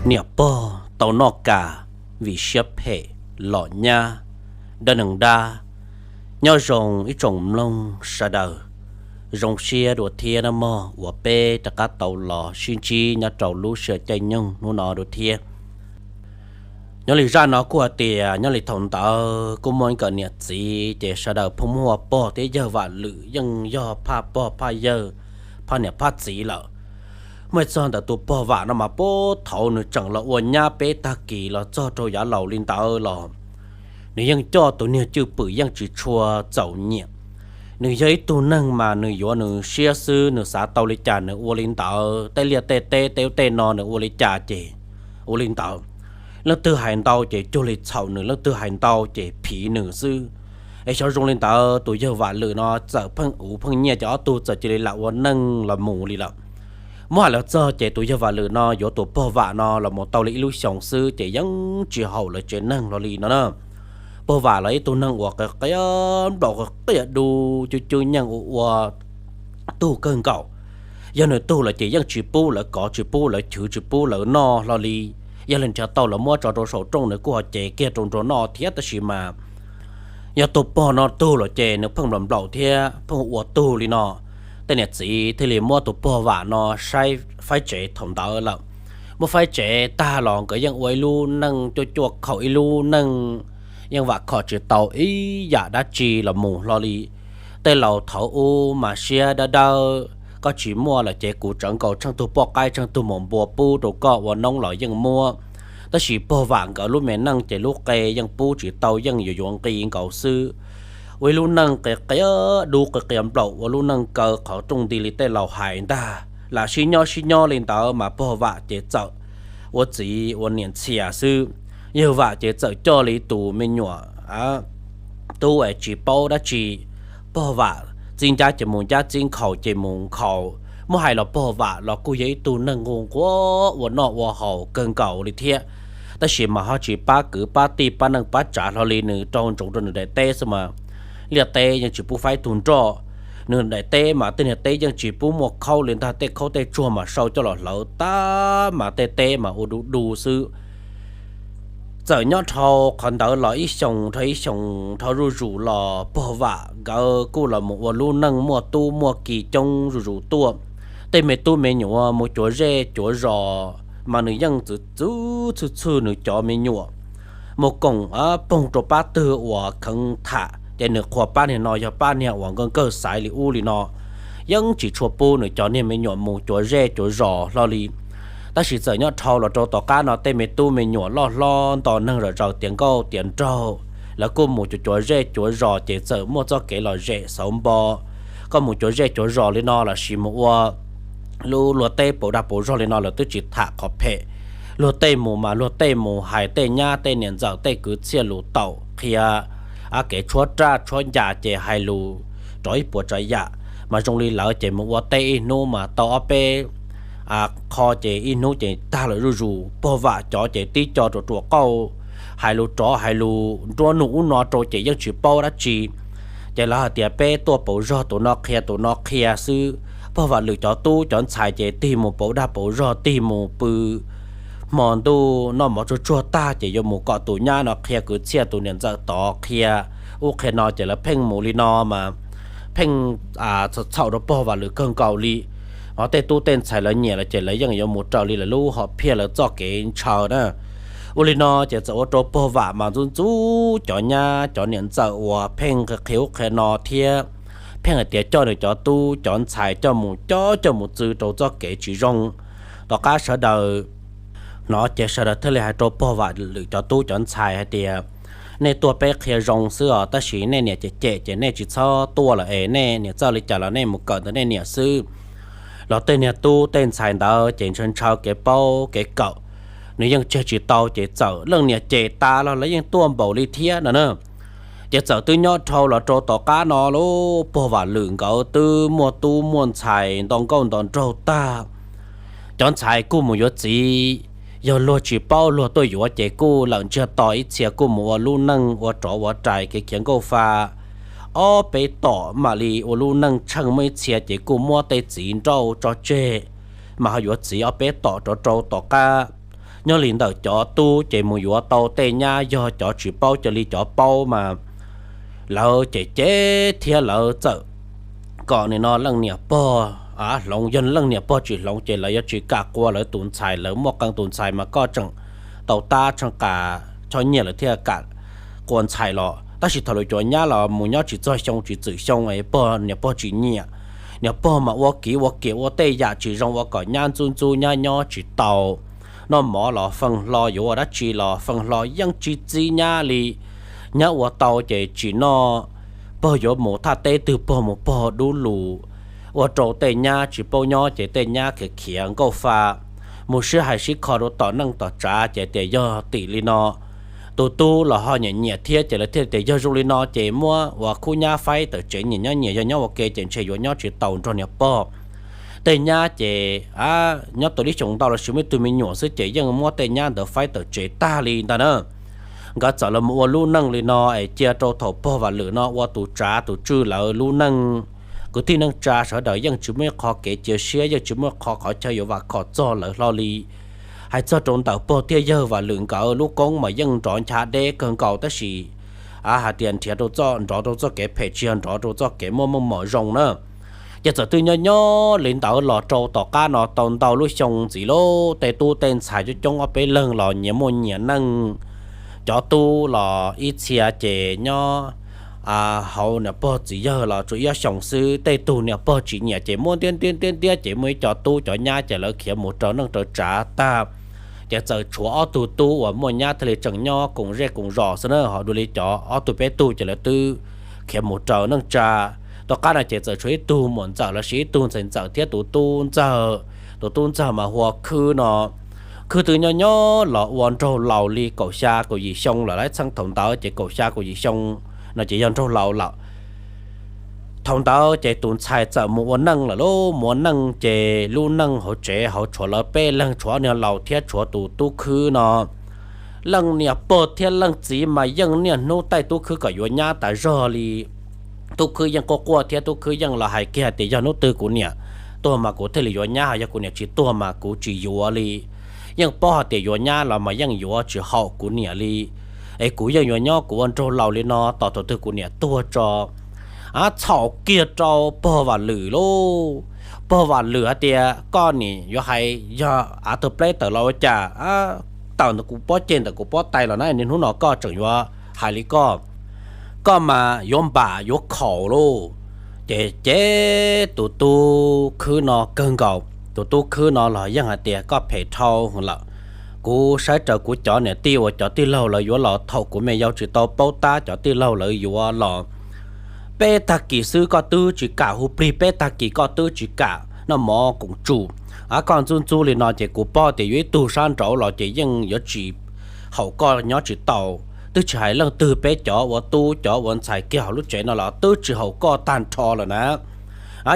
Niam pog tau noj kas vim siab phem los nyab. Dab neeg dab, nyob zoo ib tsoom mloog sawv daws, zoo siab dua thiab nawb mog uas peb rov qab tau los sib ntsib nyob rau lub sij hawm caij nyoog hnub no dua thiab. Nyob li zaj no kuj hais tias nyob li thaum ntawd kuj muaj ib nkawm niam txiv ces sawv daws phooj muaj pog thiab yawg Vam Lwm yeej yog phaj pog phaj yawg, phaj niam phaj txiv lawm. Muaj ib txog ntawm tus pog Vam no mas puag thaum nws tseem los ua nyab peb tag kis los txog rau yav laus li ntawd los nws yeej coj tus niag cwj pwm yeej tsis tshua txaus nyiam. Nws yog ib tug neeg mas nws yuav nws siab xwb, nws xav tau li cas nws ua li ntawd, tej liaj tej teb tej ub tej no nws ua li cas ces ua li ntawd. Leej twg hais ntau ces cuag li txhaum nws, leej twg hais ntau ces phim nws xwb. Es xyov zoo li ntawd tus yawg Vam Lwm no txawm pheej uv pheej nyiaj ces ob tug txawm cia li lam ua neej los mus li lawm. Muab hais los txog ces tus yawg Vam Lwm no yuav tus pog Vam no los mus tau li ib lub xyoos xwb ces yeej tsis haum lawv tsev neeg hlo li no na. Pog Vam los ib tug neeg uas qia qia nplaum, qia qia dub, cub cub nyeej ua ua tug kawg nkaus. Yog nws tug lawm ces yeej tsis pub lawv kov, tsis pub lawv chwv, tsis pub lawv noj hlo li. Yog li nrhiav tau los muab tso rau saum rooj nws kuj ho cev kiag rau nrog noj thiab, tab sis mas yog tus pog no tug lawm ces nws pheej nplaum nplaum thiab pheej ua tug li no. Tej niam txiv thiaj li muab tus pog Vam no saib faib tsev thaum ntawd lawm. Muab faib tsev tag los nkawd yeej ua ib lub neej cuaj cuaj khaum, ib lub neej yeej vam khom tsis tau ib yam dab tsi los mus hlo li. Tej laus thaum ub mas siab dawb dawb, koj tsis muaj lawm ces kuv tsawv nkaus tsheej tug poj qaib tsheej tug maum npua pub rau koj ua noob los yeej muab. Tab sis pog Vam nkawd lub me neej ces lub qe yeej pub tsis tau, yeej yuav yuav nqi nkaus xwb. Ua ib lub neej qia qia dub, qia qia nplaum, ua lub neej kaw qhov rooj nti li tej laus hais ntag. Lam sib nyob sib nyob li ntawd mas pog Vam ces txawm ua txiv ua niam ntxhias xwb. Yawg Vam ces txawm coj li tus me nyuam tub es tsis paub dab tsi. Pog Vam txib ncab ces mus ncab, txib nkhaus ces mus nkhaus. Muab hais los pog Vam los kuj yog ib tug neeg nquag nquag ua noj ua haus kawg nkaus li thiab, tab sis mas ho tsis pab kwv pab tij pab neej pab tsav hlo li. Nws rau ntsoov rau nws daim teb xwb mas liaj teb yeej tsis pub faib tug nroj. Nws daim teb mas tej niag teb yeej tsis pub muaj khaub li ntag, tej khaub tej tsuag mas sau coj los hlawv tag mas tej teb mas ua du du xwb. Txawm nyob dhau qhov ntawd los ib xyoos dhau ib xyoos dhau zuj zus los pog Vam nkawd kuj los mus ua lub neej muaj tub muaj ki coob zuj zus tuaj. Tej me tub me nyuam mus cuav zej cuav zos mas nws yeej txwv txwv txhwj txhwj nws cov me nyuam, mus koom poog rau pab twg uas kheev tham ces nws qhuas pab niag no yog pab niag uas nkawj nkawj xaiv li ub li no, yeej tsis tshua pub nws cov niag me nyuam mus cuav zej cuav zos hlo li. Tab sis txawm nyob dhau los rau tom qab no tej me tub me nyuam loj hlob nto neeg zom zaws tiav nkauj tiav nraug, lawv kuj mus cuav cuav zej cuav zos ces txawm muaj txoj kev lom zem xauv npo. Koj mus cuav zej cuav zos li no los sis mus ua lub luag teb pauv dag pauv zog li no lawv twb tsis tham qhov phem. Luag tej mus mas luag tej mus hais tej nyab tej niam ntxawm tej kwv txhiaj lus taum qhia kev tshuab raj tshuab ncas ces hais lus rov ib puas tsav yam. Mas zoo li lawv ces mus ua teb ib hnub mas tau ob peb qho ces ib hnub ces tag lawm zuj zus. Pog Vam cov ces tib co ruam ruam qauj, hais lus rov hais lus nruab nug ub no rau ces yeej tsis paub dab tsi. Ces lawv hais tias peb tuaj pauv zog, tus no qhia tus no qhia xwb. Pog Vam Lwm cov tub cov ntxhais ces tig mus pauv dag pauv zog, tig mus pw hmo ntuj noj mov tsuag tsuag tag ces yuav mus kom tus nyab no qhia kwv txhiaj, tus niam ntxawm tod qhia ub qhia no ces lawv pheej mus li no mas pheej txhaum txhaum rau pog Vam Lwm kawg nkaus li. Ho tej tub tej ntxhais lawv nyiam lawm ces lawv yeej yuav mus raws li lawv lub hom phiaj lawv txoj kev ntshaw na. Ua li no ces txawm ua rau pog Vam mas ntxub ntxub cov nyab cov niam ntxawm uas pheej qhia ub qhia no thiab pheej hais tias coj nws cov tub cov ntxhais coj mus cob coj mus txw rau txoj kev tsis zoo. Tom qab sawv daws hnov ces sawv daws thiaj li hais rau pog Vam Lwm cov tub cov ntxhais hais tias nej tuaj peb qhia zoo xwb os, tab sis nej niam cem cem ces nej tsis txhob tuaj lawm es nej niam txawj li cas los nej mus kawm ntawm nej niam xwb. Los tej niag tub tej ntxhais ntawd ces ntshaw ntshaw kev paub kev kawm, nws yeej tseg tsis tau ces txawm leej niam cem tas los lawv yeej tuaj npaum li thiab no na. Ces txawm twb nyob dhau los rau tom qab no lauj, pog Vam Lwm nkawd twb muaj tub muaj ntxhais nto nkauj nto nraug tag. Cov ntxhais kuj mus yuav txiv, yog luag tsis paub luag tuaj yuav ces kuj lawm ntsiag to ib txhia kuj mus ua lub neej ua rov ua rais kev khiav nkauj fa. Ob peb tom mam li ua lub neej tsheej, muaj ib txhia ces kuj muab tej txiv nrauj tso tseg, mas ho yuav txiv ob peb tom rov rau tom qab. Nyob li ntawm cov tub ces mus yuav tau tej nyab yog cov tsis paub, cia li cov paub mas lawv ces cem thiab lawv txawm kom nim no leej niam pog hloov, yog leej niam pog tsis hloov ces lawv yuav tsis kam qua lawv tus ntxhais, lawv muaj qee tus ntxhais mas koj tseem tau tab tsheej qas choj nyiaj lawv thiaj kam qua ntxhais los. Tab sis thaum lawv cov nyab los mus nyob tsis txog xyoo tsis txwm xyoo es pog, niam pog tsis nyiam, niam pog mas ua kiv ua kiam ua tej yam tsis zoo ua kom nyab ntxub ntxub, nyab nyob tsis tau, noj mov los feej hlo, yuav ua dab tsi los feej hlo, yeej tsis txib nyab li. Nyab ua tau ces tsis noj, pog yuav mus thaj teb twg pog mus pog dub lus, ua rau tej nyab tsis paub nyob ces tej nyab khiav khiav nkauj fa, mus sib hais sib kho rau tom neej tom tsav ces tias yog tim li no. Tus tub los ho nyiam nyiam thiab ces lawv thiaj tias yog zoo li no ces muab ua khub nyab faib tawm tsev, nyiam nyob nyiam, yog nyob ua ke ces ntshe yuav nyob tsis tau nrog niam pog. Tej nyab ces nyob tau ib xyoos ntau los sis muaj ib tug me nyuam xwb ces yeej muab tej nyab ntawd faib tawm tsev tag li ntag na. Nkawd txawm los mus ua lub neej li no es cia rau thaum pog Vam Lwm no ua tus tsav tus tswj lawv lub neej. Kwv tij neej tsa sawv daws yeej tsis muaj ib qho kev cia siab, yeej tsis muaj qho qhov chaw yuav vam khom txog lawv hlo li. Hais txog rau ntawm pog thiab yawg Vam Lwm nkawd lub koob mas yeej nrov ncha deb kawg nkaus tab sis hais tias nrhiav rau txoj, nrov rau txoj kev phem tsis yog nrov rau txoj kev muaj meej mom zoo na. Ces txawm twb nyob nyob li ntawd los rau tom qab no tau ntau lub xyoo ntxiv lauj, tej tub tej ntxhais coob coob ob peb leeg los nyias muaj nyias neej. Cov tub los ib txhia ces nyob hauv niam pog txiv yawg los tsuas ib ob xyoos xwb, tej tug niam pog tsis nyiam ces muaj ntiab ntiab ntiab ntiab ces muaj ib co tub cov nyab ces lawv khiav mus raws neej raws tsav tag. Ces txawm tshuav ob tug tub uas muaj nyab thiaj li tseem nyob koom zej koom zos xwb na, ho dua li cov ob tug peb tug ces lawv twb khiav mus raws neej tsa. Tom qab no ces txawm tshuav ib tug muam ntxawm los sis ib tug ntxhais ntxawm thiab tus tub ntxawg. Tus tub ntxawg mas hu ua Khwb no. Khwb twb nyob nyob los ua nraug laus li kaum xya kaum yim xyoo lawm, laib txheej thaum ntawd ces kaum xya kaum yim xyoo no ces yog nraug laus lawm. Thaum ntawd ces tus ntxhais txawm mus ua neej lawm lauj, mus ua neej ces lub neej hauv tsev hauv tshuav lawv peb leeg, tshuav niag laus thiab tshuav tus tub Khwb no. Leej niam pog thiab leej txiv mas yeej niaj hnub taij tub Khwb kom yuav nyab tas zog li. Tub Khwb yeej quaj quaj thiab tub Khwb yeej los hais kiag hais tias yog hnub twg kuv niam tuag mas kuv thiaj li yuav nyab, ho yog kuv niam tsis tuag mas kuv tsis yuav li. Yeej paub hais tias yuav nyab los mas yeej yuav tsis haum kuv niam li, es kuv yeej yuav nyob kuv ua nraug laus li no tos thaum twg kuv niam tuag tso. Txhaum kiag rau pog Vam Lwm lauj. Pog Vam Lwm hais tias koj nim yuav hais yog av tug pleb tawm los ua cas, tawm ntawm kuv pob ceg ntawm kuv pob tais los na, niaj hnub no koj tseem yuav hais li koj, koj mas yuav npam yuav khaum lauj. Ces cem tus tub Khwb no kawg nkaus, tus tub Khwb no los yeej hais tias koj phem dhau lawm, kuv saib raws kuv cov niam tij uas cov tij laug lawv yuav los thaum kuv me yau tsis tau paub tab cov tij laug lawv yuav los peb tag kis xwb koj twb tsis kam, hu plig peb tag kis koj twb tsis kam noj mov koom tsum. Koj ntxub ntxub li no ces kuv paub tias yuav ib tug sab nraud los ces yeej yuav tsis haum koj nyob tsis tau. Twb tsis hais leej twg, peb cov ua tub cov ua ntxhais kiag hauv lub tsev no los twb tsis haum koj tag nrho lawm na.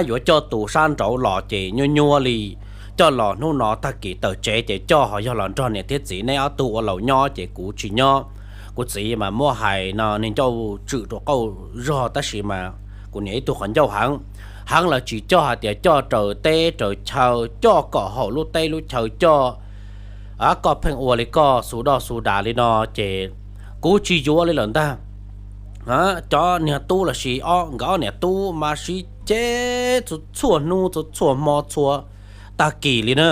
Yuav coj tus sab nraud los ces nyuaj nyuaj li, coj los hnub no tag kis tawm tsev ces coj ho yog los nrog niam thiab txiv neb ob tug ua laus nyob ces kuv tsis nyob. Kuv txiv mas muab hais no niag ncauj tswm rau qauj zog tab sis mas kuv niam ib tug qhov ncauj heev, heev lawv tsis coj hais tias coj raws teb raws chaw, coj kom haum lub teb lub chaw coj. Koj pheej ua li koj xu doj xu das li no ces kuv tsis yuav li lawm ntag. Cov niag tub los sis ob nkawd ob niam tub mas sib cem txhua txhua hnub txhua txhua hmo txhua tag kis li na.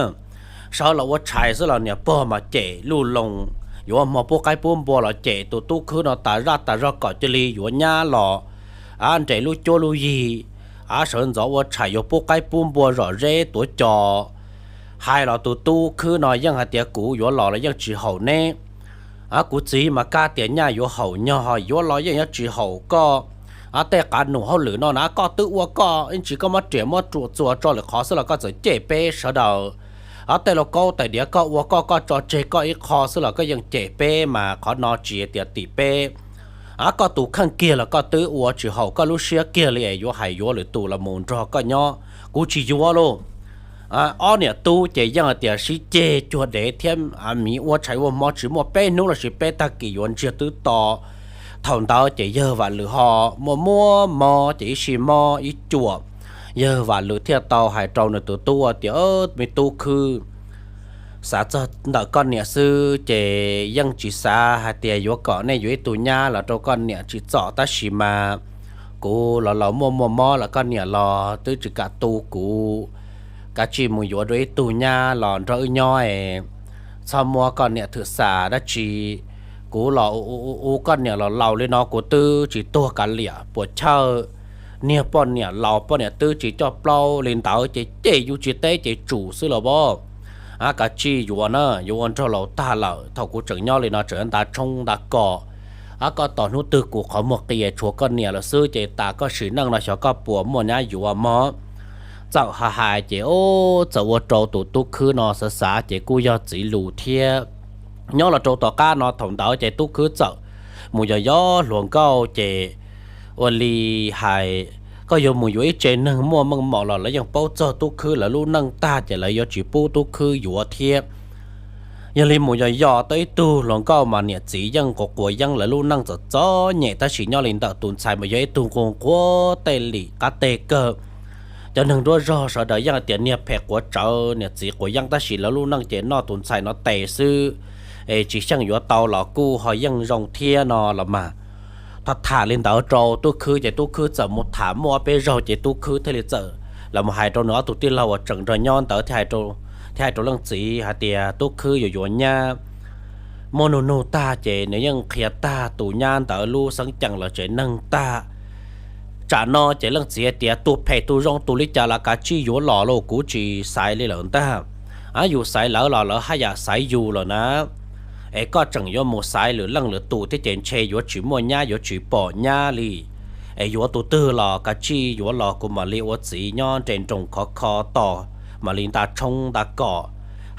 Sawv los ua tshais xwb los niam pog mas cem luj loos, yuav hmo pub qaib pub npua los cem tus tub Khwb no tas zaj tas zog kom cia li yuav nyab los nres lub cuab lub yig, sawv ntxov ua tshais yuav pub qaib pub npua zom zeb tuav cos. Hais los tus tub Khwb no yeej hais tias kuv yuav los los yeej tsis haum neb. Kuv txiv mas kab tias nyaj yuav haum nyog, yuav los yeej yuav tsis haum koj. Tej qav num hauj lwm no na koj twb ua koj ib ntsis, koj muab riam muab ruam txuas tso lwm qhov xwb los koj txawm cem peb sawv daws. Tej lauj kaub tais diav koj ua koj, koj tso tseg koj ib qho xwb los koj yeej cem peb mas qhov no tsis tias tim peb. Koj tus kheej kiag los koj twb ua tsis haum koj lub siab kiag li es yuav hais yuav lwm tus los mus nrog koj nyob, kuv tsis yuav lauj. Ob niam tub ces yeej hais tias sib ceg cuag dev thiab miv ua tshais ua hmo tsis muaj peb hnub los sis peb tag kis yuav ntsiag twb to. Thaum ntawd ces yawg Vam Lwm ho muaj muaj mob ces ib sij mob ib cuam, yawg Vam Lwm thiaj tau hais rau nws tus tub tias, me tub Khwb, xav txog ntawm koj niam xwb ces yeej tsis xav hais tias yuav kom nej yuav ib tug nyab los rau koj niam tsis txom, tab sis mas kuv los laus muaj muaj mob lawm, koj niam los twb tsis kam tu kuv, kav tsij mus yuav dua ib tug nyab los nrog wb nyob es txhob muab koj niam thwm xam dab tsi. Kuv los ua ua koj niam los laus li no kuv twb tsis tuag kav liam puas chawj. Niag poj niam laus poj niam twb tsis coj plaub li ntawd ces cem yus tsis teb ces tsum xwb los as. Kav tsij yuav na, yuav ua nraug laus tag lawm, thaum kuv tseem nyob li no tseem nta tshoob nta kos. Ab, koj tos hnub twg kuv qhov muag qis tshuav koj niam lawm xwb ces tas koj sim neej no xyov koj puas muaj nyab yuav mog. Txawm hais hais ces txawm ua rau tus tub khwb no xav xav ces kuj yog txiv lus thiab. Nyob los rau tom qab no thaum ntawd ces tub khwb txawm mus yos yos hluas nkauj ces ua li hais, koj yuav mus yuav ib tse neeg muaj meej mom los lawv yeej paub txog tub khwb lawv lub neej tag ces lawv yuav tsis pub tub khwb yuav thiab. Yog li mus yos yos tau ib tug hluas nkauj mas niam txiv yeej quav quav yeeb, lawv lub neej txom txom nyem tab sis nyob li ntawm tus ntxhais mas yog ib tug nquag nquag tej lim qab teg kawg. Cov neeg nruab zog sawv daws yeej hais tias niag phem quav tsawv niam txiv quav yeeb tab sis lawv lub neej ces noj tus ntxhais no tes xwb, es tsis xyeej yuav tau los kuj ho yeej zoo thiab no los mas. Tham tham li ntawd rau tub khwb ces tub khwb txawm mus tham muaj ob peb zaug ces tub khwb thiaj li txawm los mus hais rau nws ob tug tij laug uas tseem nrog nyob ntawd thiab hais rau leej txiv hais tias tub khwb yuav yuav nyab. Muab nug nug tag ces nws yeej qhia tag tus nyab ntawd lub xeeb ceem los tsev neeg tag. Tsam no ces leej txiv hais tias tus phem tus zoo tus li cas los kav tsij yuav los lauj, kuv tsis xaiv li lawm ntag. Ab, yus xaiv lawv los lawv haj yam xaiv yus lawm na. Es koj tseem yuav mus xaiv lwm leej lwm tus thiab ces ntshe yuav tsis muaj nyab yuav tsis pom nyab li. Es yuav tus twg los kav tsij yuav los kuv mam li ua txiv nyob nres nroos khov kho tos, mam li nta tshoob nta kos.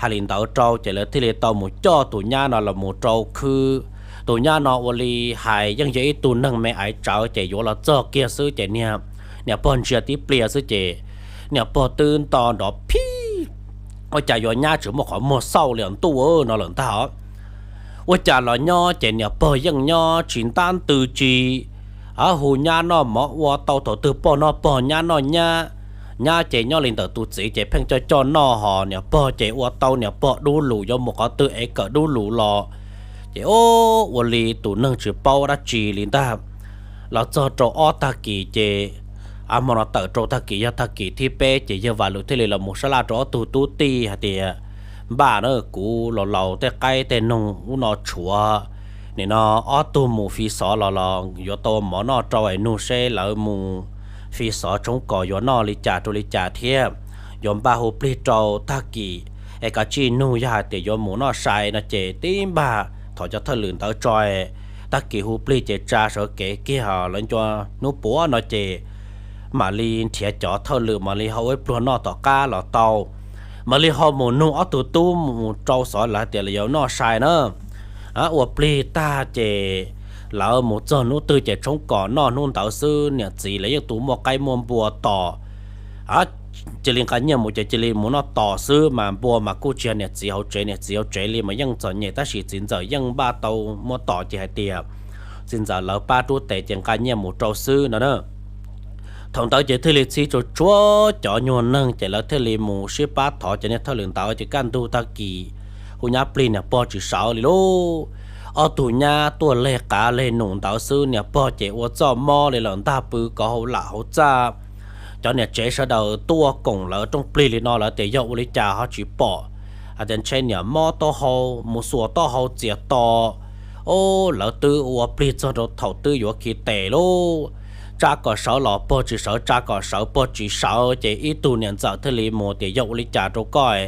Hais li ntawd rau ces lawv thiaj li tau mus coj tus nyab no los mus rau khwb. Tus nyab no ua li hais yeej yog ib tug neeg me aiv tsawv ces yuav los txog kiag xwb ces niag niam pog ntsia tib pliag xwb ces niam pog twb nto nrov phib. Ua cas yuav nyab tseem muaj qhov muag xauj li ntuj no lawm ntag. Ua cas los nyob ces niam pog yeej nyob tsis ntab ntws tsis, ab, hu nyab noj mov ua tau thaum twg pog noj pog nyab noj nyab. Nyab ces nyob li ntawm tus txiv ces pheej coj coj noj ho niam pog ces ua tau niam pog dub lus yuav mus qhov twg es kawm dub lus los. Ces ua li tus neeg tsis paub dab tsi li ntag. Los txog rau ob tag kis ces, ab, hmo no tawm rau tag kis yog tag kis thib peb ces yawg Vam Lwm thiaj li los mus sab laj rau ob tug tub tij hais tias, npaj na, kuv los laus tej qaib tej noog ub no tshuav, nim no ob tug mus fi xov los los yuav tau mov noj rau es nug seb lawv mus fi xov tshoob kos yuav noj li cas rau li cas thiab. Yuav npaj hu plig rau tag kis es kav tsij nug, yog hais tias yuav mus noj sai no ces tib npaj thov cov thawj lwm ntawd tso, tag kis hu plig ces tsa sawv kev kiag lawv ncua hnub puav no ces mam li nrhiav cov thawj lwm mam li ho ua ib pluag noj tom qab los tau. Mam li ho mus nug ob tug tub mus rau xov lawv hais tias lawv yuav noj sai na. Ua plig tag ces lawv mus txog hnub twg ces tshoob kos noj hnub ntawd xwb, niam txiv lawv yeej tus muaj qaib muaj npua tos. Cia li nqa nyiaj mus ces cia li mus noj tos xwb mas npua mas kuj tsis yog niam txiv hauv tsev, niam txiv hauv tsev li mas yeej txom nyem tab sis txiv ntxawm yeej npaj tau muab tos ces hais tias txiv ntxawm lawv pab rub tes ces nqa nyiaj mus rau xwb no na. Thaum ntawd ces thiaj li txhij tsuag tsuag cov nyuag neeg ces lawv thiaj li mus sib pab thov cov niag thawj lwm ntawd ces kaj ntug tag kis hu nyab plig niam pog tsis sawv li lauj. Ob tug nyab tuaj leg qav leg num ntawd xwb, niam pog ces ua txoj mob li lawm ntag, pw kov hauv lam hauv txaj. Cov niam tsev sawv daws tuaj koom lawv rooj plig li no lawv tias yog ua li cas ho tsis pom, hais tias ntshe niam mob taub hau mus xuas taub hau txias to. Lawv twb ua plig txog rau thaum twb yuav khi tes lauj, tsa kom sawv los pog tsis sawv, tsa kom sawv pog tsis sawv, ces ib tug niam ntxawm thiaj li mus tias yog ua li cas rau koj,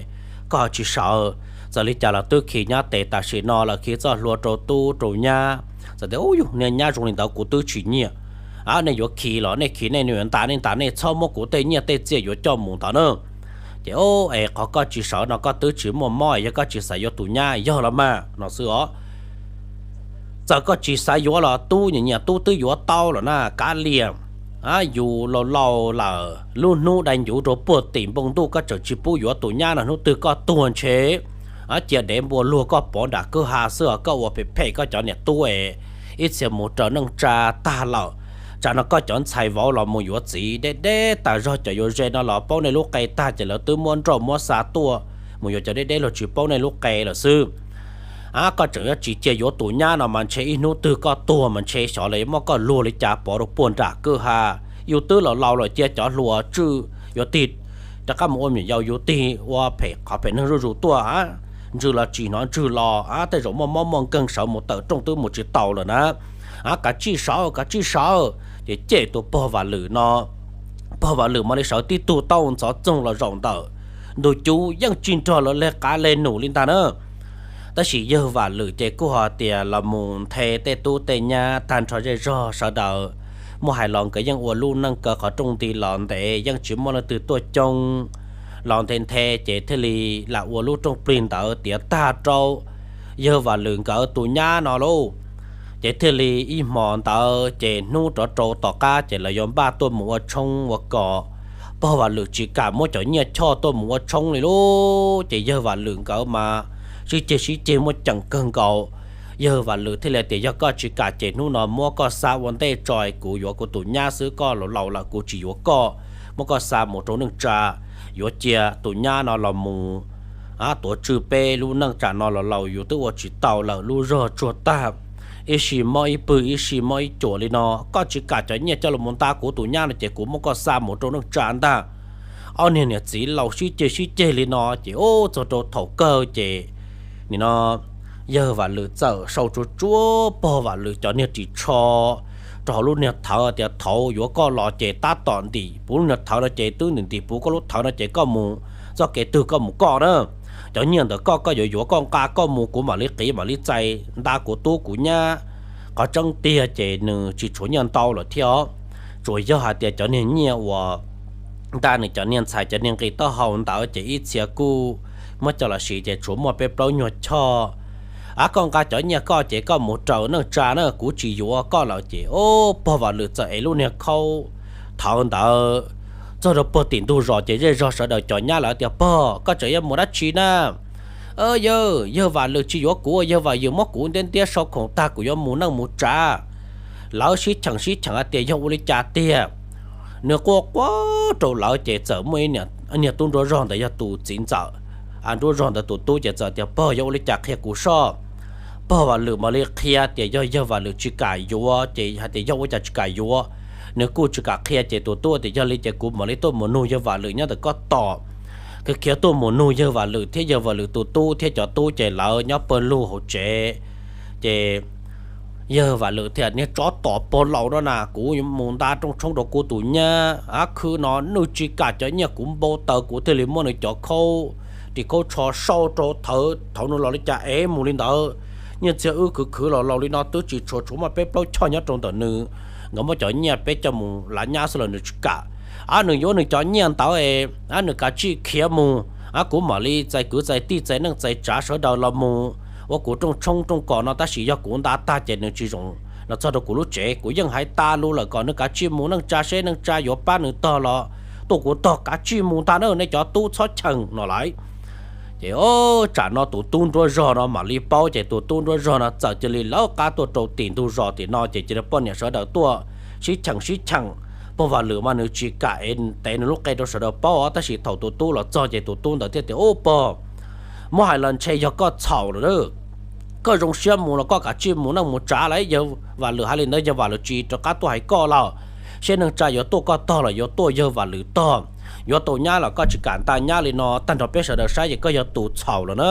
koj ho tsis sawv. Txawm li cas los twb khi nyab tes tam sim no lawm, khi txoj hlua rau tub rau nyab. Txawm tias ub yus niag nyab zoo li ntawd kuv twb tsis nyiam. Nej yuav khi los nej khi, nej yuav ntas nej ntas, nej txhob muab kuv tej nyiaj tej txiaj yuav coj mus ntawd na. Ces es qhov koj tsis sawv no koj twb tsis muaj mob, yog koj tsis xav yuav tus nyab yog los mas no xwb os. Txawm koj tsis xav yuav los tub nyiam nyiam tub twb yuav tau los na, kav liam. Yus laus laus lawm, lub hnub dai ncuv rau puag tim npoo ntuj koj tseem tsis pub yuav tus nyab no, hnub twg koj tuag ntshe cia dev npua luag koj pov nram kwj ha xwb os. Koj ua phem phem koj cov niam tub es ib txhia mus raws neej tsa tag lawm, tsam no koj cov ntxhais vauv los mus yuav txiv deb deb tas zog, cov yuav ze no los paub nej lub qe tag ces lawv twb muab nrauj muab xa tuaj, mus yuav cov deb deb luag tsis paub nej lub qe lawm xwb. A, koj tseem yuav tsis cia yuav tus nyab no mas ntshe ib hnub twg koj tuag mas ntshe xyov los muab koj luag li cas pov rau puag nram kwj ha. Yus twb los laus lawm cia cov hluas tswj yuav tig rov qab mus ua me nyuam yaus, yus tig ua phem qhov phem neeg zuj zus tuaj a. Ntsws los tsis hnov ntsws los a, tej zaum muaj mob muaj nkeeg sawv mus tawm rooj twb mus tsis tau lawm na. A, kav tsij sawv, kav tsij sawv. Ces cem tus pog Vam Lwm no, pog Vam Lwm mam li sawv tib tug taub ntxhov txoog los zaum ntawm ntug cub yeej tsis nrog lawv leg qav leg num li ntag na. Tab sis yawg Vam Lwm ces kuj ho tias los mus nthe tej tub tej nyab tag nrho zej zog sawv daws. Muaj hais los nkawd yeej ua lub neej kaw qhov rooj nti los ntev, yeej tsis muaj leej twg tuaj coob. Los nthe nthe ces thiaj li lam ua lub rooj plig ntawd tiav tag rau yawg Vam Lwm nkawd tus nyab no lauj. Ces thiaj li ib hmo ntawd ces hnub rov rau tom qab ces lawv yuav npaj tuaj mus ua tshoob ua kos. Pog Vam Lwm tsis kam muab cov nyiaj choj tuaj mus ua tshoob li lauj. Ces yawg Vam Lwm nkawd mas sib ceg sib ceg muaj ceem kawg nkaus. Yawg Vam Lwm thiaj li tias, yog koj tsis kam ces hnub no muab koj xa ua ntej tso, kuv yuav kuv tus nyab xwb, koj laus laus lawm kuv tsis yuav koj, muab koj xa mus rau neej tsa, yuav cia tus nyab no los mus tuav tswj peb lub neej tsa no los laus yus twb ua tsis tau lawm, lub zog tsuag tag, ib sij mob ib pwg ib sij mob ib cuam li no. Koj tsis kam cov nyiaj coj los nta kuv tus nyab no ces kuv muab koj xa mus rau neej tsa ntag. Ob niag niam txiv laus sib ceg sib ceg li no ces ub txog rau thaum kawg ces nim no yawg Vam Lwm txawm sau tsuag tsuag pog Vam Lwm cov niag ris tsho rau hauv lub niag thawv tias, thaud yuav koj los ces tab tom ntim puv lub niag thawv no ces twb ntim ntim puv koj lub thawv no ces koj mus txoj kev twg koj mus koj na. Cov nyiaj ntawm koj koj yuav yuav koj nqa koj mus, kuv mam li qiv mam li txais nta kuv tub kuv nyab. Qhov tseeb tiag ces nws tsis tshuav nyiaj ntau lawm thiab os. Tsuas yog hais tias cov niag nyiaj uas nta nws cov niag ntxhais cov niag nqi taub hau ntawd ces ib txhia kuj muab coj los siv ces tshuav muaj peb plaub nyuag choj. A, koj nqa cov nyiaj koj ces koj mus raws neej tsa na, kuv tsis yuav koj lawm ces ub pog Vam Lwm txawm ev lub niag khaub thawv ntawd txog rau puag tim ntug zos ces zej zog sawv daws cov nyab lawv tias, pog, koj tseem yuav mus dab tsi na? Yawg, yawg Vam Lwm tsis yuav kuv, yawg Vam Lwm muab kuv ntiab ntiab sau khoom tag kuv yuav mus neej mus tsa. Lawv sib cheem sib cheem hais tias yog ua li cas tiag. Nws quaj quaj rau lawv ces txawm muaj ib niag tub nruab zog ntawd yog tus txiv ntxawm, nruab zog ntawd tus tub ces txawm tias, pog, yog ua li cas qhia kuv soj. Pog Vam Lwm mam li qhia tias yog yawg Vam Lwm tsis kam yuav ces hais tias yog ua cas tsis kam yuav. Nws kuj tsis kam qhia ces tus tub tias, yog li ces kuv mam li tuaj mus nug yawg Vam Lwm nyob ntawm koj tom. Khiav khiav tuaj mus nug yawg Vam Lwm thiab yawg Vam Lwm tus tub thiab cov tub ces lawv nyob pawg lug hauv tsev. Ces yawg Vam Lwm thiaj, niag tsov tom pog laus no na, kuv mus nta rooj tshoob rau kuv tus nyab, a, khwv no nws tsis kam cov nyiaj kuv npau taws kuv thiaj li muab nws cov khaub ris khaub tsho sau rau thawv, thaum nws los li cas ev mus li ntawd. Nyiaj txiag wb khwv khwv los laus li no twb tsis tshuav, tshuav muaj peb plaub choj nyob rau ntawm nws. Nkawd muab cov nyiaj peb coj mus lav nyab xwb los nws tsis kam. A, nws yuav nws cov nyiaj ntawd es, a, nws kav tsij khiav mus, a, kuv mam li txais kwv txais tij txais neej txais tsav sawv daws los mus ua kuv rooj tshoob rooj kos no, tab sis yog kuv nta tag ces nws tsis zoo los txog rau kuv lub tsev. Kuv yeej hais tas lus lawm kom nws kav tsij mus neej tsa seb neej tsa yuav pab nws tog los tuaj kuv tog, kav tsij mus ntag na nej cov tub, txhob cheem no lauj. Ces tsam no tus tub nruab zog no mam li paub ces tus tub nruab zog no txawm cia li lawv qab tuaj rau tim ntug zos tim no ces cia li poj niam sawv daws tuaj sib cheem sib cheem. Pog Vam Lwm mas nws tsis kam ev tev nws lub qe rau sawv daws paub os, tab sis thaum tus tub los txog ces tus tub ntawd thiaj tias, ub pog, muab hais los ntshe yog koj txhaum lawm. Koj zoo siab mus los koj kav tsij mus neej mus tsav lauj. Yawg Vam Lwm hais li ntawd yawg Vam Lwm tsis rov qab tuaj hais koj lawm. Seb neej tsa yuav tuaj koj tog los yuav tuaj yawg Vam Lwm tog. Yuav tau nyab los koj tsis kam nta nyab li no tag nrho peb sawv daws saib ces koj yog tus txhaum lawm na.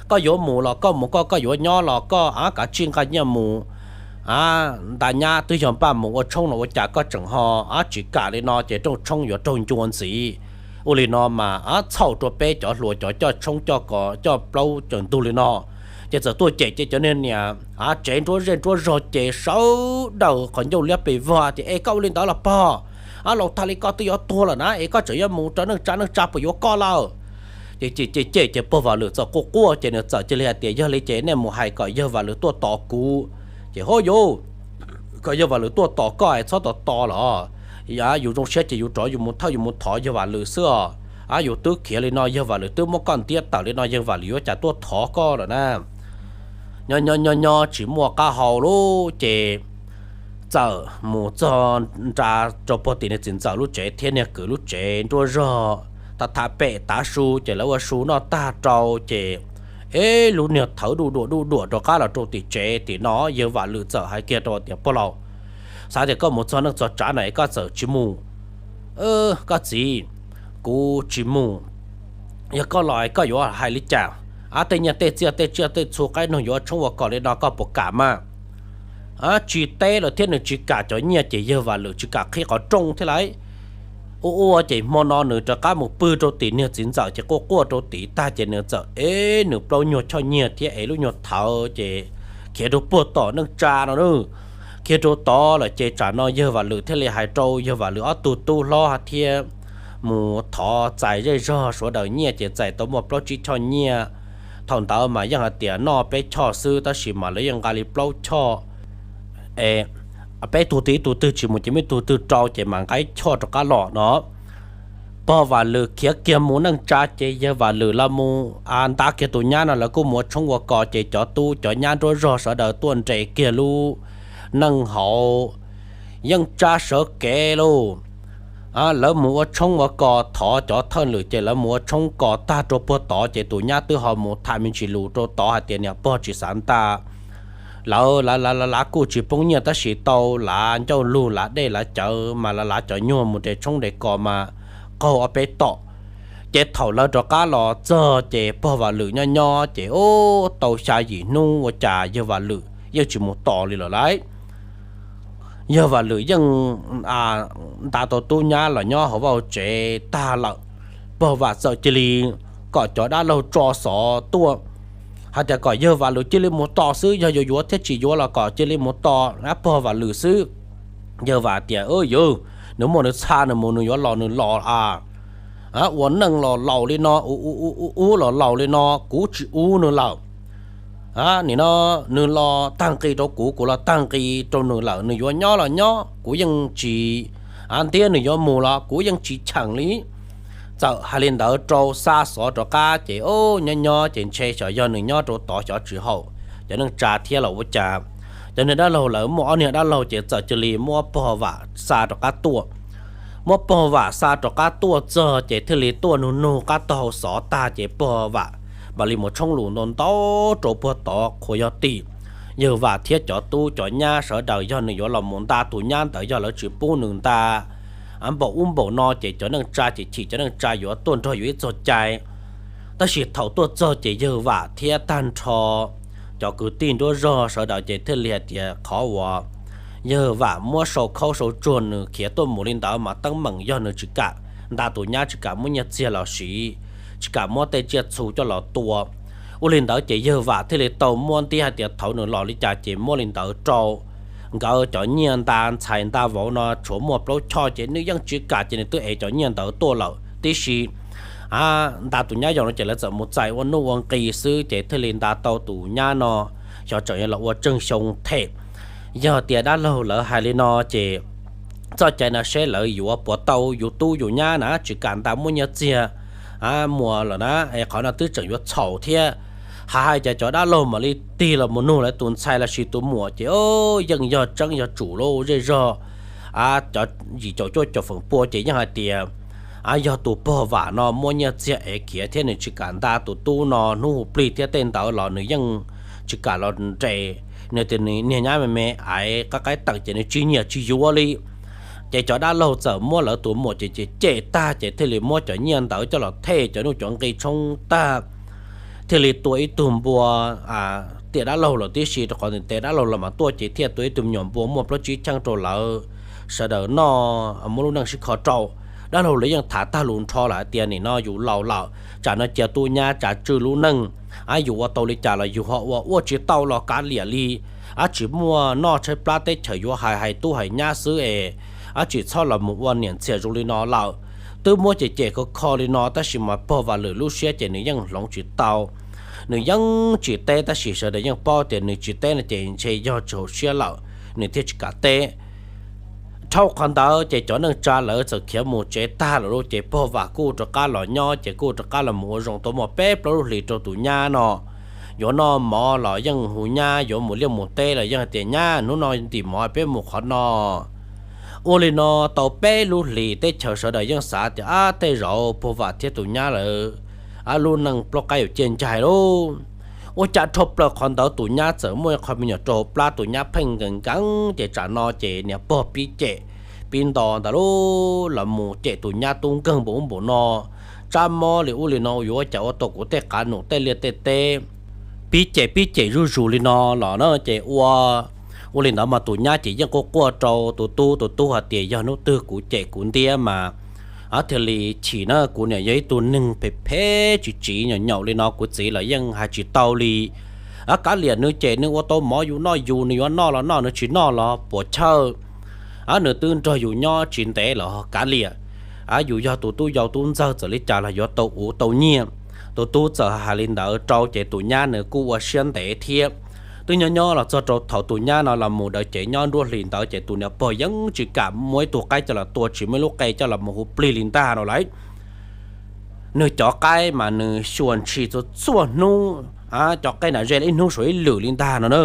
Koj yuav mus los koj mus koj, koj yuav nyob los koj, a, kav tsij nqa nyiaj mus. A, nta nyab twb yog npaj mus ua tshoob no ua cas koj tseem ho, a, tsis kam li no ces rooj tshoob yuav raug ncua ntxiv. Ua li no mas, a, txhaum rau peb cov hluas cov coj tshoob coj kos coj plaub coj ntug li no. Ces txawm tuaj cem ces cov niag niam, a, tsev nruab zej nruab zog ces sawv daws qhov ncauj liab pes vog tias, es koj ua li ntawd los pog, a, laus tag li koj twb yuav tuag lawm na es koj tseem yuav mus rau neej tsa, neej tsa puas yuav koj lawm? Ces cem cem cem ces pog Vam Lwm txawm quaj quaj ces nws txawm cia li hais tias, yog li ces nej mus hais kom yawg Vam Lwm tuaj tos kuv. Ces, hov yus, kom yawg Vam Lwm tuaj tos koj es txhob tos tos los, yus zoo siab ces yus rov yus mus thawj yus mus thov yawg Vam Lwm xwb os. A, yus twb khiav li no yawg Vam Lwm twb muab koj ntiab tawm li no yawg Vam Lwm yuav cas tuaj thov koj lawm na. Nyob nyob nyob nyob tsis muaj qab hau lauj ces txawm mus txog nra rau puag tim niag txiv ntxawm lub tsev thiab niag kwv lub tsev nruab zog. tham tham pem tav su ces lawv ua su noj tag rau ces, eb, lub niag thawv duj duam duj duam rov qab los rau tim tsev tim no, yawg Vam Lwm txawm hais kiag rau tias, Pog laus, xav tias koj mus txog neej txog tsav na es koj txawm tsis mus. Koj txiv, kuv tsis mus. Yog koj los koj yuav hais li cas? Ab, tej nyiaj tej txiaj tej tsiaj tej txhu qaib noog yuav tshoob ua kos li no koj puas kam mas? Tsis teb los thiab, nws tsis kam cov nyiaj ces yawg Vam Lwm tsis kam qhib qhov rooj thiab lauj. Ua ua ces hmo no nws rov qab mus pw rau tim niag txiv ntxawm ces quaj quaj rau tid tag ces nws txawm ev nws plaub nyuag choj nyiaj thiab ev lub nyuag thawv ces khiav rau puag tom neej tsa no na. Khiav rau tod lawm ces tsam no yawg Vam Lwm thiaj li hais rau yawg Vam Lwm ob tug tub hlob thiab mus thov txais zej zog sawv daws nyiaj ces txais tau muaj plaub tsib choj nyiaj. Thaum ntawd mas yeej hais tias noj peb choj xwb tab sis mas lawv yeej nqa li plaub choj. Peb tug twg ib tug twg tsis mus ces muaj ib tug twg rau ces mas nqa ib choj rov qab los no. Pog Vam Lwm khiav kiag mus neej tsa ces yawg Vam Lwm los mus nta kiag tus nyab no lawv kuj mus ua tshoob ua kos ces cov tub cov nyab nruab zog sawv daws tuaj nres kiag lub neej hauv. Yeej tsa sawv kev lauj. Lawv mus ua tshoob ua kos thov cov thawj lwm ces lawv mus ua tshoob kos tag rau puag tod ces tus nyab twb ho mus tham me ntsis lus rau tod hais tias niam pog tsis xav nta. Lawv lav lav lav kuj tsis poob nyiaj tab sis tau lav ncauj lug lav dej lav cawv mas lav lav cov nyuag mus nres tshoob nres kos mas qaug ob peb tom. Ces thaum lawv rov qab los txog ces pog Vam Lwm nyob nyob ces ub tau xya yim hnub ua cas yawg Vam Lwm yeej tsis mus tos li lawm lauj. Yawg Vam Lwm yeej nta tau tub nyab los nyob hauv vaj hauv tsev tag lawm, pog Vam txawm cia li kom cov dab laug tso xov tuaj hais tias kom yawg Vam Lwm cia li mus tos xwb, yog yuav yuav thiab tsis yuav los kom cia li mus tos pog Vam Lwm xwb. Yawg Vam tias, Yawg, nws muaj nws txha nws mus, nws yuav los nws los a, ua neej los laus li no, ub los laus li no, kuv tsis ub nws lawm. Nim no nws los tag nqi rau kuv, kuv los tag nqi rau nws lawm, nws yuav nyob los nyob, kuv yeej tsis, ntiab nws yuav mus los kuv yeej tsis cheem li. Txawm hais li ntawd rau xa xov rov qab ces nyob nyob ces ntshe xyov yog nws nyob rau tod xyov tsis haum cov neej tsa thiab los ua cas. Cov niag dab laug lawv muaj ob niag dab laug ces txawm cia li muab pog Vam xa rov qab tuaj. Muab pog Vam xa rov qab tuaj txog ces thiaj li tuaj nug nug qab taug hau xov tag ces pog Vam mam li mus tshoob lus ntau ntau rau puag tod qhuas yog tim yawg Vam thiab cov tub cov nyab sawv daws yog nws yuav los mus nta tus nyab ntawd yog lawv tsis pub nws nta npaum ub npaum no ces cov neej tsa ces chim cov neej tsa yuav tuaj nrog yuav ib txog cai. Tab sis thaum tuaj txog ces yawg Vam thiab tag nrho cov kwv tij nruab zog sawv daws ces thiaj li hais tias qhov uas yawg Vam muab sau khaub sau tsuag nws khiav tuaj mus li ntawd mas teeb meem yog nws tsis kam nta tus nyab, tsis kam muab nyiaj txiag los siv, tsis kam muab tej tsiaj txhu coj los tua. Ua li ntawd ces yawg Vam thiaj li tau muab ntiab hais tias thaum nws los li cas ces muab li ntawd rau nkawd cov nyiaj nta ntxhais nta vauv no tshuav muaj plaub choj ces nws yeej tsis kam ces nws twb ev cov nyiaj ntawd tuaj lawm tib si. Nta tus nyab yau no ces lawv txawm mus txais ua nuj ua nqi xwb ces thiaj li nta tau tus nyab no, xyov tseem yuav los ua tsheej xyoo them. Yog tias dab laug lawv hais li no ces txoj cai no seb lawv yuav puas tau yus tub yus nyab na, tsis kam nta muab nyiaj txiag muag lawm na, es qhov no twb tseem yuav txhaum thiab. Hais hais ces cov dab laug mam li tig los mus nug lawv tus ntxhais los sis tus muam ces yeej yog tseeb yog tsum lauj, zej zog cov yim caum cuaj caum feem pua ces yeej hais tias yog tus pog Vam no muab nyiaj txiag ev khiav thiab nws tsis kam nta tus tub no hnub hu plig thiab tej ntawd los nws yeej tsis kam los nres, nws tias nws niag nyab me me aiv qab qaib teem ces nws tsis nyiam tsis yuav li. Ces cov dab laug txawm muab lawv tus muam ces cem cem tag ces thiaj li muab cov nyiaj ntawd coj los them cov nuj cov nqi tshoob tag, thiaj li tua ib tug npua tiam dab laug los tib si, rau qhov nws tiam dab laug los mas tuaj ces thiaj tua ib tug me nyuam npua muaj plaub tsib cheeb rau lawv sawv daws noj, muab lub neej sib kho rau. Dab laug lawv yeej tham tag lus nrho lawm hais tias nim no yus laus lawm, tsam no cia tub nyab tsav tswj lub neej, yus ua tau li cas los yus ho ua, ua tsis tau los kav liam li, tsis muaj noj tshaib plab teb chaws yuav hais, hais tub hais nyab xwb es, tsis txhob los mus ua niam ntxhias zoo li no lawm. Twb muab cem cem kho kho li no tab sis mas pog Vam Lwm lub siab ces nws yeej hloov tsis tau. Nws yeej tsis teb tab sis sawv daws yeej paub tias nws tsis teb no ces ntshe yog tsis haum siab lawm, nws thiaj tsis kam teb. Dhau qhov ntawd ces cov neej tsa lawv txawm khiav mus tsev tag lawm lauj, ces pog Vam kuj rov qab los nyob ces kuj rov qab los mus ua zoo tau muaj peb plaub lub hlis rau tus nyab no. Yuav noj mov los yeej hu nyab, yuav mus liaj mus teb los yeej hais tias nyab hnub no ntim mov peb mus qhov no. Ua li no tau peb lub hlis teb chaws sawv daws yeej xav tias ab tej zaum Pog Vam thiab tus nyab lawv ab lub neej plaub qaib yuav ciaj ncaig lauj. Ua cas dhau plaws qhov ntawd tus nyab txawm muaj ib qho me nyuam rau hauv plab, tus nyab pheej nkees nkees ces tsam no ces niam pog pib cem pib nto ntawd lauj, los mus cem tus nyab tub nkeeg npaum ub npaum no, tsab mob li ub li no, yuav ua cas ua tau kuv tej qav num tej liaj tej teb. Pib cem pib cem zuj zus li no los na ces ua, ua li ntawd mas tus nyab ces yeej quaj quaj rau tus tub, tus tub hais tias yog hnub twg kuv cem kuv ntiab mas thiaj li chim na, kuv niam yog ib tug neeg phem phem tsis tsiv nyaum nyaum li no kuv txiv los yeej hais tsis tau li. Kav liam, nws cem nws ua tau mov yus noj yus, nws yuav noj los noj, nws tsis noj los puas chawj. Nws twb nrog yus nyob tsis ntev los kav liam, yus yog tus tub yau tub ntxawg txawm li cas los yuav tau uv tau nyiaj. Tus tub txawm hais li ntawd rau ces tus nyab nws kuj ua siab ntev thiab. Twb nyob nyob los txog rau thaum tus nyab no los mus daws cev nyob nruab hlis ntawd ces tus niam pog yeej tsis kam muab ib tug qaib coj los tua, tsis muaj ib lub qe coj los mus hu plig li ntag no lauj. Nws cov qaib mas nws xyuas ntshis txhua txhua hnub, cov qe na ze li ib hnub saum ib lwm li ntag no na.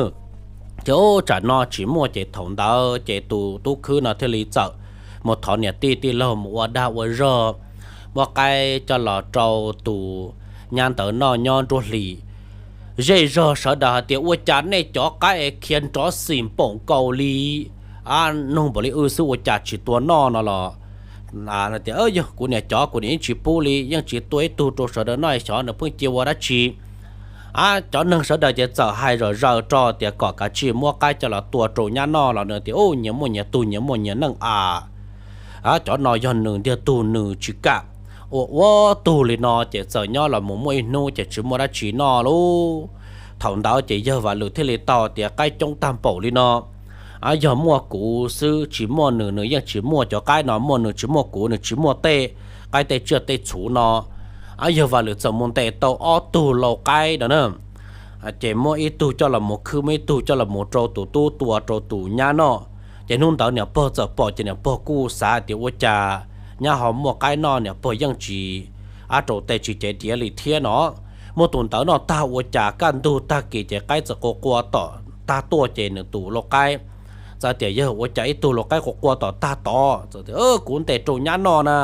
Ces ub tsam no tsis muaj ces thaum ntawd ces tus tub khwb no thiaj li txawm mus thov niam tij tij laug mus ua dag ua zog, muab qaib coj los rau tus nyab ntawd noj nyob nruab hlis. Zej zog sawv daws hais tias ua cas nej cov qaib es khiav nrov xim npaum nkaus li, nug npaum li wb xwb ua cas tsis tua noj no los tias yog kuv niam cov, kuv niam yeej tsis pub li, yeej tsis tua ib tug rau sawv daws noj, xyov nws pheej cia ua dab tsi. Cov neeg sawv daws ces txawm hais zom zaws rau tias kom kav tsij muab qaib coj los tua rau nyab noj los nws tias ub nyias muaj nyias tug nyias muaj nyias neej a. Cov no yog nws ntiag tug nws tsis kam ua ua tug li no ces txawm nyob los mus muaj ib hnub ces tsis muaj dab tsi noj lauj. Thaum ntawd ces yawg Vam Lwm thiaj li tau tias qaib coob tag npaum li no, yog muaj kuv xwb tsis muaj nws nws yeej tsis muaj cov qaib no, muaj nws tsis muaj kuv nws tsis muaj tej qaib tej tsiaj tej txhu no. Yawg Vam Lwm txawm mus ntes tau ob tug lau qaib no na, ces muab ib tug coj los mus khwb, muab ib tug coj los mus rau tus tub tua rau tus nyab noj. Ces hnub ntawd niam pog txawm pom ces niam pog kuj xav tias ua cas nyab ho muaj qaib noj, niam pog yeej tsis ab rau tes tsis cev diav li thiab no. Muab tus ntawd noj tag ua cas kaj ntug tag kis ces qaib txawm qua qua tom tag tuaj ces nws tus lau qaib txawm tias yawg ua cas ib tug lau qaib qua qua tom tag tod, txawm tias kuv ntes rau nyab noj na.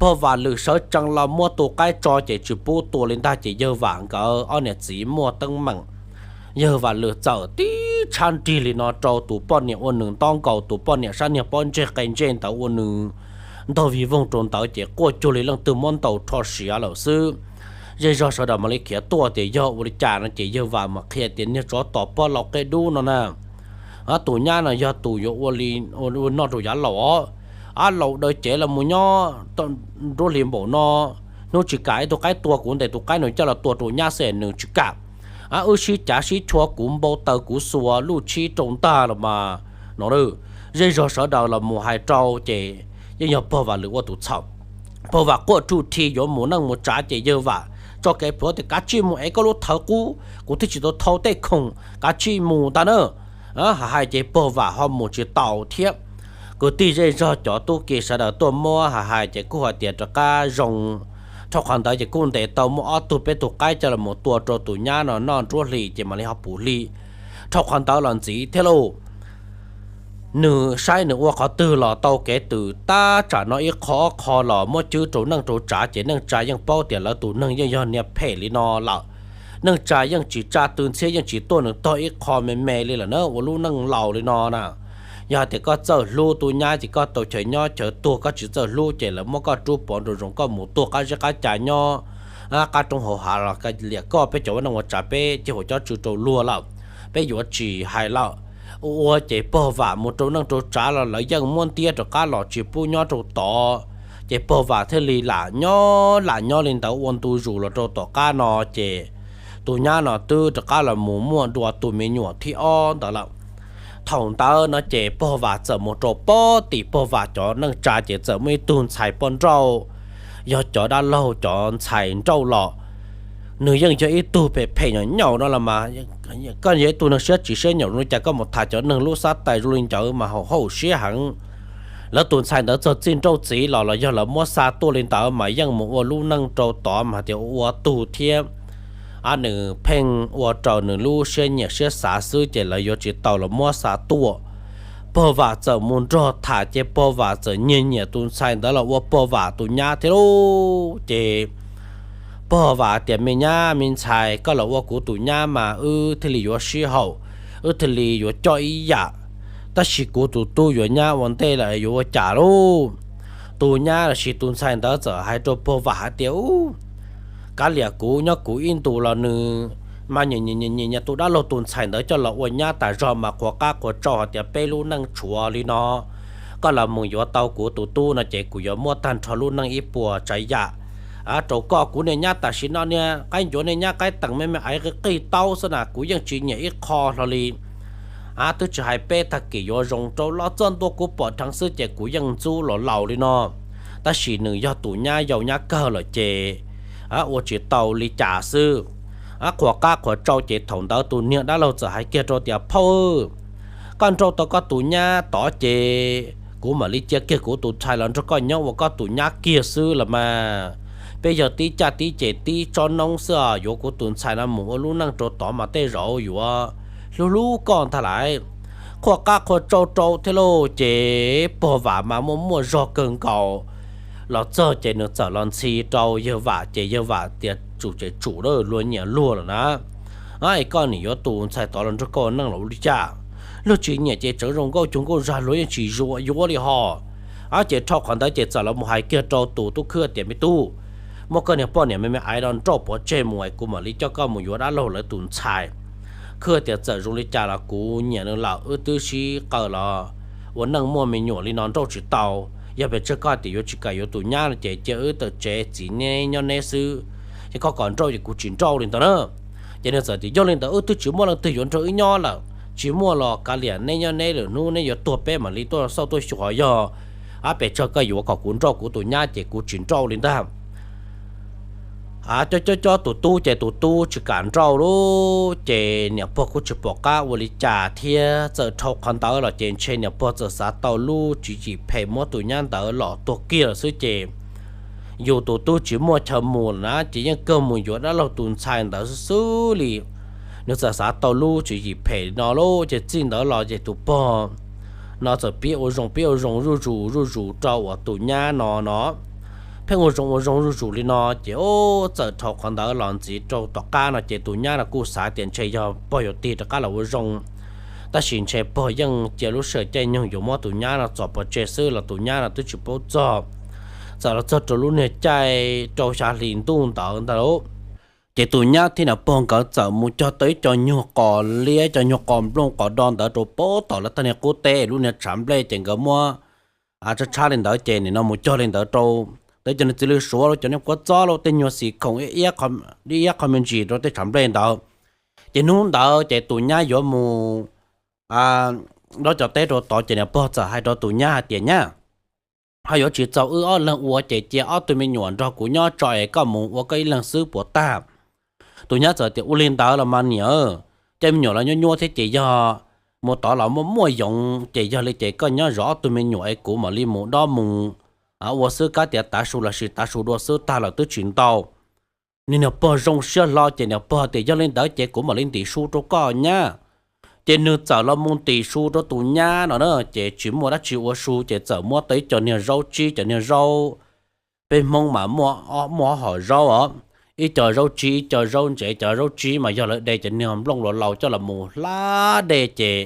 Pog Vam Lwm sawv tsees los muab tus qaib tso ces tsis pub tua li ntag ces yawg Vam nkawd ob niam txiv muaj teeb meem. Yawg Vam Lwm txawm tib tshab nrig li no rau tus poj niam uas nws ntaub nkaus, tus poj niam sab niag pob ntseg qe ntsej ntawd uas nws ntaug vij voog rau ntawd ces quaj cuag li leej twg muab ntaus rho siav lawm xwb. Zej zog sawv daws mam li khiav tuaj tias yog ua li cas no ces yawg Vam mam qhia tias niag tsov tom pob lau qe dub no na, tus nyab no yog tus yuav ua li noj rau yav laus os. Ab laus daws cev los mus nyob nruab hlis npaum no, hnub tsis kam ib tug qaib tua, kuv ntes tus qaib no coj los tua rau nyab xwb nws tsis kam. Ab wb sib cav sib chua, kuv npau taws kuv xuas luj tshib rau ntag los mas no. Zej zog sawv daws los mus hais rau ces yeej yog pog Vam Lwm ua tus txhaum. Pog Vam quaj ruj rhi yuav mus neej mus tsav ces yawg Vam tso kev plhuav tias kav tsij mus ev koj lub thawv qub, kuv twb tsis tau thau tej khoom, kav tsij mus ntag na. Hais hais ces pog Vam ho mus tsis tau thiab. Kwv tij zej zog cov tub ki sawv daws tuaj muab hais hais ces kuj hais tias rov qab zoo. Dhau qhov ntawd ces kuj ntes tau muaj ob tug peb tug qaib coj los mus tua rau tus nyab no noj nruab hlis ces mam li ho puv hli. Dhau qhov ntawd los ntxiv thiab lauj, nws saib nws ua qhov twg los tau kev twm tab tsam no ib qho ob qho los muab cwb rau neej rau tsav ces neej tsa yeej paub tias lawv tus neeg yeej yog niag phem li no lawm. Neej tsa yeej tsis tsa tw ntxhiab, yeej tsis tuaj nws tog ib qho me me li lawm na, ua lub neej laus li no na. Yog hais tias koj txawj hlub tub nyab ces koj tau chaw nyob chaw tuag, koj tsis txawj hlub ces lawv muab koj rub pov nraum zoov koj mus tuag qab zeb qab ca nyob qab roob hauv hav los liam koj. Peb cov ua neej ua tsav peb cia huam cob tsw rau luag lawm, peb yuav tsis hais lawm. Ua ua ces pog Vam mus rau neej rau tsav los lawv yeej muab ntiab rov qab los tsis pub nyob rau tod. Ces pog Vam thiaj li lam nyob lam nyob li ntawd ua ntu zus los rau tom qab no ces tus nyab no twb rov qab los mus muaj dua tus me nyuam thib ob ntawd lawm. Thaum ntawd no ces pog Vam txawm mus rau pob tim pog Vam cov neej tsa ces txawm muaj ib tug ntxhais poj nrauj, yog cov dab laug cov ntxhais nrauj los. Nws yeej yog ib tug phem phem nyaum nyaum no los mas, koj yog ib tug neeg siab tsis siab nyaum zoo li cas koj mus tham cov neeg lub xab tais zoo li ncawd mas haum haum siab heev. Lawv tus ntxhais ntawd txog txij nrauj txiv los los yog lawv muab xa tuaj li ntawd mas yeej mus ua lub neej rau tod mas tias ua tug thiab. Nws pheej ua rau nws lub siab nyiam siab xav xwb ces lawv yuav tsis tau los muab xa tuaj. pog Vam txawm mus nrog tham ces pog Vam txawm nyiag nyiam tus ntxhais ntawd los ua pog Vam tus nyab thiab lauj. Ces pog Vam tias, Me nyab me ntxhais, koj los ua kuv tus nyab mas wb thiaj li yuav sib haum, wb thiaj li yuav coj ib yam. Tab sis kuv tus tub yuav nyab ua ntej lawm yuav ua cas lauj? Tus nyab los sis tus ntxhais ntawd txawm hais rau pog Vam hais tias, Ub, kav liam, kuv nyob kuv ib ntus los nws mas nyiam nyiam nyiam tus dab laug tus ntxhais ntawd coj los ua nyab tas zog mas qhuas qab qhuas tsau hais tias peb lub neej tshuav li no, koj los mus yuav tau kuv tus tub no ces kuv yuav muab tag nrho lub neej ib puas tsav yam rau koj. Kuv niag nyab tam sim no niag qaib ncuav niag nyab qaib teem me me aiv qig qig taub xwb na, kuv yeej tsis nyiam ib qho hlo li. Twb tsis hais peb tag kis yuav zoo rau los txog ntua kuv pom dheev xwb ces kuv yeej ntxub los laus li no. Tab sis nws yog tus nyab yau nyab kawg lawm ces ua tsis tau li cas xwb. Qhuas qab qhuas tsau ces thaum ntawd tus niag dab laug txawm hais kiag rau tias, Phauj, koj nrauj tau koj tus nyab tod ces kuv mam li cia kiag kuv tus ntxhais los nrog koj nyob ua koj tus nyab kiag xwb los mas. Peb yog tib caj tib ces tib tsob noob xwb os, yuav kuv tus ntxhais no mus ua lub neej rau tod mas tej zaum yuav hlub hlub koj ntag lauj. Qhuas qab qhuas tsau rau thiab lauj ces pog Vam mas muaj muaj zog kawg nkaus. Los txog ces nws txawm los ntxhi rau yawg Vam ces yawg Vam tias, Tsum ces tsum, luag nyiam luag lawm na. Es koj nim yuav tus ntxhais tod los nrog koj ua neej los ua li cas? Luag tsis nyiam ces tseev zoo nkauj cuag nkauj zag luag yeej tsis yuav li hos. Ces dhau qhov ntawd ces txawm los mus hais kiag rau tus tub khwb tias, Me tub, muab koj niag poj niam me me aiv no nrauj pov tseg mus es kuv mam li coj koj mus yuav dab laug lawv tus ntxhais. Khwb tias, Txawm zoo li cas los kuv nyiam nws lawm, wb twb sib qaws los ua neej muaj me nyuam li no nrauj tsis tau. Yog pes tsawg koj tias yuav tsis kam yuav tus nyab no ces cia wb tawm tsev txiv neb nyob neb xwb. Ces koj kom nrauj ces kuv tsis nrauj li ntawd na. Ces nws txawm tias, Yog li ntawd wb twb tsis muaj leej twg yuav nrog wb nyob lawm, tsis muaj los kav liam, neb nyob neb lwm hnub neb yuav tuag peb mam li tuaj xauj tuaj xyuas, yog pes tsawg koj yuav kom kuv nrauj kuv tus nyab ces kuv tsis nrauj li ntag. Cob cob cob tus tub ces tus tub tsis kam nrauj lauj. Ces niam pog kuj tsis pom qab ua li cas thiab, txawm dhau qhov ntawd los ces ntshe niam pog txawm xav tau lub tswv yim phem muab tus nyab ntawd lom tuag kiag lawm xwb ces yus tus tub tsis muaj chaw mus lawm na ces yeej kawg mus yuav dab laug tus ntxhais ntawd xwb xwb li. Nws txawm xav tau lub tswv yim phem no lauj, ces txij ntawd los ces tus pog no txawm pib ua zoo pib ua zoo zuj zus zuj zus rau uas tus nyab no no. Pheej ua zoo ua zoo zuj zus li no ces txawm dhau qhov ntawd los ntxiv rau tom qab no ces tus nyab no kuj xav tias ntshe yog pog yuav tig rov qab los ua zoo, tab sis ntshe pog yeej cia lub sij hawm caij nyoog yuav muab tus nyab no txov pov tseg xwb los tus nyab no twb tsis paub txog. Txawm los txog rau lub niag caij rau xya hli ntuj ntawd ntag lauj, ces tus nyab thiab niam pog nkawd txawm mus cog tau ib co nyuag qos liab, co nyuag qos nplooj qos do ntawd rau pem tom lawv tag niag qub teb, lub niag tshav nplej ces nkawd muab tshab tshab li ntawd ces nim no mus cog li ntawd rau tau cov niag txiv lws suav los cov niag kuab txob los tej nyuag xim khoom ib iab qho me ntsis rau tej tshav nplej ntawd. Ces hnub ntawd ces tus nyab yuav mus dob cov teb rau tod ces niam pog txawm hais rau tus nyab hais tias, Nyab, ho yuav tsis txaus wb ob leeg ua ces cia ob tug me nyuam nrog kuv nyob tso es koj mus ua koj ib leeg xwb puas tag? Tus nyab txawm tias, Ua li ntawd los mas niam, coj me nyuam los nyuaj nyuaj thiab ces yog mus tod los muaj muaj yoov ces yog li ces koj nyob zov ob tug me nyuam es kuv mam li mus dob mus ua xwb, kab tias tav su los sis tav su dua xwb tag lawm twb tsis ntau. Niag niam pog zoo siab hlo ces niam pog tias, Yog li ntawd ces kuv mam li ntim su rau koj nyab. Ces nws txawm los mus ntim su rau tus nyab no na, ces tsis muaj dab tsi ua su ces txawm muab tau ib co niag zaub tsib, cov niag zaub peb Hmoob mas muaj ob hom zaub os, ib co zaub tsib ib co zaub ntsev. Cov zaub tsib mas yog lawv de cov niag nplooj laus laus coj los mus hlab de ces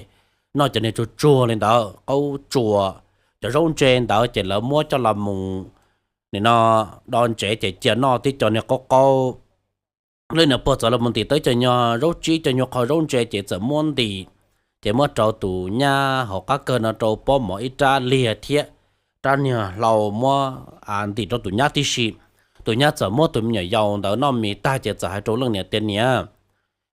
noj cov niag tsuag tsuag li ntawd qaub tsuas. Cov zaub ntse ntawd ces lawv muab coj los mus nim no do ntsev ces cia noj tib co niag qaub qaub. Leej niam pog txawm los mus ntim tau ib co nyuag zaub tsib, co nyuag qho zaub ntse ces txawm muab ntim, ces muab rau tus nyab hauv qab kawg no rau pob mov ib rab liag thiab rab niag hlau muab ntim rau tus nyab tib si. Tus nyab txawm muab tus me nyuam yaus ntawd noj mis tag ces txawm hais rau leej niam tias, Niam,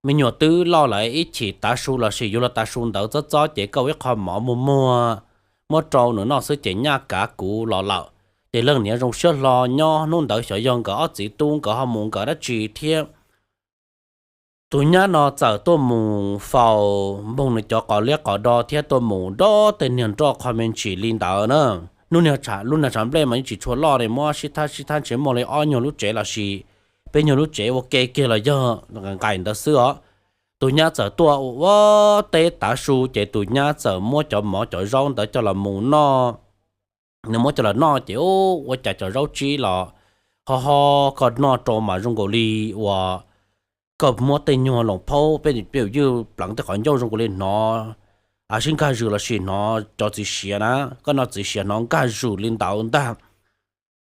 me nyuam twb loj lawm, ib chim tav su los sis yuav luag tav su ntawd txob txob ces koj ua ib qho mov muag muag muab rau nws noj xwb ces nyaj kav kuv los lawm. Ces leej niam zoo siab hlo nyob hnub ntawd xyov yog nkawd ob txiv tub nkawd ho mus nkawd dab tsi thiab. Tus nyab no txawm tuaj mus faus npoog nws cov qos liab qos do thiab tuaj mus dob tej niag nroj qho me ntsis li ntawd na. Lub niag tshav nplej mas yeej tsis tshua loj li, muab sib thab sib thab ntshe muaj li ob nyuag lub tsev los sis peb nyuag lub tsev ua ke kiag los yog nqaim ntawd xwb os. tus nyab txawm tuaj ua ua teb tav su ces tus nyab txawm muab cov mov cov zaub ntawd coj los mus noj. Nws muab coj los noj ces ua cas cov zaub tsib los ho ho, koj noj rau mas zoo nkaus li uas koj muab tej nyuag loos phaub peb peb ywj pleev tej qhov ncauj zoo nkaus li hnov, a sib nkag zws los sis hnov cov txiv siav na, koj noj txiv siav hnov nkag zws li ntawd ntag.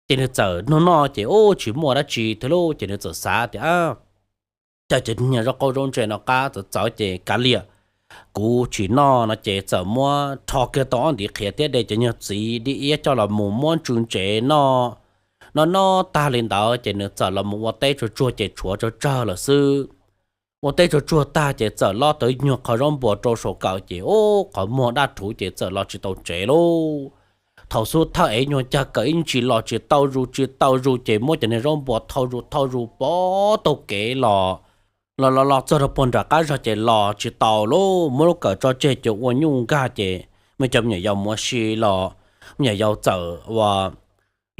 Ces nws txawm noj noj ces ub tsis muaj dab tsi thiab lauj, ces nws txawm xav tias, cas cov niag zaub qaub zaub ntse no qab txawv txawv ces kav liam, kuv tsis noj no ces txawm muab rho kiag tau ob ntiv qhiav thiab de cov nyuag txiv dib iab coj los mus muab ntsw ntsev noj. Noj noj tag li ntawd ces nws txawm los mus ua teb tsuag tsuag ces tshuav tsawg tsawg lawm xwb. Ua teb tsuag tsuag tag ces txawm lob tau nyuag qho zaub npua rau saum kawm ces ub qhov muag daj rhuv ces txawm los tsis tau tsev lauj. Thaum xub thawj es nyuag cag kawm ib ntsis los tsis tau zus tsis tau zus ces muab cov niag zaub npua thau zus thau zus pov taug kev los, los los los txog rau puag nram qab zog ces los tsis tau lauj. Muab lub kawm tso tseg ces ua nyuj nkag ces muaj cov me nyuam yaus mus ua si los, me nyuam yaus txawm ua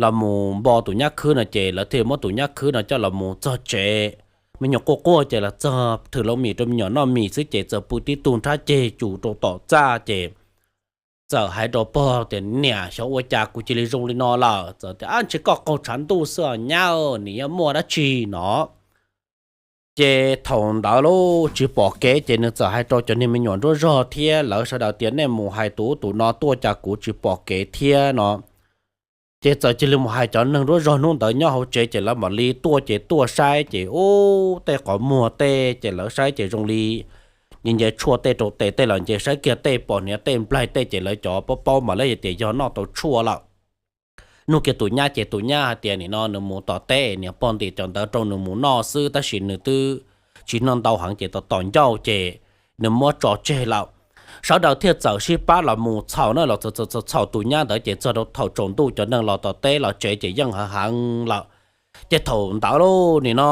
los mus npo tus nyab khwb no ces lawv thiaj muab tus nyab khwb no coj los mus txog tsev. Me nyuam quaj quaj ces los txog thws loo mis rau me nyuam noj mis xwb ces txawm pw tib tug nrhab ceg cus rau tom txaj ces txawm hais rau pog tias, niam, xyov ua cas kuv cia li zoo li no lawm. Txawm tias, ab, ntshe koj qaug tshav ntuj xwb os nyab, nim yuav muaj dab tsi no. Ces thaum ntawd lauj tsis pom kev ces nws txawm hais rau cov niag me nyuam nruab zog thiab lawv sawv daws tias, nej mus hais tus ub tus no tuaj cas kuv tsis pom kev thiab no. Ces txawm cia li mus hais cov neeg nruab zog hnub ntawd nyob hauv tsev ces lawv mam li tuaj ces tuaj saib ces ub tej qhov muag tej ces lawv saib ces zoo li nce nce tshuaj tej rau tes tej los nce saib kiag tej pom hniav tej nplaig tej ces lawv cov paub paub mas lawv tias yog noj tau tshuaj lawm. Nug kiag tus nyab ces tus nyab hais tias nim no nws mus tom teb, niam pog ntim cov ntawd rau nws mus noj xwb tab sis nws twb tsis noj ntau heev ces tos tos ncauj ces nws muab tso tseg lawm. Sawv daws thiaj txawm sib pab los mus txhaum na, los txhaum tus nyab ntawd ces txog rau thaum tsaus ntuj cov neeg los tom teb los tsev ces yeej heev heev lawm. Ces thaum ntawd lauj nim no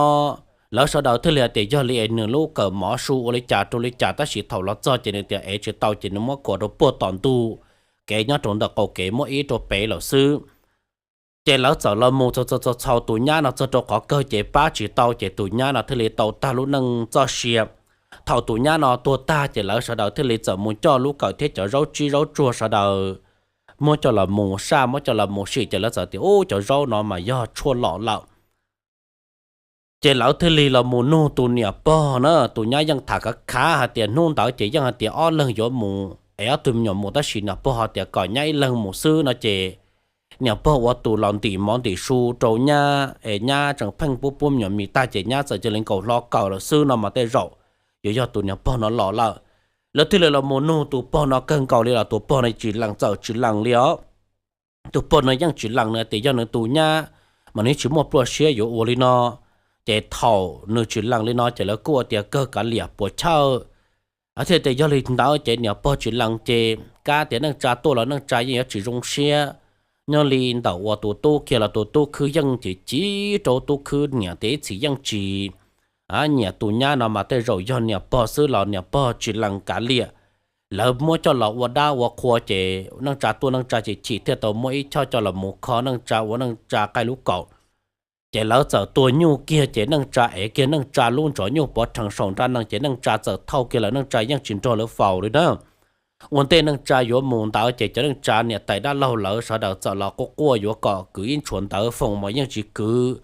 lawv sawv daws thiaj li hais tias yog li es nws lub kawm mov su ua li cas rau li cas tab sis thaum los txog ces nws tias ev tsis tau ces nws muab kuam rau puag tom ntug kev nyob rau ntawm qaum kev muab ib rau pem lawm xwb. Ces lawv txawm los mus txhaum txhaum tus nyab no txog rau qhov kawg ces pab tsis tau ces tus nyab no thiaj li tau tag lub neej txoj sia. Thaum tus nyab no tuag tag ces lawv sawv daws thiaj li txawm mus coj lub kawm thiab cov zaub tsib zaub tsuag sawv daws muab coj los mus saj muab coj los mus sim ces lawv txawm tias ub cov zaub no mas yog tshuaj lom lawm. Ces lawv thiaj li los mus nug tus niam pog na, tus nyab yeej tham khav khav hais tias hnub ntawd ces yeej hais tias ob leeg yuav mus es ob tug me nyuam mus tab sis niam pog hais tias kom nyab ib leeg mus xwb no ces niam pog ua tus los ntim mov ntim su rau nyab es nyab tseem pheej pub pub me nyuam mis tag ces nyab txawm cia li nkaus hlo kawm lawm xwb no mas tej zaum yuav yog tus niam pog no los lawm. Lawv thiaj li los mus nug tus pog no kawg nkaus li los tus pog no tsis lees, txawm tsis lees li os. Tus pog no yeej tsis lees, nws tias yog nws tus nyab mas nws tsis muaj pluaj siab yuav ua li no. Ces thaum nws tsis lees li no ces lawv kuj ua tias kawg kav liam puas chawj. Thiaj tias yog li ntawd ces niam pog tsis lees ces kab tias neej tsa tuaj los neej tsa yeej yuav tsis zoo siab. Nyob li ntawm uas tus tub kiag los tus tub khwb yeej chim chim rau tub khwb niam tias ib txhis yeej tsis nyiam tus nyab no mas tej zaum yog niam pog xwb los niam pog tsis lees kav liam. Lawv muab coj los ua dab ua qhua ces neej tsa tuaj neej tsa chim chim thiaj tau muab ib choj coj los mus kho neej tsa ua neej tsa qaij lub kaum. Ces lawv txawm tua nyuj kiag ces neej tsa ev kiag neej tsa lub ntsos nyuj pov rhees saum nra nees ces neej tsa txawm thauj kiag lawm, neej tsa yeej tsis nrog lawv faus li na. Ua ntej neej tsa yuav mus ntawd ces cov neej tsa niam tais dab laug lawv sawv daws txawm los quaj quaj yuav kom kwv ib ntshuas ntawv foom mas yeej tsis kwv.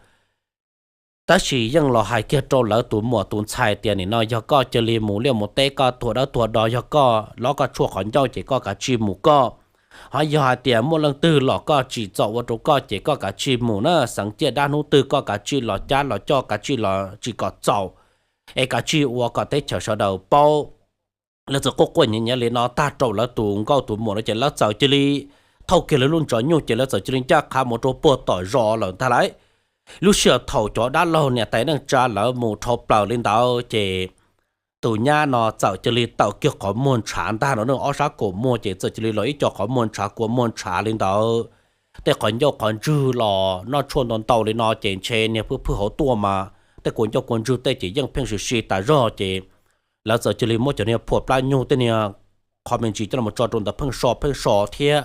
Tab sis yeej los hais kiag rau lawv tus muam tus ntxhais tias nim no yog koj cia li mus liaj mus teb, koj tuag dawb tuag do, yog koj lob koj tshuaj qhov ncauj ces koj kav tsij mus koj. Ho yog hais tias muaj leej twg los koj tsim txom ua rau koj ces koj kav tsij mus na, xeev ciaj dab hnub twg koj kav tsij los cab los coj, kav tsij los tsim kom txaus, es kav tsij ua kom teb chaws sawv daws paub. Lawv txawm quaj quaj nyiav nyiav li no tag rau lawv tus nkauj tus muam no ces lawv txawm cia li thauj kiag lawv lub ntsos nyuj ces lawv txawm cia li ncaj qha mus rau puag tom zos lawm ntag lauj. Lub sij hawm thaum cov dab laug niam tais neej tsa lawv mus dhau plaws li ntawd ces tus nyab no txawm cia li tawm kiag qhov muag ntshav ntag no, ob sab kaum muag ces txawm cia li los ib co qhov muag ntshav kua muag ntshav li ntawd. Tej qhov ncauj qhov ntswg los noj tshuaj ntau ntau li no ces ntshe niag phwj phwj hauv tuaj mas tej kua ncauj kua ntswg tej ces yeej pheej si si tas zog ces lawv txawm cia li muab cov niag phuam plab nyuj tej niag qhov me ntsis coj los tso rau ntawd pheej so pheej so thiab.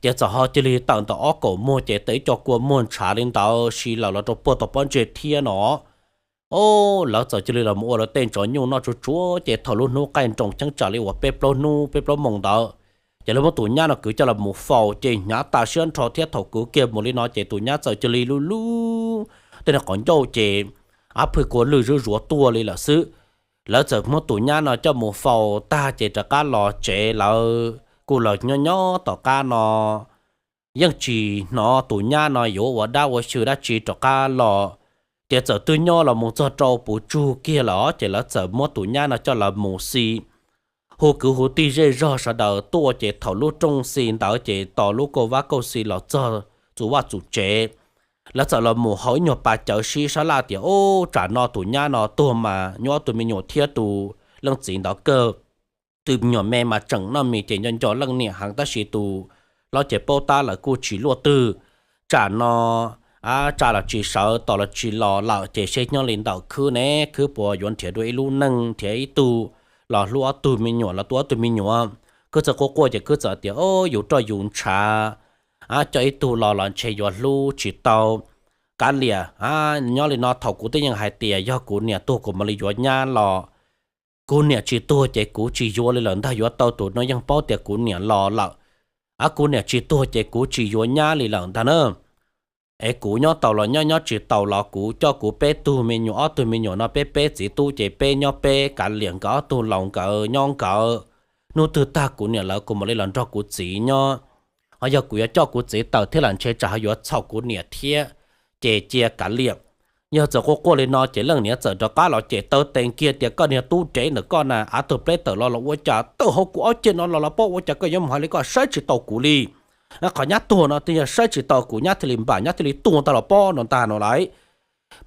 Ces txawm ho cia li tawm ntawm ob kaum muag ces tawm ib co kua muag ntshav li ntawd si lawm los rau puag tau pob ntseg thiab no. Ob, lawv txawm cia li los mus ua lawv tej ntxov nyuj noj tsuag tsuag ces thaum lub hnub qaij nroos cheeb tsam li uas peb plaub hnub peb plaub moos ntawd, ces lawv muab tus nyab no kwv coj los mus faus ces hnyav tas siab nrho thiab thaum kwv kiag mus li no ces tus nyab txawm cia li lub lub tej no qhov ncauj ces ab phwj kua lwj zuj zuav tuaj li lawm xwb. Lawv txawm muab tus nyab no coj mus faus tag ces rov qab los tsev lawv kuj los nyob nyob tom qab no yeej tsis hnov tus nyab no yuav ua dab ua xyw dab tsi rov qab los. Ces txawm twb nyob los mus txog rau puv tsug kiag lawm ces lawv txawm muab tus nyab no coj los mus xi hu kwv hu tij zej zog sawv daws tuaj ces thaum lub rooj xi ntawd ces tos lub kauj vab kauj xi los txog txus vaj txus tsev. Lawv txawm los mus haus ib nyuag pas cawv sib sab laj tias, Ub, tsam no tus nyab no tuag mas nyuaj ob tug me nyuam thiab tus leej txiv ntawd kawg. Tus me nyuam me mas tseem noj mis ces nco nco leej niam heev tab sis tus hlob ces paub tab lawm kuj tsis luaj twg. Tsam no tsa los tsis sawv tos los tsis los lawm ces seb nyob li ntawm khwb ne, khwb puas yuav nrhiav dua ib lub neej nrhiav ib tug los hlub ob tug me nyuam los tu ob tug me nyuam. Khwb txawm quaj quaj ces khwb txawm tias, Ub, yus roj yus ntshav, coj ib tug los los ntshe yuav hlub tsis tau. Kav liam, nyob li no thaum kuv twb yeej hais tias yog kuv niam tuag kuv mam li yuav nyab los kuv niam tsis tuag ces kuv tsis yuav li lawm ntag, yuav tau tus no yeej paub tias kuv niam los lawm. Ab, kuv niam tsis tuag ces kuv tsis yuav nyab li lawm ntag na. Es kuv nyob tau los nyob, nyob tsis tau los kuv coj kuv peb tug me nyuam, ob tug me nyuam no peb peb txiv tub ces peb nyob peb, kav liam nkawd ob tug laus nkawd nyob nkawd. Hnub twg tag kuv niam lawv kuv mam li los nrog kuv txiv nyob. Ho yog kuv yuav coj kuv txiv tawm thiab los ntshe tsam ho yuav txhaum kuv niam thiab. Ces cia kav liam. Yog txawm quaj quaj li no ces leej niam txawm rov qab los cem taw tes kiag tias, Koj niag tub dev ntawm koj na, av tug pleb tawm los los ua cas tawm hauv kuv ob ceg no los los pob, ua cas koj yuav mus hais li ko, saib tsis taus kuv li. Qhov nyab tuag no twb yog saib tsis taus kuv, nyab thiaj li npam, nyab thiaj li tuag ntag los pob no ntag no lauj.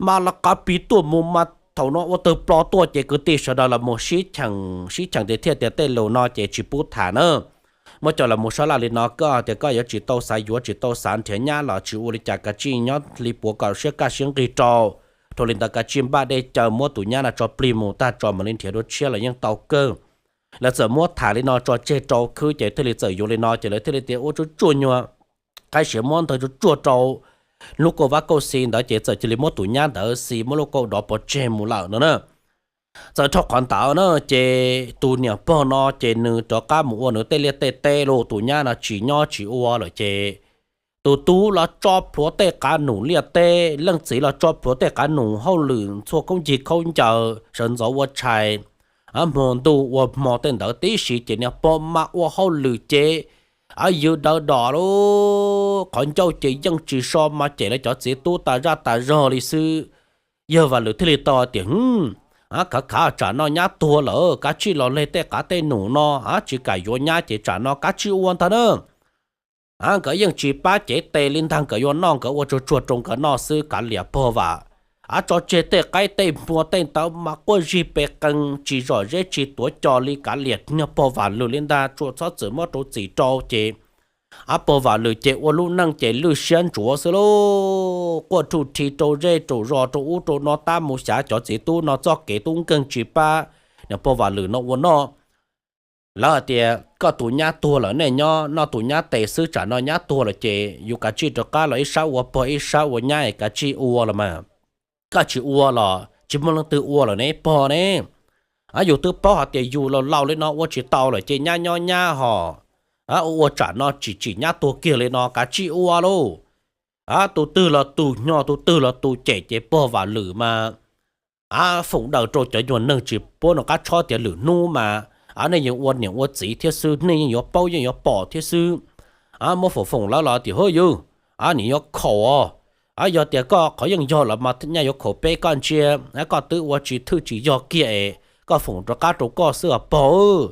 Mas lawv qav pis tuaj mus mas thaum no ua tawg plo tuaj ces kwv tij sawv daws los mus sib cheem, sib cheem tias thiaj tias tej lus no ces tsis pub tham na. Muab coj los mus sab laj li no, koj tias koj yuav tsis tau xav yuav, tsis tau xav nrhiav nyab los tsis ua li cas, kav tsij nyob li puav kom siab kaj siab nqig rau. Dhau li ntawd kav tsij npaj dej cawv muab tus nyab no tso plig mus tag tso mam li nrhiav dua tshiab los yeej tau kawg. Lawv txawm muab tham li no tso tseg rau khwb ces thiaj li txawm yuav li no ces lawv thiaj li tias ua tsuag tsuag nyuag qaib siav muab ntawg tsuag tsuag rau lub kauj vab kauj xi ntawd ces txawm cia li muab tus nyab ntawd xi muab lub kauj dov pov tseg mus lawm no na. Txawm dhau qhov ntawd na ces tus niam pog no ces nws rov qab mus ua nws tej liaj tej teb los tus nyab no tsis nyob tsis ua lawm ces tus tub los tso plhuav tej qav num liaj teb, leej txiv los tso plhuav tej qav num hauj lwm ntxhua khaub ncig khaub ncaws sawv ntxov ua tshais, hmo ntuj ua hmo tej ntawd tib si ces niag pog mas ua hauj lwm ces yws daws dos lub qhov ncauj ces yeej tsis so mas cem lawv cov txiv tub tas zaj tas zog li xwb. Yawg Vam Lwm thiaj li tau tias, Khav khav tsam no nyab tuag lawm kav tsij los leg tej qav tej num no, tsis kam yuav nyab ces tsam no kav tsij ua ntag na. Nkawd yeej tsis pab cev tes li ntag, nkawd yuav noj nkawd ua tsuag tsuag rau nkawd noj xwb. Kav liam pog Vam, tso tseg tej qaib tej npua tej ntawd mas quaj zig pes qees tsis zom zeb tsis tuav co li. Kav liam niag pog Vam Lwm li ntag, tsuas txhob txwm muab rau txim rau ces pog Vam Lwm ces ua lub neej ces lwj siab ntsuav xwb lauj. Quaj rhuj rhi rau zej rau zos rau ub rau no tab mus xyav cov txiv tub no txoj kev tub nkeeg tsis pab niag pog Vam Lwm no ua noj. Lawv hais tias koj tus nyab tuag lawm nej nyob noj tus nyab tes xwb, tsam no nyab tuag lawm ces yus kav tsij rov qab los ib sab ua pog ib sab ua nyab es kav tsij ua los mas. Koj tsis ua los tsis muaj leej twg ua lawm ne pog ne. Yus twb paub hais tias yus laus laus li no ua tsis tau lawm ces nyab nyob nyab hos. Ua ua tsam no tsis tsim nyab tuag kiag li no kav tsij ua lauj. Tus twg los tus hnyos tus twg los tus cem ces pog Vam Lwm mas foom daws rau cov nyuag neeg tsis paub noj qab tshob tias lwm hnub mas nej yeej ua niam ua txiv thiab xwb, nej yeej yuav paub yeej yuav pom thiab xwb. Muab foom foom lawv los tias, Hwb yus, nim yuav khaum os. Yog tias koj qhov yeej yog los mas nyaj yuav khaum peb, koj ntsia koj twb ua tsis thwj tsis yog kiag es koj foom rov qab rau koj xwb os pog.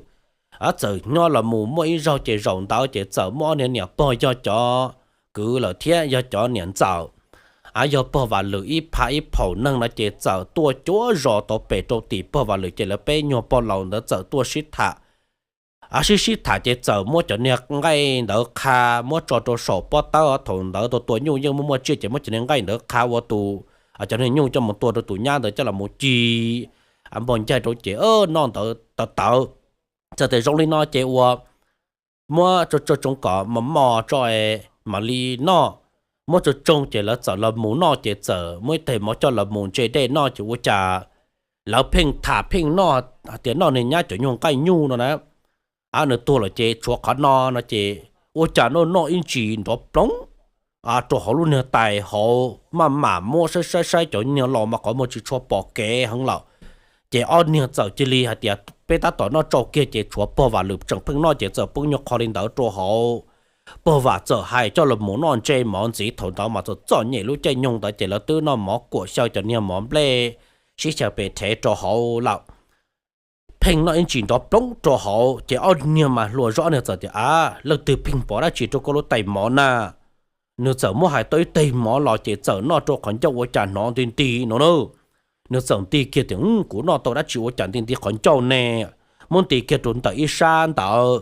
Txawm nyob los mus muaj ib zaug ces zaum ntawd ces txawm muaj ob niag niam pog yog cov kwv lawm thiab yog cov niam ntxawm, yog pog Vam Lwm ib pha ib phaum neeg no ces txawm tuaj cuab zos tau pem rau tim pog Vam Lwm ces lawv peb nyuag pog laus ntawd txawm tuaj sib tham. Sib sib tham ces txawm muab cov niag nqaij ntawd qha muab tso rau saum pob tawb, thaum ntawd tua tua nyuj yeej muaj muaj tsiaj ces muab cov niag nqaij ntawd qha ua tus, cov niag nyuj coj mus tua rau tus nyab ntawd coj los mus ci npog ncaig rau ces noj ntawd tawv tawv. Txawm tias zoo li no ces ua muab tso tso tsoov kom mos mos tso mam li noj. muab tsoo tsoo ces lawv txawm los mus noj ces txawm muab ib tais mov coj los mus ntse dej noj ces ua cas lawv pheej tham pheej noj hais tias noj niag nyab cov nyuag nqaij nyuj no na. Nws tuag lawm ces tshuav qhov no no ces ua cas noj noj ib ntsis nrov ploog rau hauv lub niag tais hauv maj mam muab saib saib saib cov niag laus mas qhov muag tsis tshua pom kev heev lawm. Ces ob niag txawm cia li hais tias peb tab tom noj tsau kiag ces tshuav pog Vam lwm tseem pheej noj ces txawm poob nyuag qho li ntawd rau hauv. Pog Vam txawm hais coj los mus noj ntse mov ntxiv thaum ntawd mas txom txom nyem lub caij nyoog ntawd ces lawv twb noj mov kuam xyaw cov niag mov nplej sib xyaw pes rhev rau hauv lawm. Pheej noj ib ntsis nrov ploog rau hauv ces ob niag mas hluas zoj ob niag txawm tias a, leej twg pheej pov dab tsi rau koj lub tais mov na. Nws txawm muab hais tau ib tais mov los ces txawm noj rau qhov ncauj ua cas hnov nti nti no na. Nws txawm nti kiag tias kuv noj tau dab tsi ua cas nti nti qhov ncauj ne. Muab nti kiag rau ntawm ib sab ntawd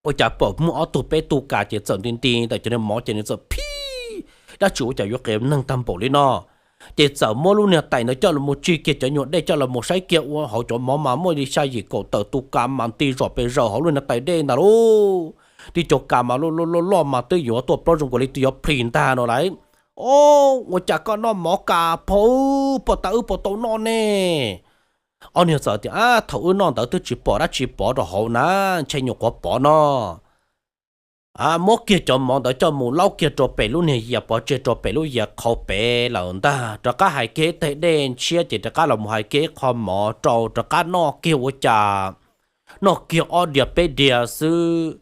ua cas pom muaj ob tug peb tug kas ces txawm nti nti ntawm cov niag mov ces nws txawm phij, dab tsi ua cas yuav qias neeg tag npaum li no. Ces txawm muab lub niag tais ntawd coj los mus tsig kiag cov nyuag dej coj los mus saib kiag ua hauv cov mov mas muaj li xya yim kaum tawm tus kas mas nti zom pes zaws hauv lub niag tais dej ntag lauj. Tib cov kas mas loj loj loj mas twb yuav tuaj plaub zoo nkaus li twb yuav plhis ntag no lauj. O, ua cas koj noj mov kas phauj, pog tas wb puas tau noj ne? Ob niag txawm tias a, thaum wb noj ntawd twb tsis pom dab tsi pov rau hauv na, ntshe nyuam qhuav pov no. Muab kiag cov mov ntawd coj mus laub kiag rau pem lub niag yias pov tseg rau pem lub yias qhauv pem lawm ntag, rov qab hais kiag ib tais dej ntshiab ces rov qab los mus hais kiag ib qho mov rau rov qab noj kiag ua cas noj kiag ob diav peb diav xwb,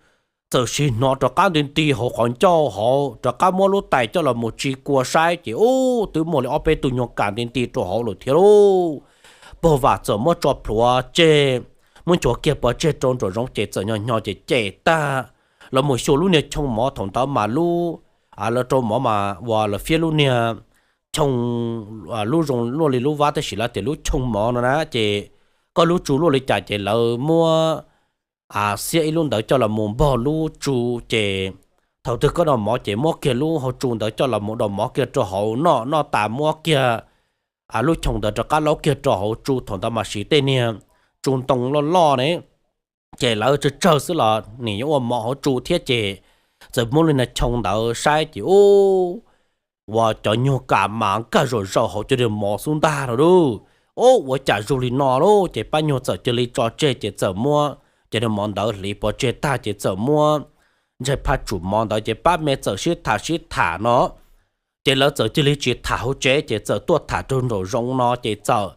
txawm sim hnov rov qab nti nti hauv qhov ncauj hauv, rov qab muab lub tais coj los mus tsis kua saib ces ub twb muaj li ob peb tug nyuag kas nti nti rau hauv lawm thiab lauj. Pog Vam txawm muab tso plhuav tseg, muab nchuav kiag pov tseg rau nraum zoov ces txawm nyo nyo ces cem tag, los mus xyuas lub niag choo mov thaum ntawd mas lub, lawv rau mov mas uas lawv fiab lub niag choo, lub zoo luaj li lub vab tab sis lawv tias lub choo mov no na ces koj lub tsu luaj li cas ces lawv muab xiab ib lub ntawd coj los mus npog lub tsu ces thaum twg koj noj mov ces muab kiag lub hauv tsu ntawd coj los mus daus mov kiag rau hauv noj, noj tas muab kiag lub choo ntawd rov qab laub kiag rau hauv tsu thaum ntawd mas siv tej niag tsu ntoo loj loj ne. Ces lawv tsawg tsawg xwb los nim yuav ua mov hauv tsu thiab ces txawm muab lub niag choo ntawd saib ces ub, uas cov nyuag kas mas nkag zom zaws hauv cov niag mov xub ntag no lauj. Ub, ua cas zoo li no lauj, ces pab nyuag txawm cia li tso tseg ces txawm muab cov niag mov ntawd hliv pov tseg tag ces txawm muab ntshai phaj tsum mov ntawd ces pab me txawm sib tham sib tham no. Ces lawv txawm cia li tsis tham hauv tsev ces txawm tuaj tham rau nraum zoov no ces txawm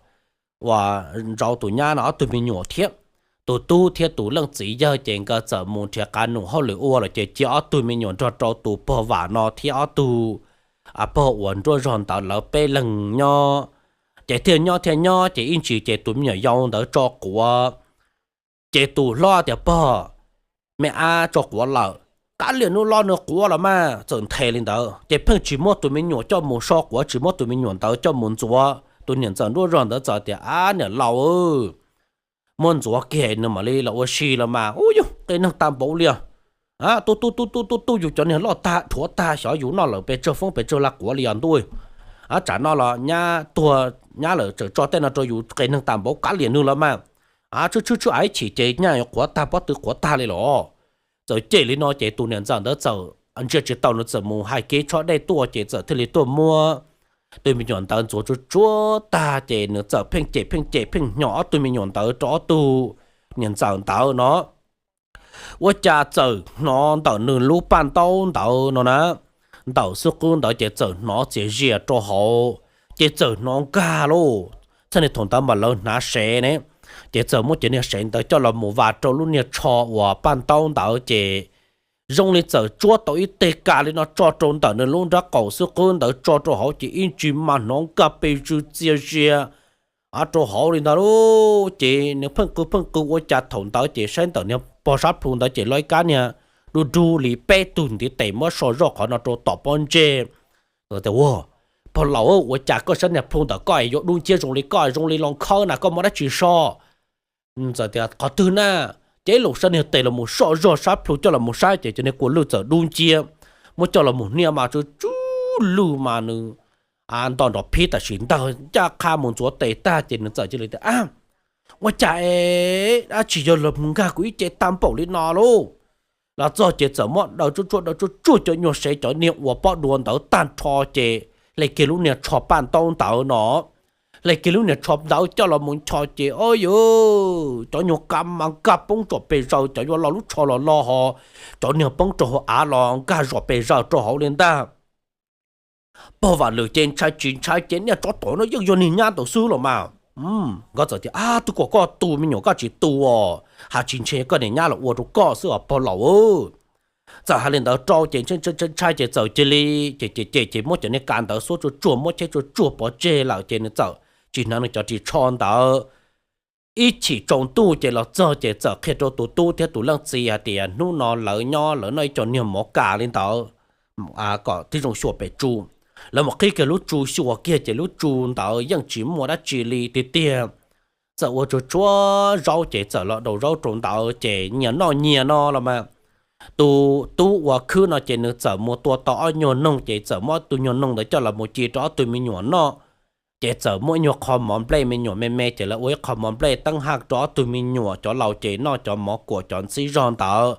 uas ntsauv tus nyab no ob tug me nyuam thiab. Tus tub thiab tus leej txiv yawg ces nkawd txawm mus nrhiav qab num hauj lwm ua lawm ces cia ob tug me nyuam nrog rau tus pog Vam no thiab ob tug pog uas nruab zog ntawd lawv peb leeg nyob. Ces thiaj nyob thiaj nyob ces ib ntsis ces tus me nyuam yau ntawd tso quav. Ces tus hlob tias pog, me ab tso quav lawm, qab liam nub los nws quav los mas txawm nthe li ntawd ces pheej tsis muab tus me nyuam coj mus so quav, tsis muab tus me nyuam ntawd coj mus ntxuav. Tus niam ntxawm nruab zog ntawd txawm tias ab niam laus, muab ntxuav kiag nws mam li los ua si los mas ub yug qias neeg tag npaum li. Tub tub tub tub tub tub yus cov niag loj tag dhuav tag xyov yus noj lawm pes tsawg foob pes tsawg laj quav li os ntuj. Tsam no los nyab tuag nyab lawm tseem tso tej no rau yus qias neeg tag npaum qab liam nws los mas. Tshwb tshwb tshwb ib chim ces nyaj yuav quav tag pob tw quav tag li los. Txawm cem li no ces tus niam ntxawm ntawd txawm ntsia tsis tau nws txawm mus hais kev tsho dej tuaj ces txawm thiaj li tuaj muab tus me nyuam ntawd ntxuav tsuag tsuag tag ces nws txawm pheej cem pheej cem pheej hnyos ob tug me nyuam ntawd rau ob tug niam ntxawm ntawd no. Ua cas txawm hnov ntawm nws lub paj ntaub ntawd no na, ntawm xub qwb ntawd ces txawm hnov txias zias rau hauv, ces txawm hnov nkag lauj. Txheej niag thaum ntawd mas lawv hnav sev ne, ces txawm muab cov niag sev ntawd coj los mus vas rau lub niag tsho uas paj ntaub ntawd ces zoo li txawm tsuab tau ib teg kas li no tso rau ntawm nws lub nrab qaum xub qwb ntawd tso rau hauv ces ib ntsis mas hnov nkag pes zws txias zias rau hauv li ntawd lauj. Ces nws pheej qw pheej qw ua cas thaum ntawd ces saib ntawm niag pog sab plhu ntawd ces loj ib kab niag dub dub li peb tug ntiv tes muab so zoj qhov no rau tom pob ntseg. Ua, pog laus, ua cas koj saib niag plhu ntawm koj es yuav dub nciab zoo li koj, zoo li los khawb na, koj muaj dab tsi so? Txawm tias qhov twg na, ces ib lus saib niag tes los mus so zog sab plhu coj los mus saib ces cov niag kua lwj txawm dub nciab, muab coj los mus hnia mas tsw tsw lwj mas nws nto nrov phib tam sim ntag, ncaj qha mus ntxuav tes tag ces nws txawm cia li tias, ua cas es dab tsi yog los mus nkag kuv ib ce tag npaum li no lauj? Los txog ces txawm muab daws tsuj tsuaj daws tsuj tsuaj cov nyuag sev cov niag uas pob dua ntawd tag nrho ces hle kiag lub niag tsho paj ntaub ntawd no, hle kiag lub niag tsho ntawd coj los mus ncho ces o yus cov nyuag ka mas nkag poob zom pes zaws, cov yuav lo lub tsho los lo ho, cov niag poob rau hauv av los nkag zom pes zaws rau hauv li ntag. Pog Vam Lwm ces ntshai tsis ntshai ces niaj tsov tom no yeej yog niag nyab ntawd xwb los mas. Nkawd txawm tias, Ab, twb kom koj tu me nyuam koj tsis tu os, hais tsis ntshe koj niag nyab los ua rau koj xwb os pog laus. Txawm hais li ntawd rau ces ntshai ces txawm cia li ces ces ces ces muab cov niag ka ntawd xuab tsuaj tsuaj muab cheb tsuaj tsuaj pov tseg lawm ces nws txawm tsis hnav nws cov ris tsho ntawd. Ib chim tsaus ntuj ces los txog ces txawm qhia rau tus tub thiab tus leej txiv hais tias hnub no lawv nyob lawv noj ib co niag mov kas li ntawd kom tib zoo xyuas pem tsu. Lawv mus qhib kiag lub tsu xyuas kiag ces lub tsu ntawd yeej tsis muaj dab tsi li tiag tiag. Txawm ua tsuag tsuag zaub ces txawm los daus zaub rau ntawd ces nyias noj nyias no los mas. Tus tub uas khwb no ces nws txawm mus tua tau ob nyuag noog ces txawm muab tus nyuag noog ntawd coj los mus ci rau ob tug me nyuam noj. Ces txawm muab ib nyuag qho mov nplej me nyuam me me ces lawv ua ib qho mov nplej teeb haj rau ob tug me nyuam, cov laus ces noj cov mov kuam cov ntxhib zog ntawd.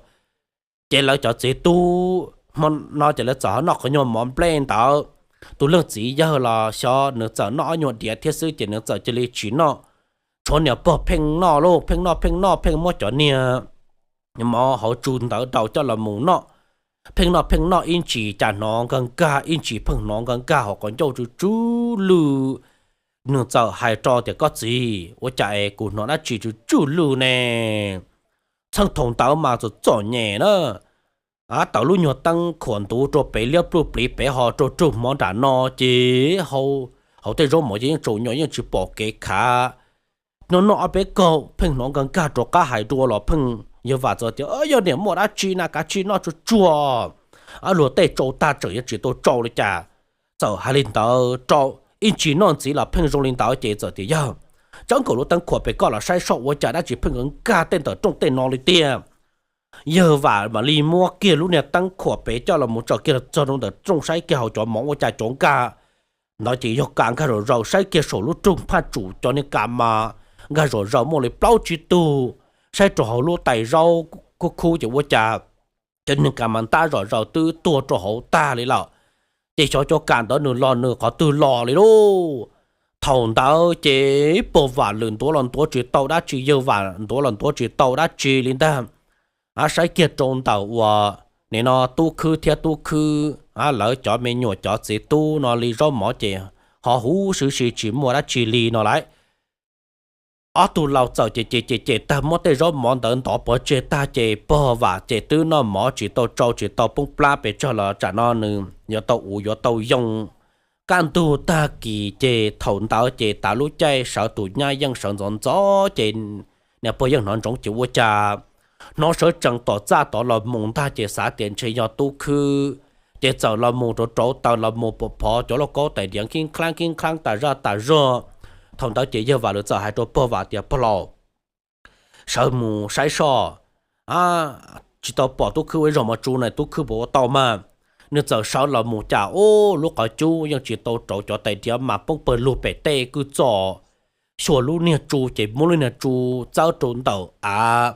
Ces lawv cov txiv tub hmo no ces lawv txawm ho noj qhov nyuag mov nplej ntawd. Tus leej txiv yawg los xyov nws txawm noj ob nyuag diav thiab xwb ces nws txawm cia li tsis noj. Tshuav niam pog Pheej noj lauj, Pheej noj Pheej noj Pheej muab cov niag mov hauv tsu ntawd daus coj los mus noj. Pheej noj Pheej noj ib ntsis cas hnov nkag nkag, ib ntsis pheej hnov nkag nkag hauv qhov ncauj tsw tsw lwj. Nws txawm hais rau tias, Koj txiv, ua cas es kuv hnov dab tsi tsw tsw lwj ne? Txheej thaum ntawd mas txom txom nyem na, tawm lub nyuag teeb khuam ntuv rau pem liab pluj pliv pem ho rau rau hmo nram no ces hauv tej zaub mov ces yeej tsaus nyo yeej tsis pom kev khav. Noj noj ob peb kaug pheej hnov nkag nkag rov qab hais dua los pheej yawg Vam txawm tias, Yog niam muaj dab tsi na kav tsij noj tsuag tsuag, luag tej tsau tag tseem yuav tsis tau tsau li cas. Txawm hais li ntawd rau, ib ntsis noj ntxiv los pheej zoo li ntawd ces txawm tias, Yawg, txhob nkaum lub teeb khuam pem koj los saib soj ua cas dab tsi pheej nkag nkag tej ntawm rooj tej no li tiag. Yawg Vam mam li muab kiag lub niag teeb khuam pem coj los mus tsom kiag los txog rau ntawm rooj saib kiag hauv cov mov ua cas cov nkag ntawd ces yog ka nkag zom zaws, saib kiag saum lub rooj phaj tsum cov niag ka mas nkag zom zaws muaj li plaub tsib tug. Saib rau hauv lub tais zaub khub khub ces ua cas cov niag ka mas ntab zom zaws twb tuag rau hauv tag li lawm. Ces xyov cov ka ntawd nws los nws qhov twg los li lauj. Thaum ntawd ces pog Vam Lwm ntuav los ntuav tsis tau dab tsi, yawg Vam ntuav los ntuav tsis tau dab tsi li ntag. Saib kiag rau ntawm uas nim no tub khwb thiab tub khwb lawv cov me nyuam cov txiv tub no li zaub mov ces ho huv si si tsis muaj dab tsi li no lauj. Ob tug laus txawm ces ces ces ces tag muab tej zaub mov ntawd ntov pov tseg tag ces pog Vam ces twb noj mov tsis tau tsau tsis tau poob plab pes tsawg los tsam no nws yuav tau ua yuav tau yoo. Kaj ntug tag kis ces thaum ntawd ces tas lub caij sawv tus nyab yeej sawv ntxov ntxov ces niam pog yeej hnov ntsoov ces ua cas hnov sawv tsees tom txaj tod los mus ntag ces xav tias ntshe yog tub khwb. Ces txawm los mus rauv rauv taws los mus pom phov cov lauj kaub tais diav khib khlab khib khlab tas zaj tas zog. Thaum ntawd ces yawg Vam Lwm txawm hais rau pog Vam tias, Pog laus, sawv mus saib soj, tsis tau pom tub khwb ua ib zaug mov tsu na, tub khwb puas ua tau mas? Nws txawm sawv los mus cas ub lub qhov cub yeej tsis tau rauv, cov tais diav mas poob pawg lug pem tej kwj txoj. Xyuas lub niag tsu ces muab lub niag tsu txawb rau ntawm av,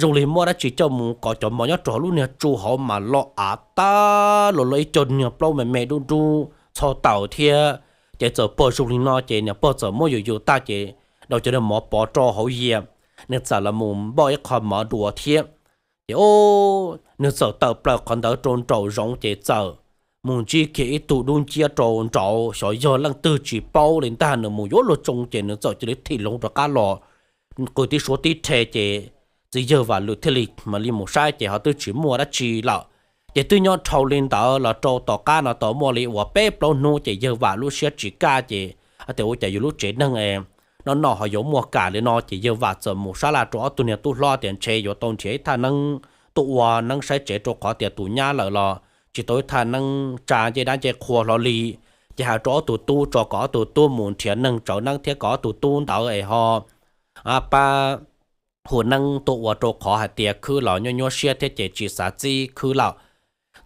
zoo li muab dab tsi coj mus kov cov mov nyob rau hauv lub niag tsu hauv mas lo av tag los lo ib co niag plaub me me dub dub txho taws thiab. Ces txawm pom zoo li no ces niam pog txawm muab yus yus tag ces daus cov niag mov pov rau hauv yias, nws txawm los mus npaj ib qho mov dua thiab. Ces nws txawm tawm plaws qhov ntawd rau nraum zoov ces txawm mus ntsib kiag ib tug dub nciab rau nraud, xyov yog leej twg tsis paub li ntag, nws mus yuav luag tsoo ces nws txawm cia li thim loo rov qab los. Qw tib suab tib rhe ces txiv yawg Vam Lwm thiaj li mam li mus saib ces ho twb tsis muaj dab tsi lawm. Ces twb nyob dhau li ntawd los rau tom qab no tau muaj li uas peb plaub hnub ces yawg Vam lub siab tsis kaj ces hais tias ua cas yus lub tsev neeg noj noj ho yuav muaj kam li no ces yawg Vam txawm mus sab laj rau ob tug niag tub hlob tias ntshe yuav tau nrhiav ib thaj neeb tuaj ua neeb saib tsev rau qhov tias tus nyab lawm los tsis tau ib thaj neeb tsa ncej dab ncej qhua hlo li. Ces hais rau ob tug tub tso kom ob tug tub mus nrhiav neeg tsawv neeb thiab kom ob tug tub ntawd es ho pab hu neeb tuaj ua rau qhov hais tias khwb los nyuaj nyuaj siab thiab ces tsis xav txib khwb lawm.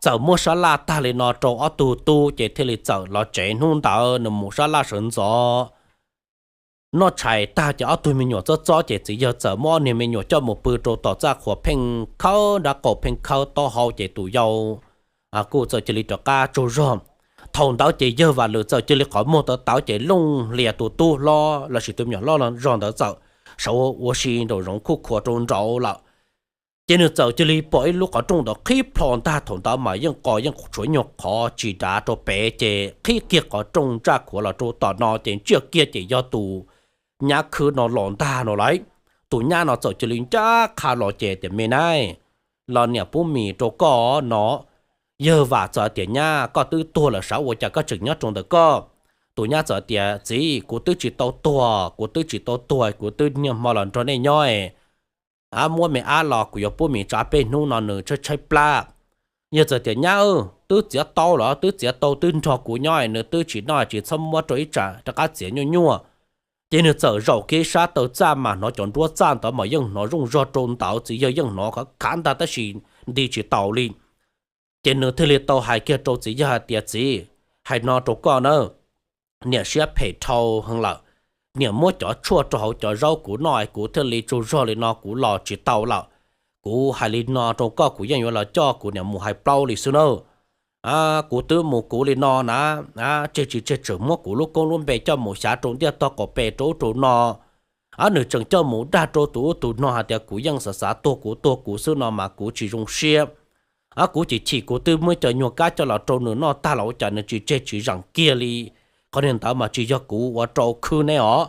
Txawm muab sab laj tag li no rau ob tug tub ces thiaj li txawm los tsev. Hnub ntawd nws mus sab laj sawv ntxov noj tshais tag ces ob tug me nyuam txob txob ces txiv yawg txawm muab ob niag me nyuam coj mus pw rau tom txaj qhuas pheej khawb nrab qaum pheej khawb taub hau ces tus yau kuj txawm cia li rov qab tsaug zog. Thaum ntawd ces yawg Vam Lwm txawm cia li qhov muag tawv tawv ces looj hlias tus tub hlob lossis tus me nyuam loj zog ntawd txawm sawv ua si nraum zoov khuj khuav rau nraud lawm. Ces nws txawm cia li pom ib lub qhov rooj ntawd qhib plho ntag. Thaum ntawd mas yeej qos yeej tshuav nyuag qhov tsis dav rau pem ces qhib kiag qhov rooj ntsaj khuav los rau tom no ces ntsiaj kiag ces yog tus nyab khwb no los ntag no lauj. Tus nyab no txawm cia li ncaj qha los ces tias, Me nab, los niam pub mis rau koj no. Yawg Vam txawm tias, Nyab, koj twb tuag lawm sav ua cas koj tseem nyob rau ntawm koj? Tus nyab txawm tias, Txiv, kuv twb tsis tau tuag, kuv twb tsis tau tuag, kuv twb niaj hmo los nrog nej nyob. Muab me ab los kuv yuav pub mis tso, peb hnub no nws tshaib tshaib plab. Yawg txawm tias, Nyab, twb txiav tau los twb txiav tau, twb nrog kuv nyob, nws twb tsis noj tsis txhob muab rau ib tsam rov qab txiav nyuaj nyuaj. Ces nws txawm zaum kiag sab taw txaj mas hnov cov nruab txaj ntawd mas yeej hnov zooj zog rau ntawd, txiv yawg yeej hnov khav khav ntag tab sis nti tsis taus li. Ces nws thiaj li tau hais kiag rau txiv yawg hais tias, Txiv, hais no rau koj na, niam siab phem dhau heev lawm. Niam muab cov tshuaj rau hauv cov zaub kuv noj es kuv thiaj li tsaug zog li no, kuv los tsis tau lawm. Kuv hais li no rau koj, kuv yeej yuav los coj kuv niam mus hais plaub li xwb na. Kuv twb mus kuv li no na, tseg tsis tseg tseem muab kuv lub koob lub npe coj mus xyav rau ntiaj tog qaum pes rau ub rau no. Nws tseem coj mus dag rau tus ub tus no hais tias kuv yeej xav xav tuag kuv tuag kuv xwb no mas kuv tsis zoo siab. Kuv chim chim kuv twb muab cov nyuag kab coj los rau nws noj tag los ua cas nws tsis tseg tsis zeem kiag li. Qhov niag ntawd mas tsis yog kuv ua rau khwb neb os,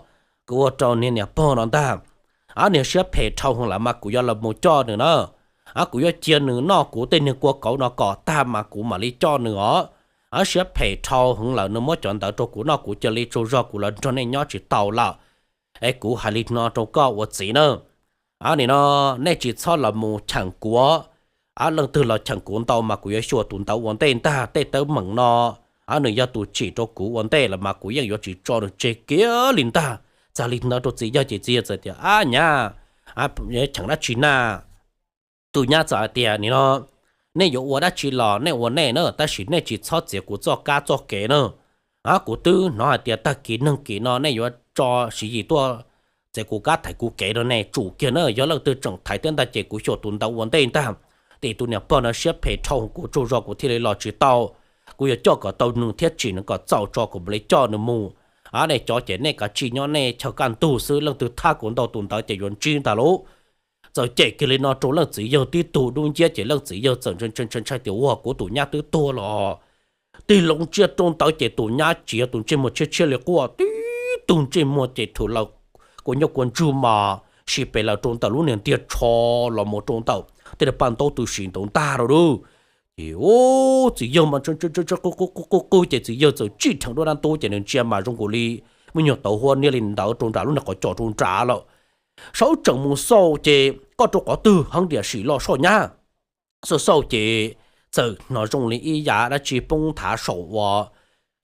kuv ua rau niag niam pog no ntag. Niag siab phem dhau heev lawm mas kuv yuav los mus coj nws na. Kuv yuav cia nws noj kuv tej niag kua kauv no kom tag mas kuv mam li coj nws os. Siab phem dhau heev lawm, nws muab cov ntawd rau kuv noj kuv cia li tsaug zog kuv los nrog nej nyob tsis tau lawm. Es kuv hais li no rau koj ua txiv na, nim no nej tsis txhob los mus cheem kuv. Leej twg los cheem kuv ntau mas kuv yuav xyuas tus ntawd ua ntej ntag. Tej teeb meem no nws yog tus tsim rau kuv ua ntej los mas kuv yeej yuav tsis tso nws tseg kiag li ntag. Txawm li ntawd rau txiv yawg ces txiv yawg txawm tias, Ab nyab, cheem dab tsi na? Tus nyab txawm hais tias, Nim no nej yuav ua dab tsi los nej ua nej na, tab sis nej tsis txhob txiav kuv txoj kab txoj kev na. Kuv twb hnov hais tias tag kis neeg kis no nej yuav tso Siv Yis tuaj txiav kuv kab thaiv kuv kev no ne, tsum kiag na. Yog leej twg tseem thaiv thiab ntag ces kuv xyuas tus ntawd ua ntej ntag. Tim tus niam pog no siab phem dhau, kuv tsaug zog kuv thiaj li los tsis tau. Kuv yuav coj kom tau nws thiab tsim nws kom txaus tso kuv mam li coj nws mus. Nej cov ces nej kav tsij nyob nej chaw kaj ntug xwb, leej twg thab kuv ntau tus ntawd ces yuav ntsib ntag lauj. Txawm cem kiag li no rau leej txiv yawg tib tug dub nciab ces leej txiv yawg txawm ntshai ntshai tias, Ua, kuv tus nyab twb tuag los. Tig loo tsiaj rau ntawd ces tus nyab tsis yog tus ntsej muag tshiab tshiab li quaj, tib tug ntsej muag ces thwm laws kua nyob kua ntsug mas sib pes laws rau ntawm lub niag ntiag tsho los mus rau ntawm tej paj ntaub tw sim ntawd ntag rau lauj. Ces txiv yawg mas qw qw qw ces txiv yawg txawm tsij dheev duab dab ntub ces nws ntsia mas zoo nkaus li me nyuag tauv huab niab li ntawd rau nram lub niag qhov cos rau nrad lawm. Saub tseem mus xauj ces koj rau qhov twg heev tiam sim los soj nyab. Xauj xauj ces txawm hnov zoo li ib yam dab tsi poob nthav saum uas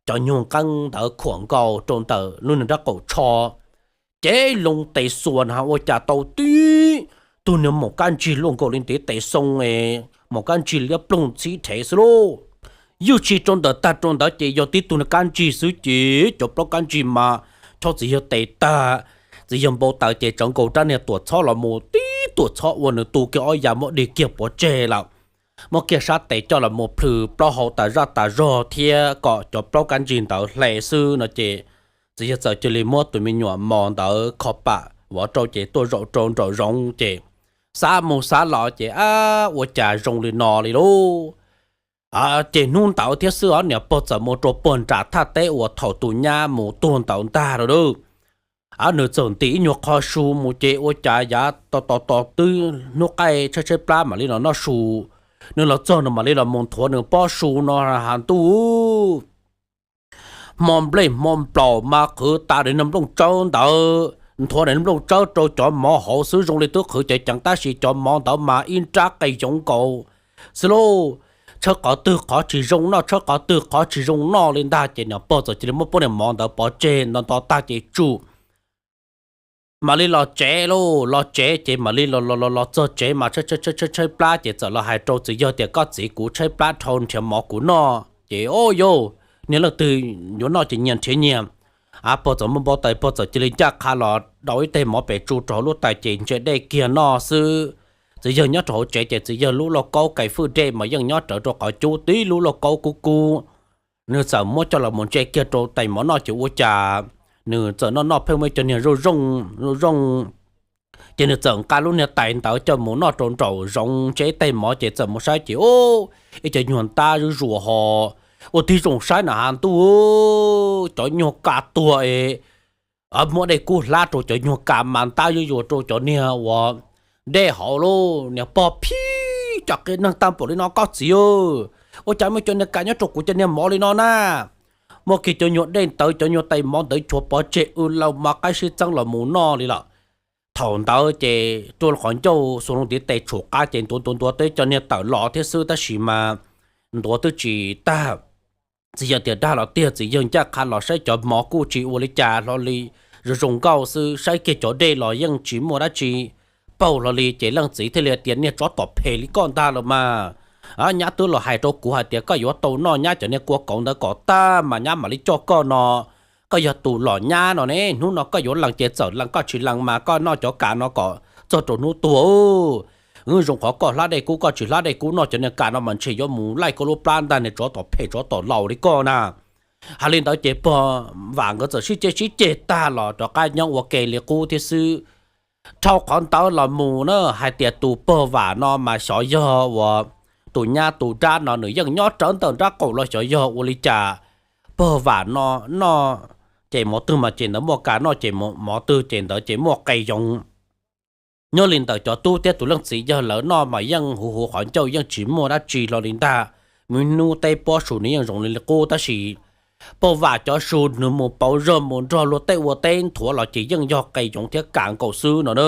cov nyuag nqeeb ntawd khuam nkaus rau ntawm lub niag nrab qaum tsho. Ces loo tes xuas na ua cas tau tib tug niag maum kab ntsig luaj nkaus li ntiv tes xoo, maum kab ntsig liab ploog txhib rhev xwb lauj. Ywj tsis rau ntawm tag rau ntawd ces yog tib tug niag kab ntsig xwb ces cov plaub kab ntsig mas chob txiv yawg tes tag. Txiv yawg npau taws ces tsawv nkaus rab niag tuam txhob los mus tib tuam txhob ua nws tu kiag ob yav muab dig kiag pov tseg lawm. Muab kiag sab tes coj los mus plhws plaub hau tas zaj tas zog thiab kom cov plaub kab ntsig ntawd hle xwb no ces txiv yawg txawm cia li muab tus me nyuam mos ntawd kho pam vov rau ces tuaj zaum rau nraum zoov ces xav mus xav los ces ab ua cas zoo li no li lauj. Ces hnub ntawd thiab xwb os niam pog txawm mus rau puag nram thaj teb uas thaum tus nyab mus tuag ntawd ntag lauj. Nws txawm ntim ib nyuag qho su mus ces ua cas yav tos tos tos twb hnub qaij tshaib tshaib plab mam li los noj su. Nws los txog nws mam li los mus nthuav nws pob su no has ntuj, hmo nplej hmo nplaum mas qhwv tas li niag nplooj tsawb ntawd. Nthuav niag nplooj tsawb rau cov mov hauv xwb zoo li twb qhwv ceev ceev tab sis cov mov ntawd mas ib nrab qe yoov nkaus xwb lauj. Tshawb qhov twg qhov tsis zoo noj, tshawb qhov twg qhov tsis zoo noj li ntag ces niam pog txawm cia li muab pob niag mov ntawd pov tseg nto nto tag ces tsum mam li los tsev lauj. Los tsev ces mam li los los los los txog tsev mas tshaib tshaib plab ces txawm los hais rau txiv yawg tias, Koj txiv, kuv tshaib plab dhau, nrhiav mov kuv noj. Ces, O yau, niag leej twg yuav noj ces nyias nrhiav nyias. Pog txawm muaj npau taws, pog txawm cia li ncaj qha los dau ib teg mov pem tsu rau hauv lub tais ces ntsia dej kiag noj xwb. Txiv yawg nyob rau hauv tsev ces txiv yawg lub lauj kaub kais fwj dej mas yeej nyob rawv rau qhov cub tib lub lauj kaub kub kub. Nws txawm muab coj los mus ntsia kiag rau tais mov noj ces ua cas nws txawm noj noj pheej muaj ib co niag zoo zoo, zoo zoo. Ces nws txawm nqa lub niag tais ntawd coj mus noj rau nraum zoov ntsia ib teg mov ces txawm mus saib ces ub, ib co nyuag ntab zuj zus ho. Ua tib zoo saib na has ntuj, cov nyuag ka tuag es muab dej kub hlab rau cov nyuag ka mas ntab zuj zus rau cov niag uas dej hauv lauj. Niag pog phib, cas qia neeg tag npaum li no koj txiv, ua cas muaj cov niag ka nyob rau kuv cov niag mov li no na. Muab kiag cov nyuag dej ntawd, cov nyuag tais mov ntawd chuav pov tseg, wb laus mas qaib sib txeeb los mus noj li lawm. Thaum ntawd ces rua qhov ncauj xuas loo ntiv tes tshum qab ces ntuav ntuav ntuav teb cov niag tawm los thiab xwb tab sis mas ntuav twb tsis tag. Txiv yawg tias dag los tiag, txiv yawg ncaj qha los saib cov mov kuj tsis ua li cas hlo li, zoo zoo nkauj xwb, saib kiag cov dej los yeej tsis muaj dab tsi paug hlo li ces leej txiv thiaj li tias niag tsov tom phem li koj ntag los mas, nyab twb los hais rau kuv hais tias koj yuav tau noj nyab cov niag kua kauv ntawd kom tag mas nyab mam li coj koj no. Koj yog tus los nyab no ne, hnub no koj yuav lees ces txawm lees, koj tsis lees mas koj noj cov ka no kom txog rau hnub tuag. Zoo qhov koj hlab dej kub, koj tsis hlab dej kub noj cov niag ka no mas ntshe yuav mus laij koj lub plab ntag niag tsov tom phem tsov tom laus li koj na. Hais li ntawd ces pog Vam nkawd txawm sib ceg sib ceg tag los rov qab nyob ua ke li qub thiab xwb. Dhau qhov ntawd los mus na hais tias tus pog Vam no mas xyov yog uas tus nyab tus dab no nws yeej nyob rawv ntawm nrab qaum los xyov yog ua li cas. Pog Vam no noj ces mov twg mas ces ntawd muaj ka noj, ces mov twg ces ntawd ces muaj qe yoov. Nyob li ntawm cov tub thiab tus leej txiv yawg lawv noj mas yeej huv huv qhov ncauj yeej tsis muaj dab tsi hlo li ntag. Muaj hnub teb pob su nws yeej zoo li qub tab sis pog Vam cov su nws mus pauv zog mus nrog luag tej ua teb nthuav los ces yeej yog qe yoov thiab ka nkaus xwb no na.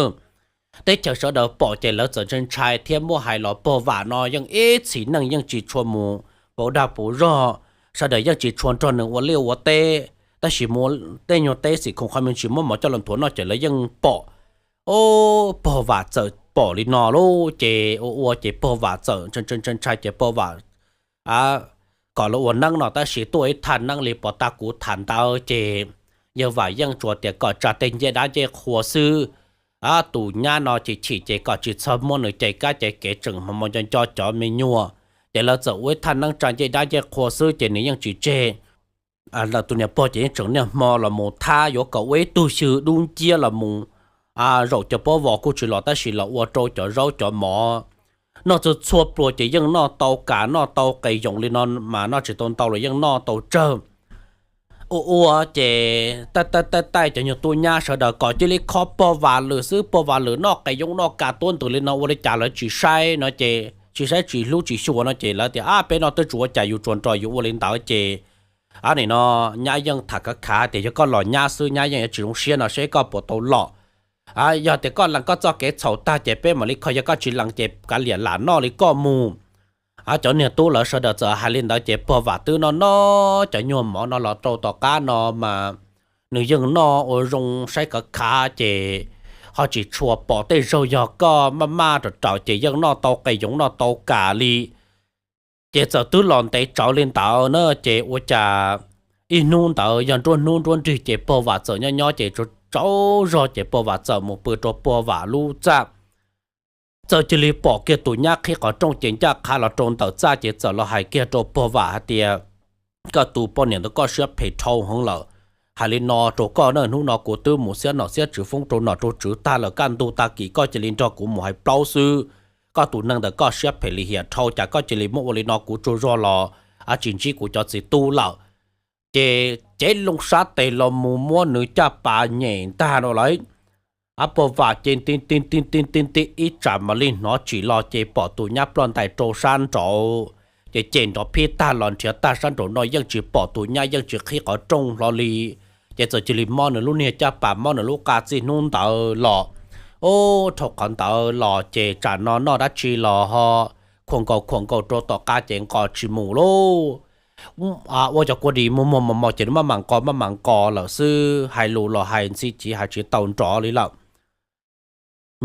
Teb chaws sawv daws pom ces lawv txawm ntshai ntshai thiab muab hais los pog Vam no yeej ib txhis neej yeej tsis tshua mus pauv dag pauv zog, sawv daws yeej tsis tshua nrog nws ua liaj ua teb, tab sis mus tej nyuag teb xim khoom qhov me ntsis muab mov coj los nthuav noj ces lawv yeej pom. Ob, pog Vam txawm pom li no lauj ces ua ua ces pog Vam txawm ntshai ntshai ces pog Vam kom lawv ua neeb no tab sis tuaj ib thaj neeb li pos tas kuv tham ntawd ces yawg Vam yeej tsuas tias kom tsa tej ncej dab ncej qhua xwb. Tus nyab no chim chim ces kom tsis txhob muab nws cais kab cais kev tseem hmo hmo nco nco cov me nyuam. Ces lawv txawm ua ib thaj neeb tsa ncej dab ncej qhua xwb ces nws yeej tsis tseg. Lawv tus niam pog ces yeej tseem niaj hmo los mus thab yuav kom ua ib tug xyw dub nciab los mus zaum cov pob vos kuj tsis los tab sis los ua rau cov zaub cov mov noj txhua txhua pluas ces yeej noj tau kam noj tau qe yoov li no mas noj tsis tau ntau los yeej noj tau tsawg. Ua ua ces taij taij taij taij cov nyuag tub nyab sawv daws kom cia li kho pog Vam lwm xwb, pog Vam lwm noj qe yoov noj kam tuab ntws li no ua li cas lawv tsis saib no ces tsis saib tsis hlub tsis xyuas no ces lawv tias ab peb noj twb tsis ua cas yus tsuas nrog yus ua li ntawd ces ab nim no nyab yeej tham khav khav tias yog koj los nyab xwb nyab yeej yuav tsis zoo siab no seb koj puas tau los. Yog tias koj lees koj txoj kev txhaum tag ces peb mam li kho, yog koj tsis lees ces kav liam lam noj li koj mus. Cov niag tub lawv sawv daws txawm hais li ntawd ces pog Vam twb noj noj cov nyuag mov no los rau tom qab no mas nws yeej noj ua zoo saib khav khav ces ho tsis tshua pom tej zaug yog koj maj maj raws raws ces yeej noj tau qe yoov noj tau kam li. Ces txawm twb los ntev tsawv li ntawd na ces ua cas ib hnub ntawd yog nruab hnub nruab nrig ces pog Vam txawm nyob nyob ces tsaus zog ces pog Vam txawm mus pw rau pog Vam lub txaj. Txawm cia li pom kiag tus nyab qhib qhov rooj ces ncaj qha los rau ntawm txaj ces txawm los hais kiag rau pog Vam hais tias koj tus poj niam ntawd koj siab phem dhau heev lawm. Hais li no rau koj na, hnub no kuv twb mus xiab nom xiab tswv foob rau nom rau tswv tag lawm, kaj ntug tag kis koj cia li nrog kuv mus hais plaub xwb. Koj tus neeg ntawd koj siab phem lim hiam dhau, cas koj cia li muab ua li no kuv tsaug zog los tsis ntsib kuv cov txiv tub lawm. Ces cev loo sab tes los mus muab nws caj pas nyem ntag no lawm. Pog Vam ces nti nti nti nti nti nti ib tsam mam li hnov tsim los ces pom tus nyab ploj ntais rau sab nraud. Ces cem nrov phib tag los nrhiav tag sab nraum no yeej tsis pom tus nyab, yeej tsis qhib qhov rooj hlo li. Ces txawm cia li mob nws lub niag caj pas, mob nws lub qa txij hnub ntawd los. Ub, dhau qhov ntawd los ces tsam no noj dab tsi los ho khuam nkaus khuam nkaus rau tom qab ces nqos tsis mus lauj. Ua cov kua dis muag muag mos mos ces maj mam nqos maj mam nqos lawm xwb, hais lus los hais ntxhi civ hais tsis tau nrov li lawm.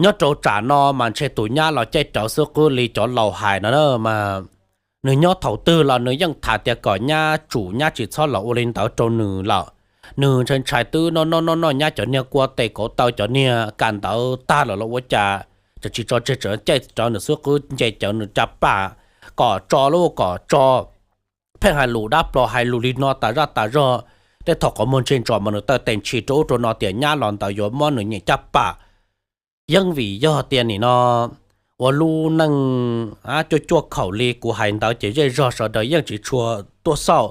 Nyob rau tsam no mas ntshe tus nyab los caij rawv xwb qwb li cov laus hais no na mas. Nws nyob thaum twg los nws yeej tham tias kom nyab tsum nyab tsis txhob los ua li ntawd rau nws lawm. Nws ntshai ntshai twb noj noj noj noj nyab cov niag kua tes kauv taw cov niag ka ntawd tag lawm los ua cas tseem tsis tso tseg, tseem caij rawv nws xub qwb nce cawv nws caj pas kom tso lub kom tso. Pheej hais lus dab plos hais lus li no tas zaj tas zog. Tej thaum qhov muag ntse ntsos mas nws taw tes ntshis rau ub rau no tias nyab los ntawd yuav muab nws nyem caj pas. Yeej vim yog tias nim no ua lub neej cuaj cuaj khaum li kuv hais ntawd ces zej zog sawv daws yeej tsis tshua tuaj xauj,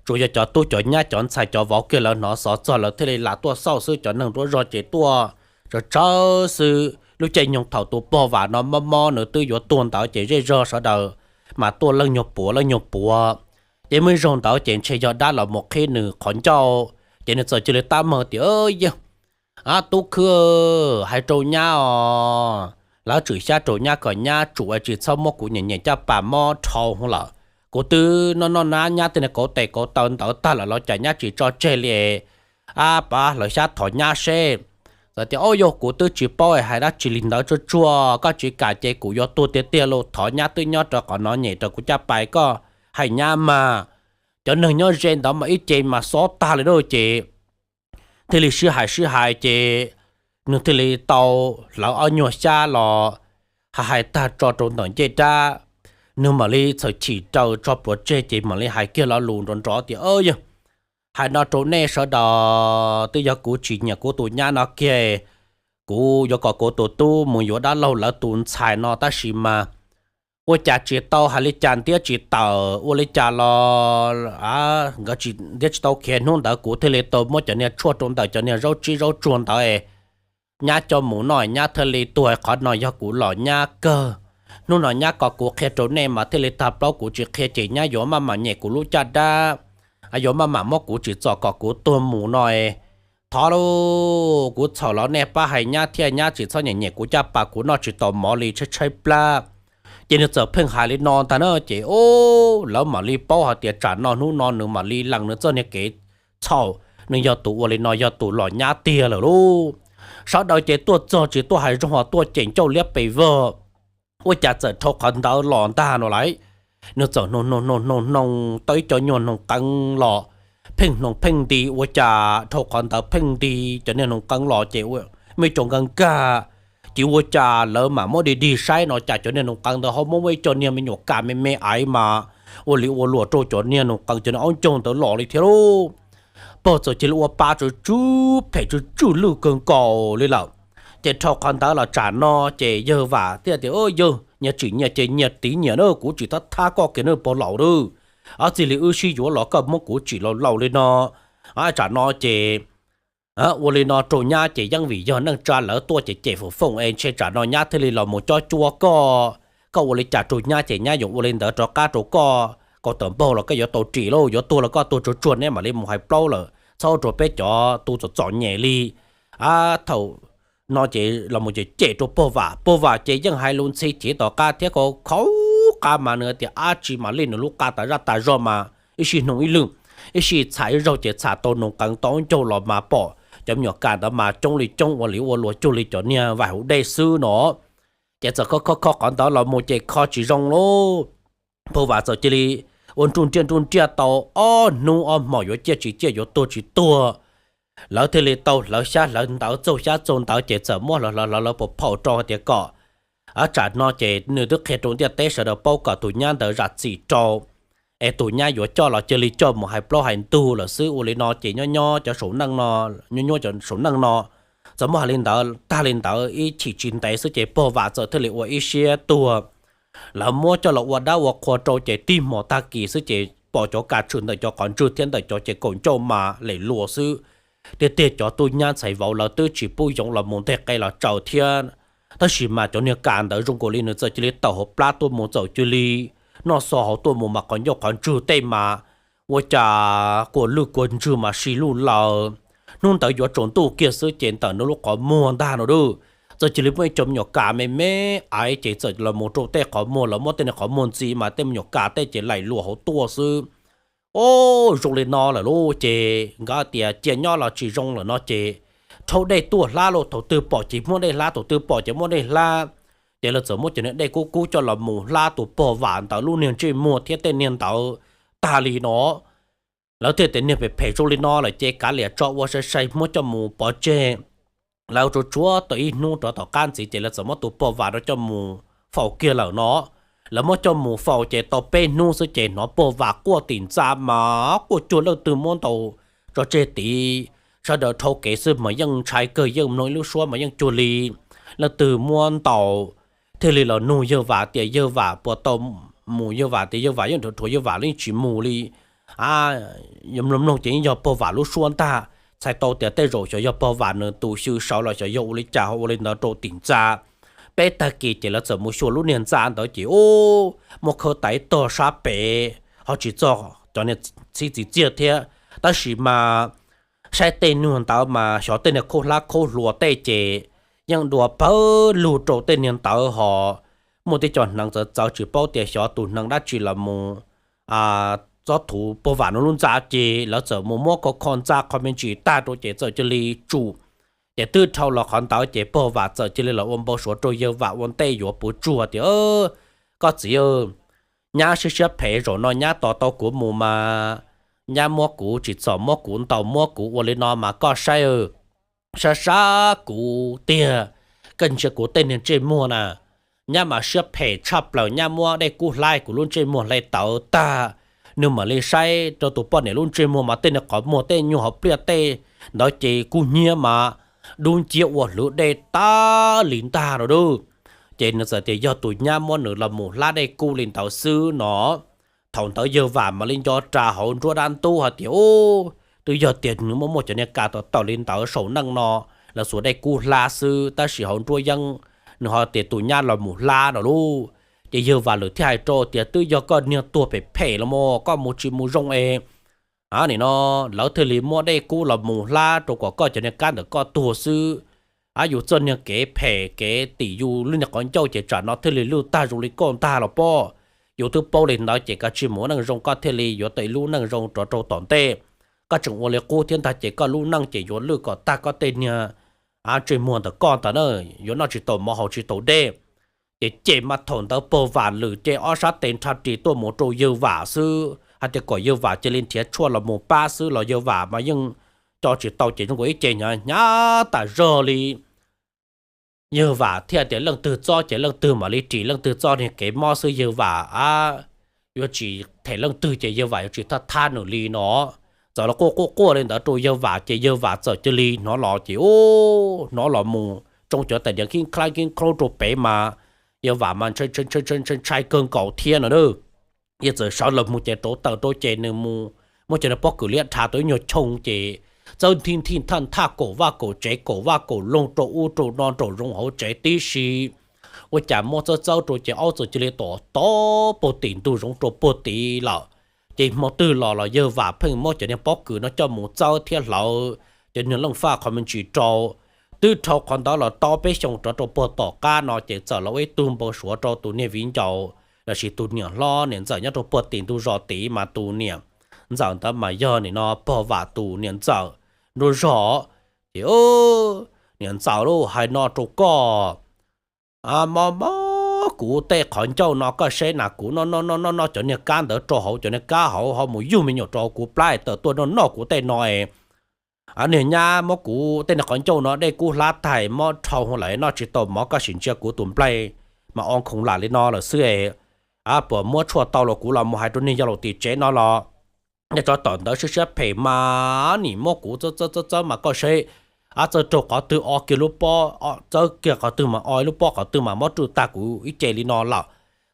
tsuas yog cov tub cov nyab cov ntxhais cov vauv kiag lawv hnov xov txog lawv thiaj li lam tuaj xauj xwb. Cov neeg nruab zog ces tuaj tsawg tsawg xwb. Lub caij nyoog thaum tus pog Vam no mob mob nws twb yuav tuag ntawd ces zej zog sawv daws mas tuaj leej nyuag puav leej nyuag puav. Ces muaj ib zaug ntawd ces ntshe yog dab los mus qhib nws qhov ncauj, ces nws txawm cia li tab meeg tias, Yawg, tub khwb, hais rau nyab os, lawv tshwm xyab rau nyab kom nyab tsum es tsis txhob muab kuv nyem nyem caj pas mob dhau hwv lawm. Kuv twb noj noj nab nyab tej niag kauv tes kauv taw ntawd tag lawm los cas nyab tsis tso tseg li. Ab, pab hlawv xyab thov nyab seb. Txawm tias, Au, yog kuv twb tsis paub es hais dab tsi li ntawd tsuag tsuag, koj tsis kam ces kuv yuav tuag tiag tiag lauj. Thov nyab twb nyob rau qhov no nyem rau kuv caj pas, koj hais nyab mas. Cov neeg nyob ze ntawd mas ib ce mas xob tag li lauj. Ces thiaj li sib hais sib hais ces nws thiaj li tau hlawv ob nyuag xyab los hais hais tag tso rau ntawm ncej dab. Nws mam li txhawm chim raws tso plhuav tseg ces mam li hais kiag lo lus nrov nrov tias, Yawg, hais no rau nej sawv daws, twb yog kuv tsis nyiam kuv tus nyab no kiag, kuv yuav kom kuv tus tub mus yuav dab laug lawv tus ntxhais no tab sis mas ua cas tsis tau hais li cas ntiab tsis tawm ua li cas los nkawd tsis ntiab tsis tau khiav. Hnub ntawd kuv thiaj li tau muab cov niag tshuaj rau ntawm cov niag zaub tsib zaub tsuag ntawd nyab coj mus noj, nyab thiaj li tuag. Qhov no yog kuv los nyab kawg. Hnub no nyab kom kuv qhia rau nej mas thiaj li tag plaub, kuv tsis qhia ces nyab yuav maj mam nyem kuv lub caj dab, yuav maj mam muab kuv tsim txom kom kuv tuag mus no. Thov lauj, kuv txhaum los nej pab hais nyab thiab, nyab tsis txhob nyem nyem kuv caj pas, kuv noj tsis tau mov li tshaib tshaib plab. Ces nws txawm pheej hais li no ntag na ces, o, lawv mam li paub hais tias tsam no hnub no nws mam li lees nws txoj niag kev txhaum, nws yog tus ua li no yog tus los nyab tiag lawm lauj. Sawv daws ces tuaj txog tsis tuaj hais zoo ho tuaj cem ncauj liab pes vog. Ua cas txawm dhau qhov ntawd los ntag no lauj, nws txawm hnoos hnoos hnoos hnoos tau ib co nyuag hnoos qees los, pheej hnoos pheej nti. Ua cas dhau qhov ntawd pheej nti cov niag hnoos qees los ces muaj ib co nkag nkag, ces ua cas lawv mam muab dig dig saib no cas cov niag hnoos qees ntawd ho muaj muaj ib co niag me nyuam kas me me aiv mas ua li ua luam rau cov niag hnoos qees cov niag aub ncaug ntawd los li thiab lauj. Pog txawm cia li ua pa tsw tsw phem tsw tsw lwj kawg nkaus li lawm. Ces dhau qhov ntawd los tsam no ces yawg Vam thiaj tias, Yawg, nyias tsim nyias ces nyias tiv nyias na, kuv tsis thab thab koj kiag na pog laus na. Ob txij li wb sib yuav los koj muab kuv tsim laus laus li no. Tsam no ces ua li no rau nyab ces yeej vim yog neej tsa lawv tuaj ces cem foom foom es ntshe tsam no nyab thiaj li los mus cob cuab koj. Koj ua li cas rau nyab ces nyab yuav ua li ntawd rov qab rau koj. Kaus tawm npaug los koj yuav tau ris lauj, yuav tuag los koj tuag tsuag tsuag, neb mam li mus hais plaub lawm, txhob ua rau peb cov tub txom txom nyem li. Thaum no ces los mus ces cem rau pog Vam, pog Vam ces yeej hais lus ntxhi chiv tom qab thiab khaus khaus qab mas nws tias dab tsi mam li nws lub qa tas zaj tas zog mas ib sij hnoos ib lwm, ib sij txham ib zaug ces txham tau hnoos qees tau aub ncaug los mas pom cov me nyuam kas ntawd mas coob li coob ua li ua luag cuag li cov niag vais hauv dej xwb no. Ces txawm kho kho kho qhov ntawd los mus ces kho tsis zoo lauj. Pog Vam txawm cia li ua nruj nriaj nruj nriaj tau ob hnub ob hmos yuav ciaj tsis ciaj yuav tuag tsis tuag. Lawv thiaj li tau hlawv xyab hlawv ntawv txaug xyab txaug ntawv ces txawm muab hlawv hlawv hlawv hlawv pov phau rau hais tias kom tsam no ces nws twb qhia rau ntiaj teb sawv daws paub kom tus nyab ntawd zam txim rau, es tus nyab yuav coj los cia li coj mus hais plaub hais ntug lawm xwb. Ua li no ces nyob nyob cov saum neej no, nyob nyob cov saum neej no txawm muab hais li ntawd tag li ntawd ib chim tsis ntev xwb ces pog Vam txawm thiaj li ua ib siab tuag. Lawv muab coj los ua dab ua qhua rau ces tib hmos tag kis xwb ces pom cov kas tshwm ntawm cov qhov ntswg thiab ntawm cov ces kaum ncauj mas lem luas xwb. Tiag tiag cov tub nyab ntxhais vauv lawv twb tsis pub yoov los mus nteg qe los tsaws thiab, tab sis mas cov niag kas ntawd zoo nkaus li nws txawm cia li tawm hauv plab tuaj mus txawm cia li noj xo hauv tuaj mus mas qhov ncauj qhov ntswg tej mas ua cas kua lwj kua ntswg mas si luj laws. Hnub ntawd yuav tsaus ntuj kiag xwb ces ntawm nws lub qhov muag ntag no dub, txawm cia li muaj ib co me nyuam kas me me aiv ces txawm los mus rau tej qhov muag, lawv muab tej niag qhov muag ntxiv mas tej me nyuam kas tej ces laim luas hauv tuaj xwb. O, zoo li no lawm lauj ces nkawd tias cia nyob los tsis zoo lawm no ces rhaub dej tuaj hlab lauj, thaum twg pom ces muab dej hlab, thaum twg pom ces muab dej hlab. Ces lawv txawm muab cov niag dej kub kub coj los mus hlab tus pog Vam ntawd lub niag ntsej muag thiab tej niag ntawd tag li no. Lawv thiaj tias niag phem phem zoo li no lawm ces kav liam tso ua sai sai muab coj mus pov tseg. Lawv tsuas tsuav tau ib hnub rov tom qab ntxiv ces lawv txawm muab tus pog Vam no coj mus faus kiag lawm no. Lawv muab coj mus faus ces tau peb hnub xwb ces hnov pog Vam quaj tim ntxa mas quaj cuag leej twg muab ntaus tso tseg tid. Sawv daws dhau kev xwb mas yeej ntshai kawg, yeej mloog ib lub suab mas yeej cuag li leej twg muab ntaus. Thiaj li los nug yawg Vam tias yawg Vam puas tau mus, yawg Vam tias yawg Vam yeej dhuav dhuav yawg Vam yeej tsis mus li. Mloog mloog ces yeej yog pog Vam lub suab ntag, txhais tau tias tej zaum xyov yog pog Vam nws tus xyw saud los xyov yog ua li cas ho ua li ntawd rau tim ntxa. Peb tag kis ces lawv txawm mus xyuas lub niag ntxa ntawd ces ub, muaj khawb tais tog sab pem ho tsis txog cov niag txhib txiv txiaj thiab. Tab sis mas saib tej niag ntawd mas xyov tej niag khaub hlab khaub hlua tej ces yeej dua pawg lug rau tej niag ntawd ho muaj tej co hneev txawv txawv tsis paub tias xyov tus hneev dab tsi los mus txob thuv pog Vam no lub ntxa ces lawv txawm mus muab kho kho ntxa kho me ntsis tag rau ces txawm cia li tsum. Ces twb dhau los qhov ntawd ces pog Vam txawm cia li los ua npau suav rau yawg Vam ua ntej yuav puas tsuaj tias, Koj txiv, nyab siab siab phem zaum no nyab tos tau kuv mus mas nyab muab kuv tsim txom muab kuv ntaus muab kuv ua li no mas koj saib, sab sab kuv tiag, koj ntsia kuv tej niag ntsej muag na. Nyab mas siab phem tshaj plaws, nyab muab dej kub hlab kuv lub ntsej muag hle tawv tag, nws mam li saib rau tus poj niam lub ntsej muag mas tej niag qhov muag tej nyuag hauv pliaj tej ntawd ces kub hnyiab mas dub nciab ua hlwv dej tag li ntag no lauj. Ces nws txawm tias yog tus nyab muab nws los mus hlab dej kub li ntawd xwb no. Thaum ntawd yawg Vam mam li nco ras hauv nruab dab ntub hais tias, Ub, twb yog tias nws muaj muaj cov niag kas tawm tawm li ntawd saum neej no, lawv xuas dej kub hlab xwb tab sis hauv nruab yeeb nws ho tias tus nyab los mus hlab no lauj. Ces yawg Vam lawm thiaj hais rau tias, Twb yog koj niag tuag phem phem los mas koj mus tsis mus zoo es nim no lawv thiaj li muab dej kub los mus hlab rau kom koj cov niag kab ntawm koj tuag xwb. Ab, yus txoj niag kev phem kev tim yus lub niag qhov ncauj ces tsam no thiaj li lwj tag zoo li koj ntag los pob. Yus twb paub li ntawd ces koj tsis mus ua neej zoo koj thiaj li yuav tau ib lub neej zoo rov rau tom ntej. Koj tseem ua li qub thiab ntag ces koj lub neej ces yuav lwj kom tag koj tej niag ntsej muag ntawm koj ntawd na, yuav noj tsis tau mov haus tsis tau dej. Ces cem mas thaum ntawd pog Vam lwm ces ob sab tes nrhab ris tuaj mus rau yawg Vam xwb hais tias kom yawg Vam cia li nrhiav tshuaj los mus pab xwb los yawg Vam mas yeej co tsis tau ces zoo nkaus ib ce hnyav hnyav tas zog li. Yawg Vam thiaj tias leej twg txob ces leej twg mam li ris leej twg txoj niag kev mob xwb yawg Vam a, yuav tsis them leej twg ces yawg Vam yuav tsis thab thab nws li no. Txawm los quaj quaj quaj li ntawd rau yawg Vam ces yawg Vam txawm cia li hnov los ces ub, hnov los mus tsoo cov tais diav kheeb khaib kheeb khaub rau pem mas yawg Vam mas ntshai kawg nkaus thiab no na. Yawg txawm sawv los mus ces rauv taws rau ces nws mus muab cov niag pob kws liab dhas tau ib nyuag choo ces txawb nthi nthi thaj nthaj kaum vaj kaum tsev kaum vaj kaum loog rau ub rau no nraum zoov hauv tsev tib si. Ua cas muab txawb txawb rau ces aub txawm cia li tom tod puag tim ntug zoov rau puag tid lawm. Ces hmo twg los los yawg Vam pheej muab cov niag pob kws no coj mus txawb thiab hlawv cov niag leej faj qhov me ntsis rau. Twb dhau qhov ntawd los tau peb xyoos rov rau puag tom qab no ces txawm los ua ib tug npau suav rau tus niag viv ncaus lossis tus niam hlob niam ntxawm nyob rau puag tim ntug zos tid mas tus niam ntxawm ntawd mas yog nim no pog Vam tus niam ntxawm nruab zog. Ces niam ntxawm lauj, hais no rau koj, mob mob kuv tej qhov ncauj no koj saib na, kuv noj noj noj noj noj cov niag kab ntawd rau hauv, cov niag kab hauv ho mus yug me nyuam rau hauv kuv plab tawm tuaj noj noj kuv tej no es niag nyab muab kuv tej niag qhov ncauj no dej kub hlab tag mob dhau lawm noj tsis tau mov, koj sim ntsia kuv tus nplaig mas o khoom lam li no lawm xwb es puas muab tshuaj tau los kuv los mus hais rau niag yau laus tim tsev no los. Niag tsov tom ntawd siab siab phem mas nim muab kuv txawb txawb txawb mas koj saib, txawb raug qhov twg o kiag lub pob, txawb kiag qhov twg mas o ib lub pob, qhov twg mas mob rwj tag kuv ib ce li no lawm.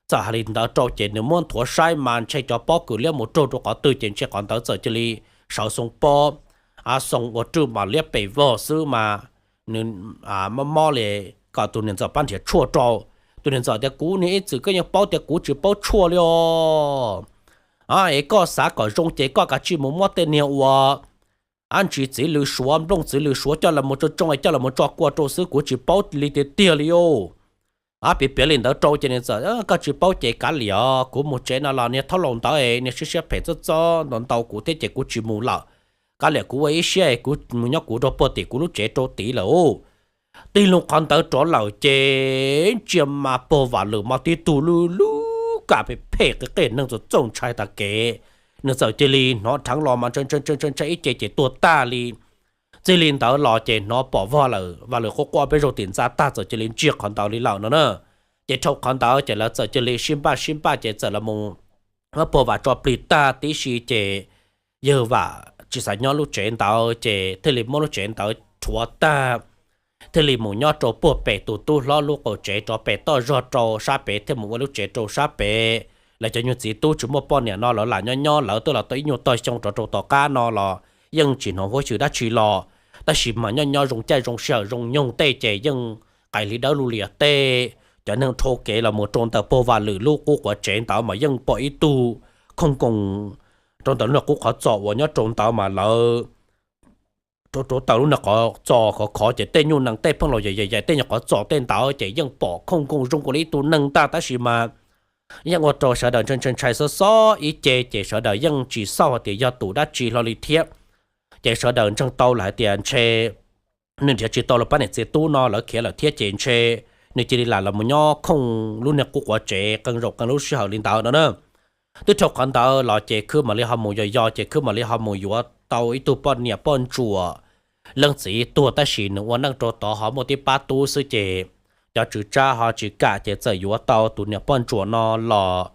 Txawm hais li ntawd rau ces nws muab nthuav saib mas ntshe cov pob kws liab mus raug rau qhov twg ces ntshe qhov ntawd txawm cia li sawv xoo pob, xoo ua rwj mas liab pes vog xwb mas nws mob mob li, kom tus niam ntxawm pab nrhiav tshuaj rau. Tus niam ntxawm tias kuv niag ib txwm koj yeej paub tias kuv tsis paub tshuaj li os. Es koj xav kom zoo ces koj kav tsij mus muab tej niag ua ntsis txiv lws suav nplooj txiv lws suav coj los mus tsoo tsoo es coj los mus tso kua rau xwb, kuv tsis paub li tiag tiag li os. Piav piav li ntawd rau ces niam ntxawm, koj tsis paub ces kav liam, kuv mus tsev no los niag thaub laus ntawd es niag siab siab phem txob txob ntau ntau kuv thiab ces kuv tsis mus lawm. Kav liam kuv ua ib siab es kuv mus nyob kuv rau puag tim kuv lub tsev rau tid lawm. Tig loo qhov ntawd rov lawm ces ntsia mas pog Vam Lwm mas tib tug lub lub kam phem phem qis qis neeg txaus txaus ntshai tas kev. nws txawm cia li hnov dheev los mas ntshai ntshai ntshai ntshai ib ce ces tuag tag li. Txij li ntawd los ces hnov pom vog lawm, Vaj Lwm qub qub peb zaug tim ntxa tag txawm cia li ntsiag qhov ntawd li lawm no na. Ces dhau qhov ntawd ces lawv txawm cia li sib npaj sib npaj ces txawm los mus muab puag vam tso plig tag tib si ces yawg vam tsis xav nyob lub tsev ntawd ces thiaj li muab lub tsev ntawd rhuav tag, thiaj li mus nyob rau puag pem tus tub hlob lub qaum tsev rov pem toj zog rau sab pem, thiaj mus ua lub tsev rau sab pem. Lawv cov nyuag txiv tub tsis muaj poj niam no lawv lam nyob nyob, lawv twb los tau ib nyuag tog xyoo rov rau tom qab no los yeej tsis hnov huab xyw dab tsi los, tab sis mas nyob nyob zoo caij zoo sij hawm zoo nyoog tej ces yeej qais li dawb lug lias tej. Cov neeg dhau kev los mus rau ntawm puag Vam Lwm lub qub quav tsev ntawd mas yeej pom ib tug khooj nkoos rau ntawm lub niag qub qhov txos uas nyob rau ntawd mas lawv rau rau taws lub niag qhov txos khov khov ces tej nyuj nees tej pheej los yaim yaim yaim tej nyuag qhov txos tej ntawd ces yeej pom khooj nkoos zoo li ib tug neeg ntag, tab sis mas yeej ua rau sawv daws ntshai ntshai ntshai xob xob ib ce ces sawv daws yeej tsis xauj hais tias yog tus dab tsi hlo li thiab. Ces sawv daws ntseeg tau lawm hais tias ntshe nws nrhiav tsis tau lawv pab niam txiv tub no, lawv khiav lawm thiab ces ntshe nws cia li lam los mus nyob khooj lub niag qub quav tsev qee zaum qee lub sij hawm li ntawd no na. Twb dhau qhov ntawd los ces khwb mam li ho mus yos yos ces khwb mam li ho mus yuav tau ib tug poj niam poj ntsuam leej txiv tuag tab sis nws ua neej rau tod ho muaj tib pab tub xwb ces cov tswv tsab ho tsis kam ces txawm yuav tau tus niam poj ntsuam no los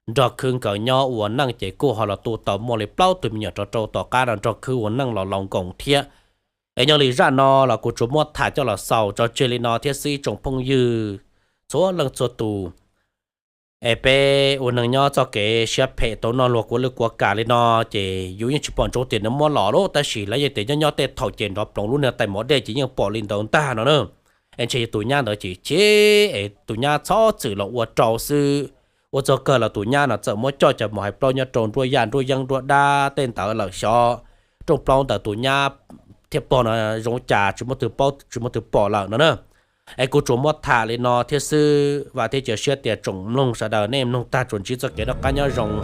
nrog khwb nkawd nyob ua neej ces kuj ho los tu tau muaj li plaub tug me nyuam rau rau tom qab no nrog khwb ua neej los laus nkoos thiab. Es nyob li zaj no los kuv tsuas muab tham coj los xaus tso tseg li no thiab xwb ib tsoom phooj ywg txhua leej txhua tus. Es peb ua neeg nyob txoj kev siab phem tau noj luag kua lwj kua kam li no ces yus yeej tsis pom ntsoov tias nws muab los lawm, tab sis lawv yeej tias nyob nyob tej thaum ces nrov ploov lub niag tais mov dej ces yeej pom li ntawd ntag no na. Es ntshe yog tus nyab ntawd ces cheb es tus nyab txhob txwm los ua rau xwb. Ua txog kawg los tus nyab no txawm muab coj cov mus hais plaub nyob rau nruab yaj nruab yeeb nruab dab tej ntawd lawm xyov rooj plaub ntawm tus nyab thiab pog no zoo cas tsis muaj twg paub tsis muaj twg pom lawm no na. Es kuv tsuas muab tham li no thiab xwb, vam thiab cia siab tias tsoom mloog sawv daws nej mloog tag tsuas ntsib txoj kev noj qab nyob zoo.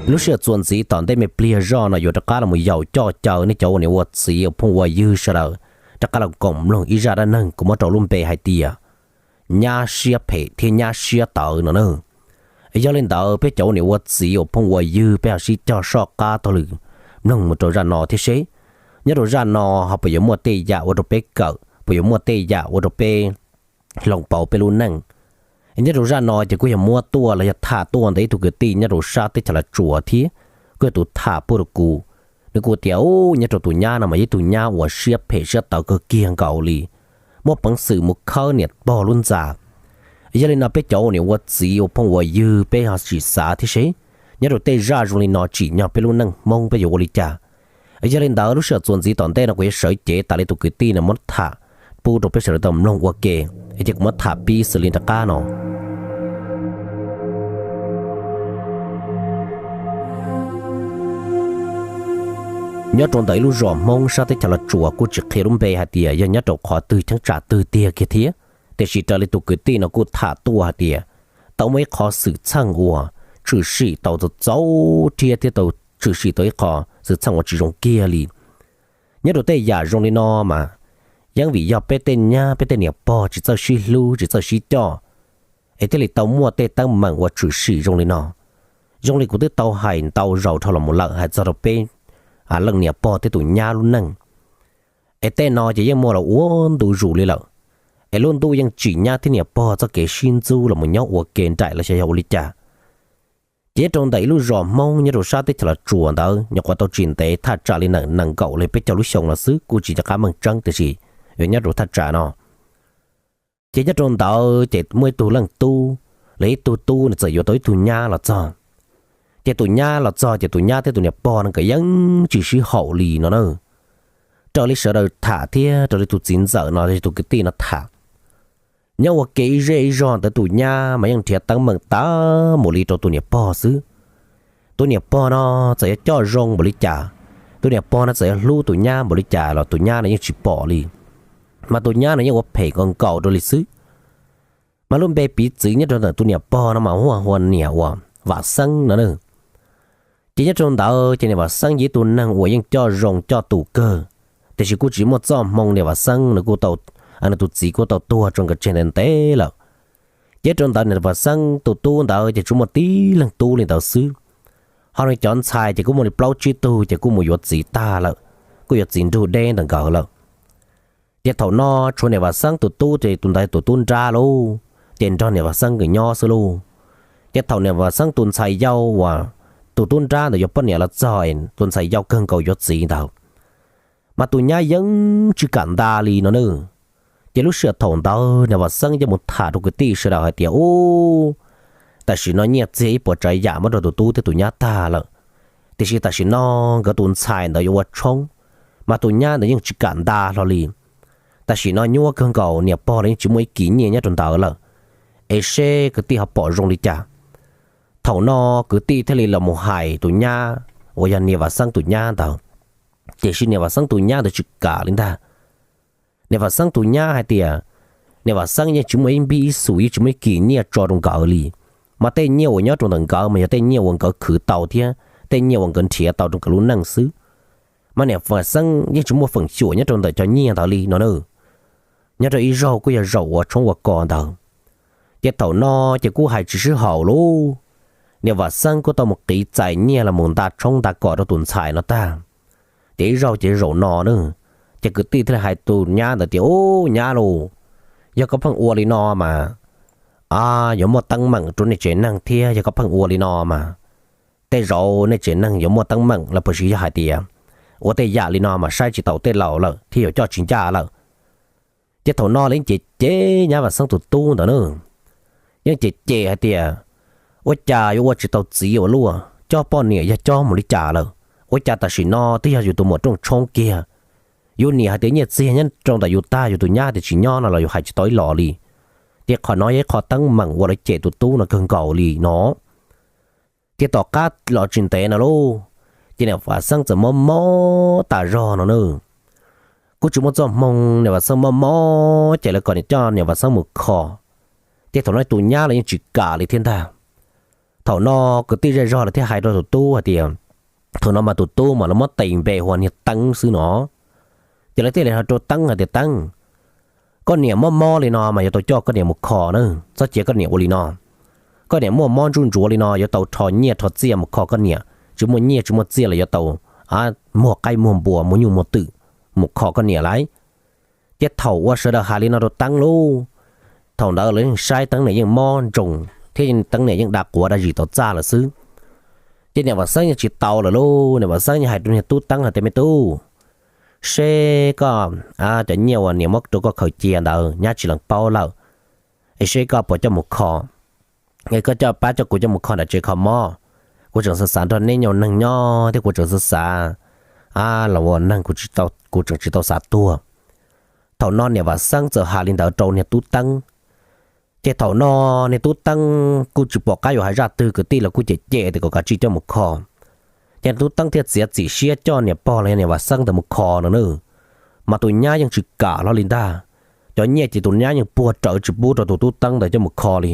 Lub sij hawm txuas ntxiv tom ntej me pliag zoj no yuav rov qab los mus yaum coj caw nej cov ua niam ua txiv ua phooj ua ywg sawv daws rov qab los koom mloog ib zaj dab neeg kuv muab rau lub npe hais tias nyab siab phem thiab nyab siab tawv no na. Yog li ntawd peb cov ua niam ua txiv ua phooj ua ywg peb ho sib cog soj qab taug lw mloog mus rau zaj no thiab seb nyob rau zaj no ho puas yuav muaj tej yam ua rau peb kawm, puas yuav muaj tej yam ua rau peb hloov pauv peb lub neej. Nyob rau zaj no ces kuj yog muab tuaj los yog tham tuaj ntawm ib tug kwv tij nyob rau sab teb chaws Los Tsuas thiab kuj yog tus tham puag rau kuv. Nws kuj tias nyob rau tus nyab no mas yog ib tug nyab uas siab phem siab tawv kawg kiag nkaus li, muaj peev xwm mus khawb niam pog lub ntxa. Yog li no peb cov ua niam ua txiv ua phooj ua ywg peb ho sim xav thiab seb nyob rau tej zaj zoo li no tsim nyog peb lub neej Hmoob peb yuav ua li cas. Yog li ntawd lub sij hawm txuas ntxiv tom ntej no kuv yuav sawv cev tas li tus kwv tij no muab tham pub rau peb sawv daws tau mloog ua ke, es ces kuv muab tham pib xws li nram qab no. Nyob rau ntawm ib lub zos Hmoob sab teb chaws Los Tsuas kuj tsis qhia lub npe hais tias yog nyob rau qhov twg cheeb tsam twg tiag kiag thiab, tiam sis raws li tus kwv tij no kuj tham tuaj hais tias tau muaj ib qho xwm txheej uas tshwm sim tau txaus txaus thiab thiab tau tshwm sim tau ib qho xwm txheej uas tsis zoo kiag li. Nyob rau tej yam zoo li no mas yeej vim yog peb tej nyab peb tej niam pog tsis txawj sib hlub tsis txawj sib coj, es thiaj li tau muaj tej teeb meem uas tshwm sim zoo li no. Zoo li kuv twb tau hais ntau zaus dhau los mus lawm hais txog rau peb leej niam pog thiab tus nyab lub neej. Es tej no ces yeej muaj los ua ntu zus li lawm, es lub ntuj yeej tsim nyab thiab niam pog txoj kev sib ntxub los mus nyob ua ke nraim los xyov yog ua li cas. Ces nyob rau ntawm ib lub zos Hmoob nyob rau sab teb chaws Los Tsuas ntawd nyuam qhuav tau tsis ntev thaj tsam li nees nkaum li peb caug lub xyoo no xwb kuj tsis nco qab meej tseeb tiam sis yuav nyob rau thaj tsam no. Ces nyob rau ntawd ces muaj ib tug leej tub, los ib tug tub nws txawm yuav tau ib tug nyab los txog. Ces tus nyab los txog ces tus nyab thiab tus niam pog no nkawd yeej tsis sib haum li no na. Raws li sawv daws tham thiab raws li tus txiv ntxawm no tus kwv tij no tham, nyob ua ke ib zej ib zog ntawd tus nyab mas yeej nrhiav teeb meem tas mus li rau tus niam pog xwb. Tus niam pog no txawm yuav coj zoo npaum li cas, tus niam pog no txawm yuav hlub tus nyab npaum li cas los tus nyab no yeej tsis pom li, mas tus nyab no yeej ua phem nkaus nkaus rau li xwb. Mas lub npe piv txwv nyob rau ntawm tus niam pog no mas hu ua niam uas Vam Xeeb no na. Ces nyob rau ntawd ces niam Vam Xeeb yog ib tug neeg uas yeej coj zoo coj tus kawg, tiam sis kuj tsis muaj txoj hmoo, niam Vam Xeeb nws kuj tau, nws tus txiv kuj tau tuag rau nkawd tseg ntev ntev lawm. Ces rau ntawd niam Vam Xeeb tus tub ntawd ces tsuas muaj tib leeg tub li ntawd xwb. Ho nws cov ntxhais ces kuj muaj li plaub tsib tug ces kuj mus yuav txiv tag lawm, kuj yuav txiv nrug deb ntawm nkawd lawm. Ces thaum no tshuav niam Vam Xeeb tus tub ces tus ntawd tus tub nrab lauj, ces nrog niam Vam Xeeb nkawd nyob xwb lauj. Ces thaum niam Vam Xeeb tus ntxhais yau uas tus tub nrab ntawd yuav poj niam los txog, tus ntxhais yau kawg nkaus yuav txiv ntawd, mas tus nyab yeej tsis kam nta li no na. Ces lub sij hawm thaum ntawd niam Vam Xeeb yeej mus tham rau kwv tij sawv daws hais tias, Ub, tam sim no nyiaj txiag ib puas tsav yam muab rau tus tub thiab tus nyab tag lawm, tiam sis tam sim no nkawd tus ntxhais ntawd yuav ua tshoob, mas tus nyab ntawd yeej tsis kam nta hlo li. Tam sim no nyuaj kawg nkaus, niam pog los yeej tsis muaj ib kis nyiaj nyob rau ntawd lawm, es seb kwv tij ho pom zoo li cas. Thaum no kwv tij thiaj li los mus hais tus nyab uas yog niam Vam Xeeb tus nyab ntawd, tiam sis niam Vam Xeeb tus nyab ntawd tsis kam li ntag. Niam Vam Xeeb tus nyab hais tias niam Vam Xeeb yeej tsis muaj ib npib ib xus, yeej tsis muaj ib kis nyiaj tso rau nkawd li, mas tej nyiaj uas nyob rau ntawm nkawd mas yog tej nyiaj uas nkawd khwv tau thiab tej nyiaj uas nkawd nrhiav tau rau nkawd lub neej xwb, mas niam Vam Xeeb yeej tsis muaj feem xyuam nyob rau ntawm cov nyiaj ntawd li no na. Nyob rau ib zaug kuj yog zaum ua tshoob ua kos ntawd, ces thaum no ces kuj hais tsis sib haum lauj. Niam Vam Xeeb kuj tau mus qiv txais nyiaj los mus nta tshoob nta kos rau tus ntxhais no tag. Ces ib zaug ces zaum no na, ces kwv tij thiaj li hais tus nyab ntawd tias, Ub, nyab lauj, yog koj pheej ua li no mas yuav muaj teeb meem rau nej tsev neeg thiab, yog koj pheej ua li no mas tej zaum nej tsev neeg yuav muaj teeb meem los puas tsis yog hais tias ua tej yam li no mas saib tsis taus tej laus lawm thiab yuav coj tsis ncaj lawm. Ces thaum no los yeej cem cem nyab Vam Xeeb tus tub ntawd na, yeej cem cem hais tias, Ua cas yuav ua tsis tau txiv ua luaj, coj poj niam yog coj mus li cas lawm? Ua cas tam sim no twb yog yus tus muam rooj tshoob kiag, yus niam hais tias nyiaj txiag nyob rau ntawm yus tag, yus tus nyab tias tsis nyob no los yus hais tsis tau ib los li. Ces qhov no yog ib qho teeb meem uas lawv cem tus tub no kawg nkaus li no. Ces tom qab los tsis ntev no lauj, ces niam Vam Xeeb txawm mob mob tas zog no na. Kuj tsis muaj txoj hmoo, niam Vam Xeeb mob mob ces lawv kom coj niam Vam Xeeb mus kho. Ces thaum no tus nyab los yeej tsis kam li thiab ntag. Thaum no kwv tij zej zog lawv thiaj hais rau tus tub hais tias, thaum no mas tus tub mas lawv muab tis npe hu ua niag Teeb xwb no. Ces lawv thiaj li hais rau Teeb hais tias, Teeb, koj niam mob mob li no mas yuav tau coj koj niam mus kho na, txhob cia koj niam ua li no. Koj niam muaj mob ntsuj ntsuav li no yuav tau rho nyiaj rho txiaj mus kho koj niam, tsis muaj nyiaj tsis muaj txiaj los yuav tau muag qaib muag npua muag nyuj muag twm mus kho koj niam lauj. Ces thaum uas sawv daws hais li no rau Teeb lauj, thaum ntawd lawv yeej saib Teeb niam yeej mob ntsoov thiab Teeb niam yeej da quav da zis tau txaj lawm xwb. Ces niam Vam Xeeb yeej tsis tau lawm lauj, niam Vam Xeeb yeej hais rau niag tub Teeb hais tias, Me tub, seb koj, cov nyiaj uas niam muab rau koj khaws cia ntawd nyab tsis lees paub lawm, es seb koj puas coj mus kho, es koj coj pab coj kuv coj mus kho nram tsev kho mob. Kuv tseem xav xav nrog neb nyob neeg nyob thiab kuv tseem xav xav los ua neeg, kuv tseem tsis tau xav tuag. Thaum no niam Vam Xeeb txawm hais li ntawd rau niag tub Teeb. Ces thaum no niag tub Teeb kuj tsis pom qab yuav hais zaj twg, kwv tij los kuj cem cem tias kom kav tsij coj mus kho. Ces tub Teeb thiaj txiav txim siab coj niam pog los yog niam Vam Xeeb ntawd mus kho no na. Mas tus nyab yeej tsis kam hlo li ntag. Cov nyiaj ces tus nyab yeej puag rawv tsis pub rau tus tub Teeb ntawd coj mus kho li.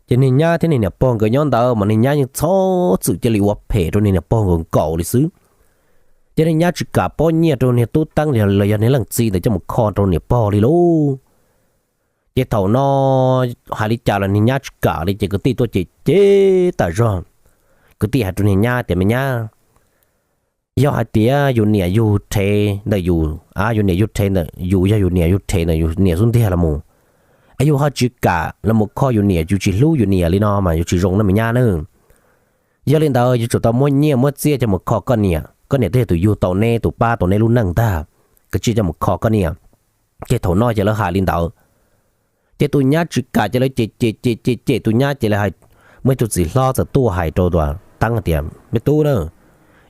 Ces niag nyab thiab niag niam pog nkawd nyob ntawd mas niag nyab yeej txhob txwm cia li ua phem rau niag niam pog nkawd nkaus li xwb. Ces niag nyab tsis kam pob nyiaj rau niag tub Teeb los yog niag leej txiv ntawd coj mus kho rau niam pog li lauj. Ces thaum no hais li cas los niag nyab tsis kam li ces kwv tij tuaj cem cem tas zog. Kwv tij hais rau niag nyab tias, Me nyab, yog hais tias yus niam yug rhev ntawm yus, yus niam yug rhev ntawm yus, yog yus niam yug rhev ntawm yus niam xub ntiag los mus, es yus ho tsis kam los mus kho yus niam, yus tsis hlub yus niam li no mas yus tsis zoo na me nyab na. Yog li ntawd yus tsum tau muab nyiaj muab txiaj coj mus kho koj niam, koj niam twb yog tus yug tau neb, tus pab tau neb lub neej ntag, koj cia coj mus kho koj niam. Ces thaum no ces lawv hais li ntawd, ces tus nyab tsis kam ces lawv cem cem cem cem cem tus nyab ces lawv hais, muaj ib tug txiv hlob txawm tuaj hais rau tus Teeb hais tias, Me tub na,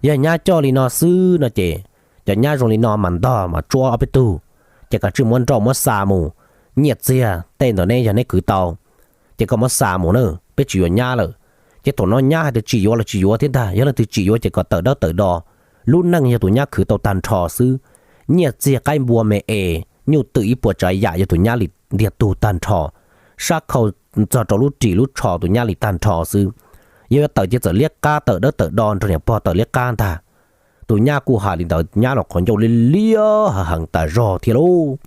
yog nyab coj li no xwb no ces cov nyab zoo li no mas ntog mas tsuab ob peb tug, ces kav tsij muab nrauj muab xa mus. Nyiaj txiag tej ntawd neb yog neb khwv tau, ces koj muab xa mus na, peb tsis yuav nyab lawm. Ces thaum no nyab hais tias tsis yuav los tsis yuav thiab ntag, yog leej twg tsis yuav ces kom tawm dawb tawm do. Lub neej yog tus nyab khwv tau tag nrho xwb, nyiaj txiag qaib npua me es nyuj twm ib puas tsav yam yog tus nyab li ntiag tug tag nrho. sab khau txog rau lub ris lub tsho tus nyab li tag nrho xwb. Yog yuav tawm ces txawm liab qab tawm dawb tawm do nrog niam pog tawm liab qab ntag. Tus nyab kuj hais li ntawd, nyab los qhov ncauj liab liab heev tas zog thiab lauj.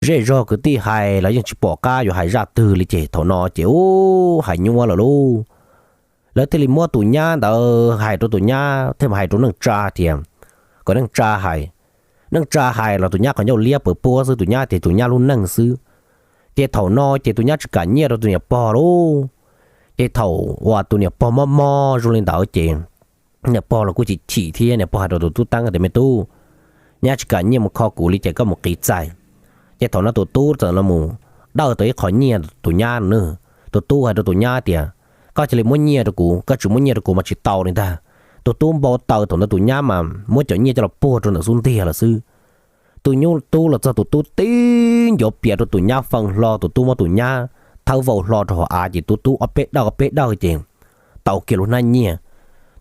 Zej zog kwv tij hais los yeej tsis pom qab yuav hais zaj twg li ces thaum no ces ub hais nyuaj lawm lauj. Lawv thiaj li muab tus nyab ntawd hais rau tus nyab thiaj hais rau neej tsa tias kom neej tsa hais. Neej tsa hais los tus nyab qhov ncauj liab pawv puab xwb, tus nyab tias tus nyab lub neej xwb. Ces thaum no ces tus nyab tsis kam nyiaj rau tus niam pog lauj. Ces thaum uas tus niam pog mob mob zoo li ntawd ces niam pog los kuj chim chim thiab niam pog hais rau tus tub teeb tias, me tub, nyab tsis kam nyiaj mus kho kuv li ces koj mus qiv txais. Ces thaum no tus tub txawm los mus dawj tau ib qho nyiaj tus nyab no. Tus tub hais rau tus nyab tias, koj cia li muab nyiaj rau kuv, koj tsis muab nyiaj rau kuv mas tsis tau li ntag. Tus tub npau taws thaum ntawd tus nyab mas muab cov nyiaj coj los puag rau ntawm xub ntiag lawm xwb. Tus nyuj tub los txog tus tub tib ncuav pias rau tus nyab fee hlo, tus tub muab tus nyab thawb vau hlo rau hauv av ces tus tub ob peb dawj ob peb dawj ces tau kiag lub hnab nyiaj.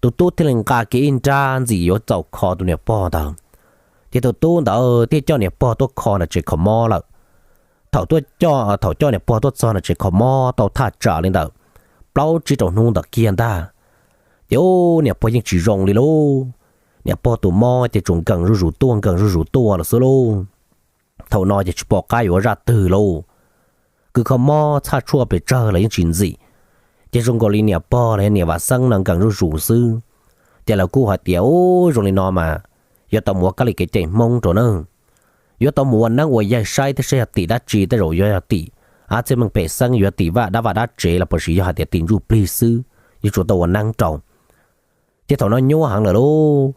Tus tub thiaj li nqa kiag ib nrab ntxim yuav txaus kho tus niam pog ntawd. Ces tus tub ntawd thiaj coj niam pog tuaj kho nram tsev kho mob lawm. Thaum tuaj coj, thaum coj niam pog tuaj txog nram tsev kho mob tau thaj tsam li ntawm plaub tsib rau hnub ntawd kiag ntag, ces ub niam pog yeej tsis zoo li lauj. Niam pog tus mob ces tsuas nkees zuj zus tuaj nkees zuj zus tuaj lawm xwb lauj. Thaum no ces tsis pom qab yuav ua zaj twg lauj. Kws kho mob txhaj tshuaj pes tsawg los yeej tsis ntxim. Ces zoo nkaus li niam pog los yog niam Vam Xeeb no nkees zuj zus xwb. Ces lawv kuj hais tias, ub zoo li no mas yuav tau mus ua kab li kev cai Hmoob rau na. Yuav tau mus ua neeb ua yaig saib thiab saib yog tim dab tsi, tej zaum yuav yog tim ab txhiaj meej pem xeeb, yuav tim vaj dab vaj dab tsev los puas sis yog hais tias tim ntsuj plig xwb, yuav tsum tau ua neeb rau. Ces thaum no nyuaj heev lawm lauj.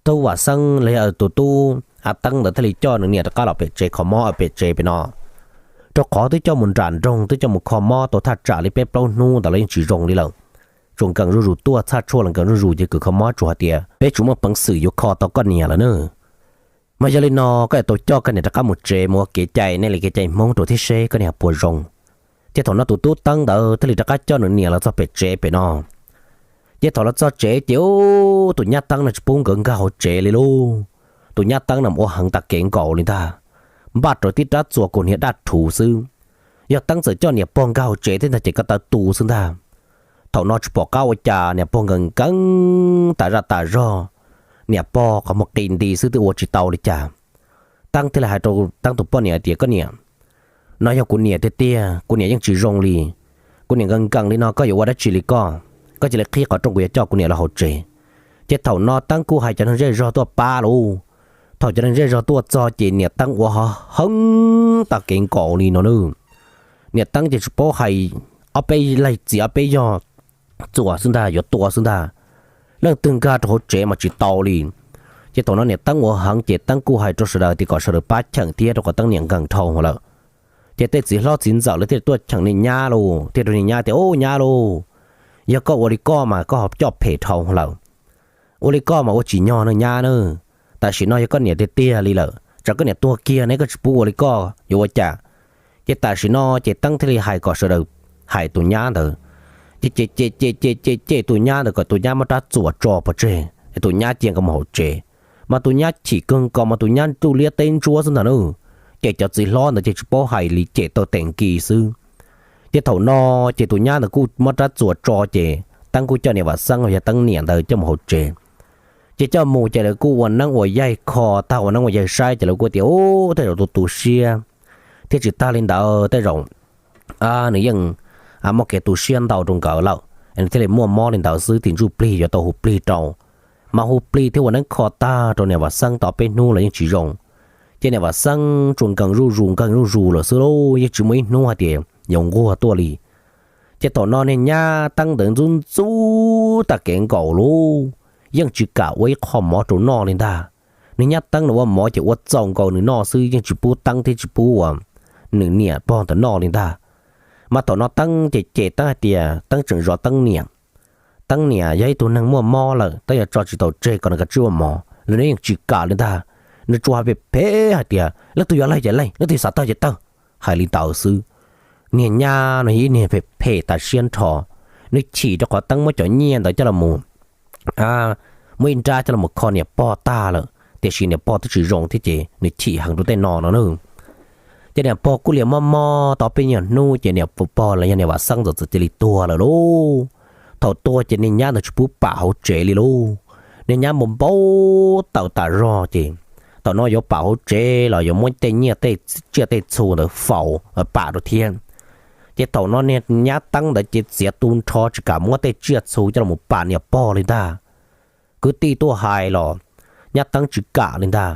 Tub Vam Xeeb los yog tus tub Ab Teeb ntawd thiaj li coj nws niam rov qab los pem tsev kho mob pem tsev pem no, rau qhov twb coj mus nram nroog twb coj mus kho mob tau thaj tsam li peb plaub hnub ntawd los yeej tsis zoo li lawm. Tsuas nkees zuj zus tuaj, txhaj tshuaj los nkees zuj zus, ces kws kho mob tsuas hais tias peb tsis muaj peev xwm yuav kho tau koj niam lawm na. Mas yog li no koj yuav tau coj koj niam rov qab mus tsev mus ua kev cai, nej li kev cai Hmoob rau thiab seb koj niam puas zoo. Ces thaum no tus tub Teeb ntawd thiaj li rov qab coj nws niam los txog pem tsev pem no. Ces thaum los txog tsev ces ub tus nyab Teeb no tsis pub nkawd nkag hauv tsev li lauj. Tus nyab Teeb no ua heev tag kev nkaus li ntag, npaj rau tib rab txuas kaus hniav daj rhuv xwb. Yog Teeb txawm coj niam pog nkag hauv tsev thiab ntag ces ko taw tu xwb ntag. Thaum no tsis pom qab ua cas, niam pog nkees nkees tas zaj tas zog, niam pog qhov muag qis nti xwb twb ua tsis tau li cas. Teeb thiaj li hais rau Teeb tus poj niam tias, koj niam, no yog kuv niam tiag tiag, kuv niam yeej tsis zoo li. Kuv niam nkees nkees li no koj yuav ua dab tsi li koj? Koj cia li qhib qhov rooj, kuv yuav coj kuv niam los hauv tsev. Ces thaum no Teeb kuj hais cov neeg zej zog tuaj pab lauj. Thaum cov neeg zej zog tuaj txog ces niam Teeb ua ho heev tag kev nkaus li no nawb. Niam Teeb ces tsis paub hais, ob peb leeg txiav ob peb yog txuas xwb ntag, yuav tua xwb ntag. Leej twg nkag rau hauv tsev mas tsis tau li. Ces thaum no niam Teeb ua heev ces Teeb kuj hais rau sawv daws tias kom sawv daws pab cheem thiab, rau qhov Teeb niam nkees dhau lawm. Ces tej txiv hlob txiv ntxawm lawv thiaj tuaj cheem niag nyab lauj, thiaj rau niag nyab tias, ub nyab lauj, yog koj ua li koj mas koj ho coj phem dhau lawm. Ua li koj mas ua tsis nyog na nyab na. Tam sim no yog koj niam tiag tiag li lawm, tsam koj niam tuag kiag ne koj tsis pub ua li koj yuav ua cas? Ces tam sim no ces Teeb thiaj li hais kom sawv daws hais tus nyab ntawd, ces cem cem cem cem cem tus nyab ntawd kom tus nyab muab rab txuas tso pov tseg, tus nyab cia nkawd mus hauv tsev. Mas tus nyab chim kawg nkaus mas tus nyab nruj liab teb ntsuab xwb ntag na. Ces cov txiv hlob ntawd ces tsis paub hais li, cem tau tes nkis xwb. Ces thaum no ces tus nyab ntawd kuj muab rab txuas tso ces Teeb kuj coj niam Vam Xeeb los yog Teeb niam ntawd coj mus hauv tsev. Ces coj mus ces lawv kuj ua neeb ua yaig kho tag, ua neeb ua yaig saib ces lawv kuj tias, ub, tej zaum tus tu siab, thiab tsis tag li ntawd tej zaum nws yeej muaj kev tu siab ntau rau nkawd lawm, nws thiaj li muaj mob li ntawd xwb, tim ntsuj plig yuav tau hu plig rau. Mas hu plig thiab ua neeb kho tag rau niam Vam Xeeb tau peb hnub los yeej tsis zoo. Ces niam Vam Xeeb tsuas nkees zuj zus nkees zuj zus lawm xwb lauj, yeej tsis muaj ib hnub hais tias yuav nquag tuaj li. Ces thaum no niag nyab Teeb ntawd ntxub ntxub tag kev nkaus lauj, yeej tsis kam ua ib qho mov rau noj li ntag. Niag nyab Teeb no ua mov ces ua txaus nkaus nws noj xwb, yeej tsis pub Teeb thiab tsis pub ua nws niam pog ntawd noj li ntag. Mas thaum no Teeb ces cem Teeb hais tias Teeb tseem zov Teeb niam. Teeb niam yog ib tug neeg muaj mob lawm, Teeb yuav tso tsis tau tseg kom nws kav tsij ua mov los nws yeej tsis kam li ntag. Nws tsuas hais phem phem hais tias leej twg yuav laig ces laig, leej twg xav tawg ces tawg, hais li ntawd xwb. Niag nyab no yog ib niag phem phem tas siab nrho, nws chim rau qhov Teeb muab cov nyiaj ntawd coj los, muab ib nrab coj los kho niam pog tag lawm, tiam sis niam pog twb tsis zoo thiab ces nws chim heev rau tej no no na. Ces niam pog kuj liam mob mob tau peb nyuag hnub ces niam pog los yog niam Vam Xeeb ntawd txawm cia li tuag lawm lauj. Thaum tuag ces niag nyab ntawd tsis pub pam hauv tsev li lauj. Niag nyab npau npau taws tas zog ces thaum no yuav pam hauv tsev los yuav muab tej nyiaj tej tsiaj tej txhu ntawd faus pam rau thiab. Ces thaum no niag nyab teeb ntawd ces txiav tu nrho tsis kam muab tej tsiaj txhu coj los pam niam pog li ntag. Kwv tij tuaj hais los nyab teeb tsis kam li ntag.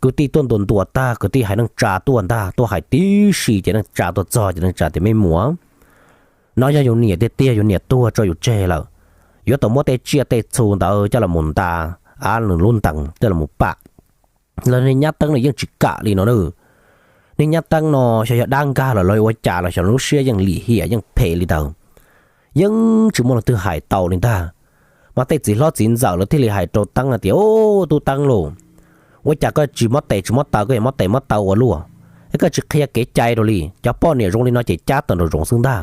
Kwv tij tuaj ntuas ntuas tag, kwv tij hais neej tsa tuaj ntag, tuaj hais tib si ces neej tsa tuaj txog ces neej tsa tias me muam, no yog yus niam tiag tiag, yus niam tuag tso yus tseg lawm, yuav tau muab tej tsiaj tej txhu ntawd coj los nta av nws lub ntees coj los pam. Los niag nyab teeb no yeej tsis kam li no na. Niag nyab teeb no xyov yog dab nkag los los ua cas los xyov lub siab yeej lim hiam yeej phem li ntawd, yeej tsis muaj leej twg hais tau li ntag. Mas tej txiv hlob txiv ntxawm lawv thiaj li hais rau teeb hais tias, Ub, tub teeb lauj, ua cas koj tsis muab tes tsis muab taw, koj yuav muab tes muab taw ua luaj, es koj tsis qhia kev cai rau li, cov poj niam zoo li no ces cab tawm nraum zoov xwb ntag.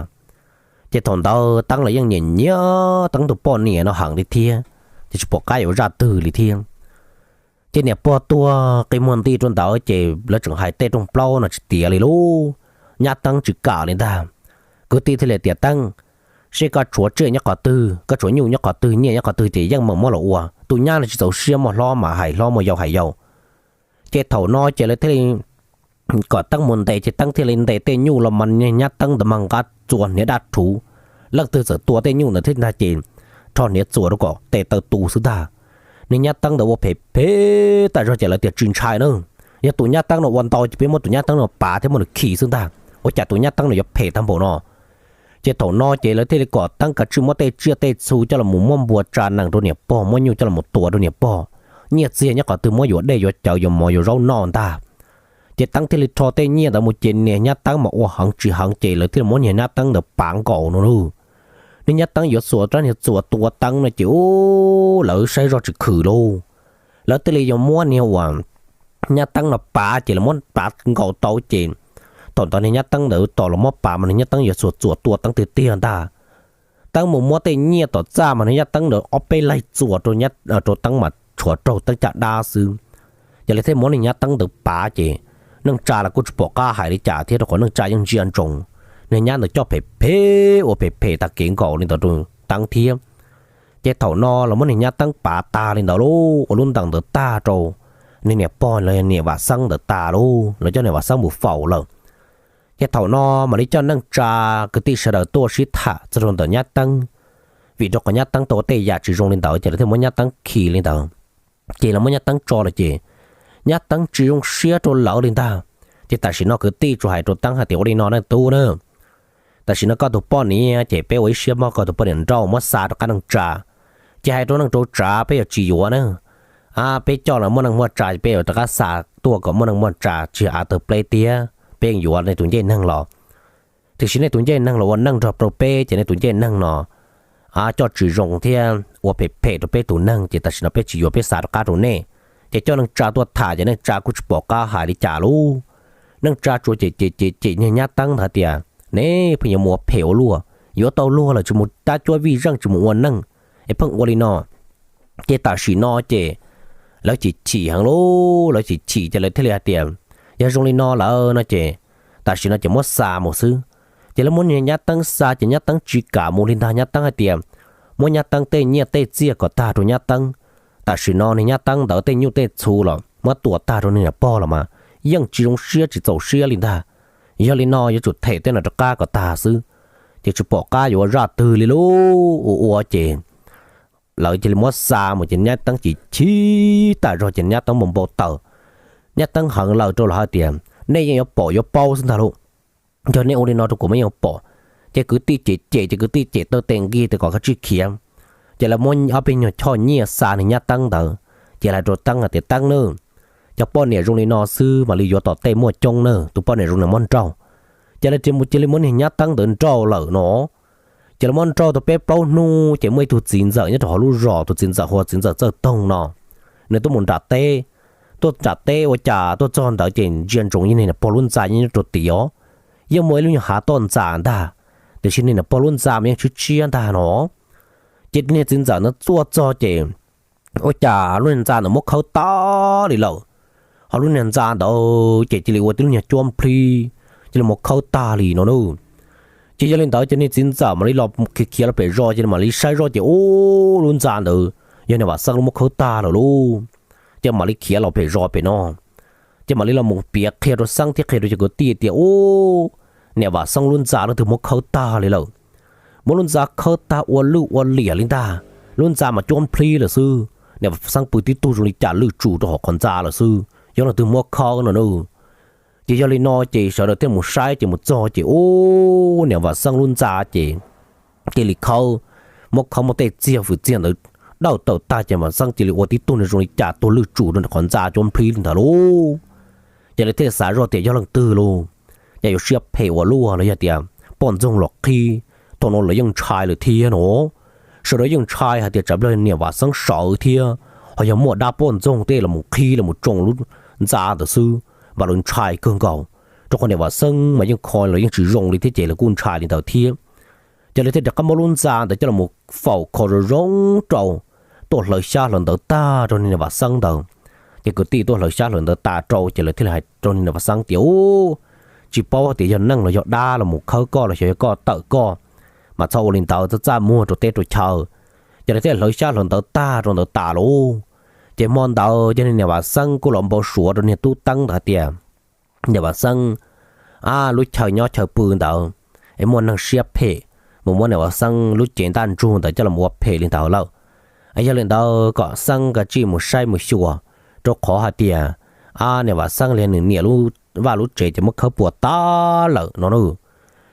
Ces thaum ntawd teeb los yeej nyiam nyiam teeb tus poj niam no heev li thiab, ces tsis pom qab yuav zaj twg li thiab. Ces niam pog tuag qi muag nti rau ntawd ces lawv tseem hais tej rooj plaub no tsis tiav li lauj, nyab teeb tsis kam li ntag. Kwv tij thiaj li tias, Teeb, seb koj tshuav tsiaj nyob qhov twg, koj tshuav nyuj nyob qhov twg, nyiaj nyob qhov twg ces yeej meem muab los ua. Tus nyab no tsis txaus siab, muaj hlob mas hais hlob, muaj yau hais yau. Ces thaum no ces lawv thiaj li kom teeb mus ntes, ces teeb thiaj li ntes tej nyuj los mas niag nyab teeb ntawd mas nqa txuas hniav daj rhuv, leej twg txawm tua tej nyuj ntawd thiab ntag ces rho hniav txuas rau kom tes taw tu xwb ntag. Niag nyab teeb ntawd ua phem phem tas zog ces lawv tias tsis ntshai na, yog tus nyab teeb no ua ntau ces peb muab tus nyab teeb no pav thiab muab nws khi xwb ntag, ua cas tus nyab teeb no yuav phem tag npaum no. Ces thaum no ces lawv thiaj li kom teeb kav tsij muab tej tsiaj tej txhu coj los muab npua tsa nees rau niam pog, muab nyuj coj los tua rau niam pog, nyiaj txiag nyob qhov twg muab yuav dej yuav cawv yuav mov yuav zaub noj ntag. Ces teeb thiaj li rho tej nyiaj ntawd mus ces niag nyab teeb mas ua heev tsis heev ces lawv thiaj li muab niag nyab teeb ntawd pav nkaus no lauj. Niag nyab teeb yuav xuas rab niag txuas tua teeb no ces ub, lawv saib zoj tsis khwm lauj. Lawv thiaj li yuav muab niag uas nyab teeb no pav ces lawv muab pav nkaus tau ces thaum ntawd niag nyab teeb ntawd tos los muab pav mas niag nyab teeb yuav xuas txuas tua teeb tiag tiag ntag. Teeb mus muab tej nyiaj tom txaj mas niag nyab teeb ntawd ob peb laig txuas rau teeb mas tshuav raug teeb caj dab xwb. Ces lawv thiaj muab niag nyab teeb ntawd pav ces neej tsa los kuj tsis pom qab hais li cas thiab rau qhov neej tsa yeej ntsia ntsoov niag nyab ntawd coj phem phem ua phem phem tag kev nkaus li ntawd rau teeb thiab. Ces thaum no los muab niag nyab teeb pav tag li ntawd lauj, ua lub ntees ntawd tag rau niag niam pog los niam Vam Xeeb ntawd tas lauj, lawv coj niam Vam Xeeb mus faus lawm. Ces thaum no mam li coj neej tsa kwv tij sawv daws tuaj sib tham txog rau ntawm nyab teeb, vim rau qhov nyab teeb tau ua tej yam tsis zoo li ntawd ces lawv thiaj muab nyab teeb khi li ntawd. Ces lawv muab nyab teeb tso lawm ces nyab teeb tsis zoo siab rau lawv li ntag. Ces tam sim no kwv tij tsuas hais rau teeb hais tias ua li no ne tub na, tam sim no koj tus poj niam ces peb ua ib siab muab koj tus poj niam nrauj muab xa rov qab neej tsa. Ces hais rau neej rau tsav peb yuav tsis yuav na, peb coj los muaj neej muaj tsa peb yuav rov qab xa tuaj kom muaj neej muaj tsa tsis av tawg pleb tiag, peb yuav nej tus ncej neeg los. Tiam sis nej tus ncej neeg los ua neej nrog rau peb ces nej tus ncej neeg no coj tsis zoo thiab ua phem phem rau peb tus neeg ces tam sim no peb tsis yuav, peb xa rov qab rau nej. Ces coj neej tsa tuaj tham ces neej tsa kuj tsis pom qab hais li cas lauj. Neej tsa tsuas cem cem cem niag nyab teeb ntawd hais tias, nej pheej yuav mus ua phem ua luaj, yuav tau luag lawm tsis mus tab cuab vij zeej tsis mus ua neej es pheej ua li no. Ces tam sim no ces lawv chim chim heev lauj, lawv chim chim ces lawv thiaj li hais tias, yog zoo li no lawm no ces tam sim no ces muab xa mus xwb. Ces lawv muab niag nyab teeb xa ces nyab teeb tsis kam mus li ntag. Nyab teeb hais tias muab nyab teeb tej nyiaj tej txiaj kom tag rau nyab teeb. Tam sim no niag nyab teeb ntawd tej nyuj tej txhu los muab tua tag rau niag niam pog los mas yeej tsis zoo siab tsis txaus siab li ntag. Yog li no yuav tsum them tej no rov qab kom tag xwb, ces tsis pom qab yuav ua zaj twg li lauj. Ua ua ces lawv cia li muab xa mus ces nyab teeb chim chim tas zog ces nyab teeb npau npau taws. Nyab teeb heev lawm rau lawv hais tias, nej yeej yuav pom yuav paub xwb ntag lauj. Yog nej ua li no rau kuv mas yeej yuav pom. Ces kwv tij cem cem ces kwv tij cem taw tes nqig tias kom kav tsij khiav. Ces lawv muab ob peb nyuag choj nyiaj xa niag nyab teeb ntawd, ces hais rau teeb hais tias, teeb na, cov poj niam zoo li no xwb mam li yuav tom tej muaj coob na, tus poj niam zoo li muab nrauj. Ces lawv cia li mus cia li muab niag nyab teeb ntawd nrauj lawm no. Ces lawv muab nrauj tau peb plaub hnub ces muaj ib tug txiv ntxawm nyob rau hauv lub zos, tus txiv ntxawm hu ua txiv ntxawm Txawj Toog no. Nws tuaj mus nram teb, tuaj nram teb ua cas tuaj txog ntawd ces ntsia ntsoov yeej niag niam pog lub ntxa nyob rau tid os. Yeej muaj ib lub nyuag hav toj ntxas ntag, tiam sis niag niam pog lub ntxa mas yeej tshiab tshiab ntag no. Ces niag txiv ntxawm ntawd tuaj txog ces ua cas lub ntxa ntawd muab khawb tas li lawm. Ho lub niag ntxa ntawd ces cia li ua tib lub niag cuab nplhib, cia li muab khawb tag li no na. Ces yog li ntawd ces niag txiv ntxawm mam li los khiav khiav los pem zos, ces mam li saib zoj ces ub, lub ntxa ntawd yog niam Vam Xeeb lub muab khawb tag lawm lauj. Ces mam li khiav los pem zos pem no, ces mam li los mus piav qhia rau Xeeb thiab qhia rau cov kwv tij tias ub, niam Vam Xeeb lub ntxa leej twg muab khawb tag li lawm. Muab lub ntxa khawb tag ua lwj ua liam li ntag, lub ntxa mas cuab nplhib lawm xwb, niam Vam Xeeb pw tib tug zoo li cas lwj tsum rau hauv qhov ntxa lawm xwb, yog leej twg muab khawb no na. Ces yog li no ces sawv daws thiaj mus saib ces mus txog ces ub, niam Vam Xeeb lub ntxa ces cia li khawb, muab khawb muab tej txiag fwm txiag ntawd dawj tawm tag ces Vam Xeeb cia li ua tib tug zoo li cas tuag lwj tsum rau qhov ntxa cuab nplhib li ntawd lauj. Ces lawv thiaj xav zoj tias yog leej twg lauj, cas yuav siab phem ua luaj los yog tias poj ntxoog los qhib, thaum no lawv yeej ntshai lawm thiab no. Sawv daws yeej ntshai hais tias tsam pliag niam Vam Xeeb sawv thiab ho yog muaj dab poj ntxoog tej los mus qhib los mus tsoo lub ntxa ntawd xwb, mas lawv ntshai kawg nkaus. Rau qhov niam Vam Xeeb mas yeej kho los yeej tsis zoo li thiab ces lawv kuj ntshai li ntawd thiab. Ces lawv thiaj rov qab muab lub ntxa ntawd coj los faus kho zoo zoo rau, tuaj hlawv xyab hlawv ntawv tag rau niam Vam Xeeb ntawd. Ces kwv tij tuaj hlawv xyab hlawv ntawv tas rau ces lawv thiaj li hais rau niam Vam Xeeb tias ub, tsis paub tias yog neeg los yog dab los mus khawb koj los xyov yog koj tawm koj, mas txhob ua li ntawd, txaj txaj muag rau teb rau chaw. Ces lawv thiaj hlawv xyab hlawv ntawv tag rau ntawd tas lauj. Ces hmo ntawd ces niam Vam Xeeb kuj los npau suav rau niag tub Teeb ntawd hais tias niam Vam Xeeb, a, lub chaw nyob chaw pw ntawd es muaj neeg siab phem mus muab niam Vam Xeeb lub cev ntaj ntsug ntawd coj los ua phem li ntawd lawm. Yog li ntawd kom Xeeb kav tsij mus saib mus xyuas, rau qhov hais tias, a, niam Vam Xeeb li nws niam lub vaj lub tsev ces muab khawb puas tag lawm no na.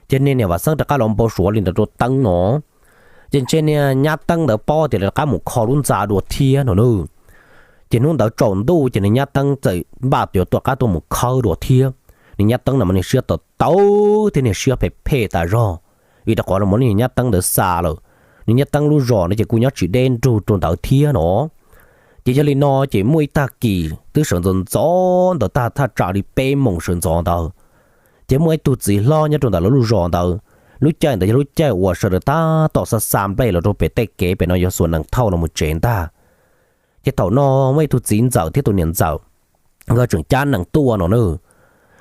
Ces niag niam Vam Xeeb rov qab los npau suav li ntawd rau Teeb no, ces ntshe niag nyab Teeb ntawd paub tias lawv rov qab mus kho lub ntxa dua thiab no na. Ces hnub ntawd tsaus ntuj ces niag nyab Teeb txawm npaj tias tuaj qab tuaj mus khawb dua thiab. Niag nyab Teeb no mas niag siab tawv tawv thiab niag siab phem phem tas zog, vim rau qhov los mus niag nyab Teeb ntawd xa lawm. Niag nyab Teeb lub zos no ces kuj nyob tsis deb nrug rau ntawd thiab no. Ces yog li no ces muaj ib tag kis twb sawv ntxov ntxov ntawd tag, thaj tsam li peb moos sawv ntxov ntawd, ces muaj ib tug txiv hlob nyob rau ntawm lawv lub zos ntawd. Lub caij ntawd yog lub caij uas sawv daws tab tom xa xa nplej los rau pem tej kev pem no yuav xuas nees thauj los mus tsev ntag. Ces thaum no muaj ib tug txiv ntxawm thiab tus niam ntxawm, nkawd tseem cab nees tuaj no na.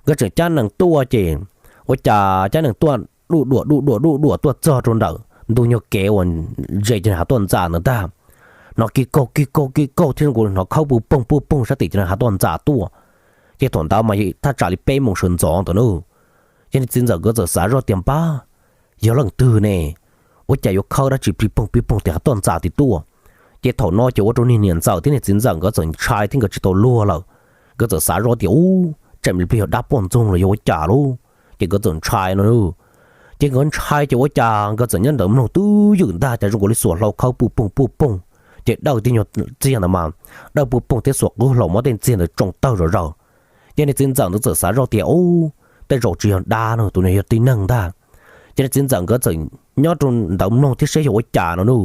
Nkawd tseem cab nees tuaj ces ua cas cab nees tuaj duj duam duj duam duj duam tuaj txog rau ntawm ntu nyuag kev uas ze cov hav tuaj ntxa ntawd ntag. Hnov kig kaug kig kaug kig kaug thiab hnov khawb puj poog puj poog sab tim cov hav tuaj ntxa tuaj. Ces thaum ntawd mas thaj tsam li peb moos sawv ntxov ntawd na. Ces niag txiv ntxawm nkawd txawm xav zoj tias npab, yog leej twg ne, ua cas yuav khawb dab tsi plig poog plig poog tim hav tuaj ntxa tim tuaj. Ces thaum no ces ua rau niag niam ntxawm thiab niag txiv ntxawm nkawd txawm ntshai thiab nkawd tsis tau luag lawm. Nkawd txawm xav zoj tias ub, tsam li plig yog dab poj ntxoog los yog ua cas lauj. Ces nkawd txawm ntshai no. Ces nkawd ntshai ces ua cas nkawd txawm nyob ntawm mloog twb ywm ntag, cas zoo nkaus li xuas hlau khawb puj poog puj poog. Ces dawj tej nyuag txiag ntawd mas dawj puj poog thiab xuas qwb hlau muab tej txiag ntawd tsoo tawg zom zaws. Ces niag txiv ntxawm ntawd txawm xav zoj tias ub, tej zaum tsis yog dab no, tus no yog tib neeg ntag. Ces niag txiv ntxawm nkawd txawm nyob rau ntawd mloog thiab seb yog ua cas no na.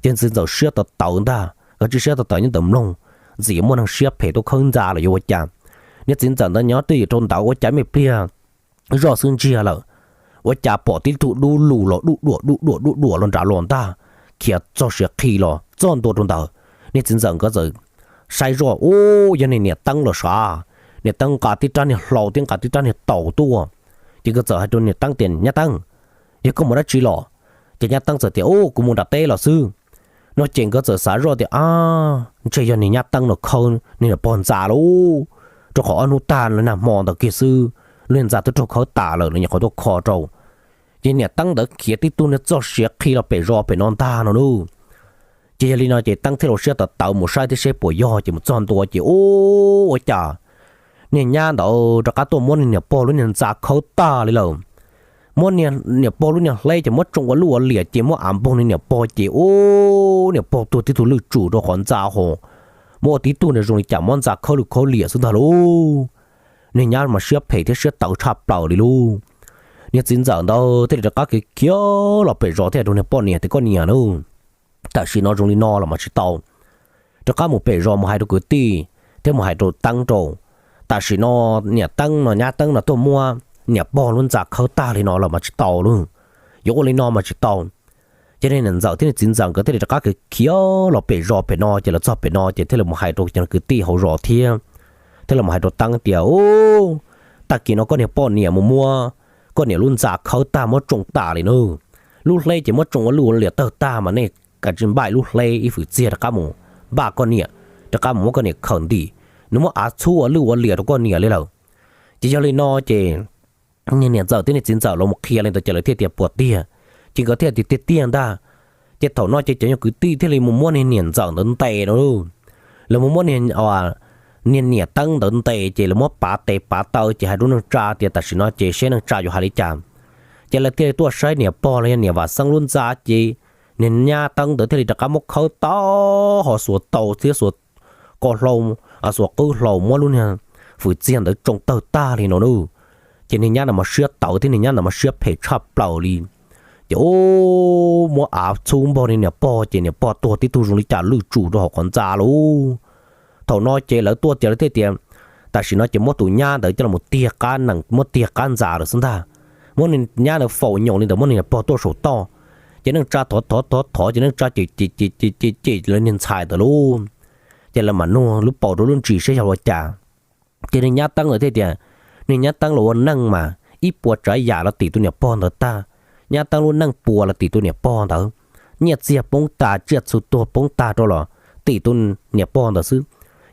Ces txiv ntxawm siab tawv tawv ntag, nkawd tsis siab tawv tawv nyob ntawd mloog, ntxim muaj neeg siab phem tuaj khawb ntxa los yog ua cas. Niag txiv ntxawm ntawd nyob twj ywm rau ntawd ua cas me pliag zoj xwb ntsiag lawm, ua cas pom tib tug dub lug los duj duam duj duam duj duam los nram los ntag, khiav txog siav qhi los txog ntua rau ntawd. Niag txiv ntxawm nkawd txawm saib zoj ub, yog niag niam Teeb los sav. Niam Teeb nqa tib rab niag hlau thiab nqa tib rab niag taus tuaj. Ces nkawd txawm hais rau niam Teeb tias nyab Teeb, yog koj mus dab tsi los? Ces nyab Teeb txawm tias ub, kuv mus nram teb los xwb. No ces nkawd txawm xav zoj tias ab, ntshe yog niag nyab Teeb no khawb niag niam pog ntxa lauj, rau qhov ob hnub tag nag hmo ntawd kiag xwb, lub niag ntxa twb raug khawb tas lawm los nyuam qhuav tuaj kho rau. Ces niam Teeb ntawd khiav tib tug niag txoj siav qhi los pem zos pem no ntag no lauj. Ces yog li no ces Teeb thiaj li siab tawv tawv mus saib thiab seb puas yog, ces mus txog ntua ces ub, ua cas niag nyab ntawd rov qab tuaj muab niag niam pog lub niag ntxa khawb tag li lawm. Muab niam pog lub niag hleb ces muab tsoo ua luj ua liam ces muab av npog niag niam pog ces ub, niam pog tuag tib tug lwj tsum rau qhov ntxa ho. Muab ua tib tug nws zoo li cas muab ntxa khawb lwj khawb liam xwb ntag lauj. Niag nyab mas siab phem thiab siab tawv tshaj plaws li lauj. Niag txiv ntxawm ntawd thiaj li rov qab khiav khiav los pem zos thiaj rau niag poj niam tias koj niam na, tam sim no zoo li no los mas tsis tau. Rov qab mus pem zos mus hais rau kwv tij thiab mus hais rau Teeb rau. Tam sim no niam Teeb no nyab Teeb no tuaj muab niam pog lub ntxa khawb tag li no los mas tsis tau lauj. Yuav ua li no mas tsis tau. Ces niag niam ntxawm thiab niag txiv ntxawm nkawd thiaj li rov qab khiav khiav los pem zos pem no, ces los txog pem no ces thiaj li mus hais rau cov kwv tij hauv zos thiab, thiaj li mus hais rau Teeb tias, Ub, tag kis no koj niag poj niam mus muab koj niam lub ntxa khawb tag muab tsoo tas li nawb. Lub hleb ces muab tsoo ua lwj ua liam tawg tag mas nej kav tsij npaj lub hleb ib fwm txiag rov qab mus npaj koj niam, rov qab mus muab koj niam khaws ntim. Nws muab av txhub ua lwj ua liam rau koj niam li lawm. Ces yog li no ces niag niam ntxawm thiab niag txiv ntxawm los mus qhia li ntawd ces lawv thiaj tias puas tiag, ces nkawd thiaj tias tiag tiag ntag. Ces thaum no ces cov nyuag kwv tij thiaj li mus muab niag niam ntxawm ntawd ntes no. Lawv mus muab niag, niag niam Teeb ntawd ntes ces lawv muab pav tes pav taw ces hais rau neej tsa tias tam sim no ces seb neej tsa yuav hais li cas. Ces lawv thiaj li tuaj saib niam pog los yog niam Vam Xeeb lub ntxa ces niag nyab Teeb ntawd thiaj li rov qab muab khawb tau ho xuas tau thiab xuas ko hlau, xuas qwb hlau muab lub niag fwm txiag ntawd tsoo tawg tag li no nawb. Ces niag nyab ntawd mas siab tawv thiab niag nyab ntawd mas siab phem tshaj plaws li. Ces ub, muab av txhub npaug li niam pog ces niam pog tuag tib tug zoo li cas lwj tsum rau hauv qhov ntxa lauj. Thaum no ces lawv tuaj ces lawv thiaj tias tam sim no ces muab tus nyab ntawd coj los tiag qab nees muab tiag qab ntxa lawm xwb ntag. Muab niag nyab ntawd faus nyoos li ntawd muab niag niam pog tuaj saum toj. Ces neej tsa thov thov thov thov ces neej tsa ces ces ces ces ces lawv niag ntxhais ntawd lauj. Ces lawv mam nug lub paus rau lub ntsis saib yog ua cas. Ces niag nyab Teeb lawv thiaj tias niag nyab Teeb los ua neej mas ib puas tsav yam los tim tus niam pog ntawd tag. Nyab Teeb lub neej puas los tim tus niam pog ntawd. Nyiaj txiag poob tag tsiaj txhu tuag poob tag rau los tim tus niam pog ntawd xwb.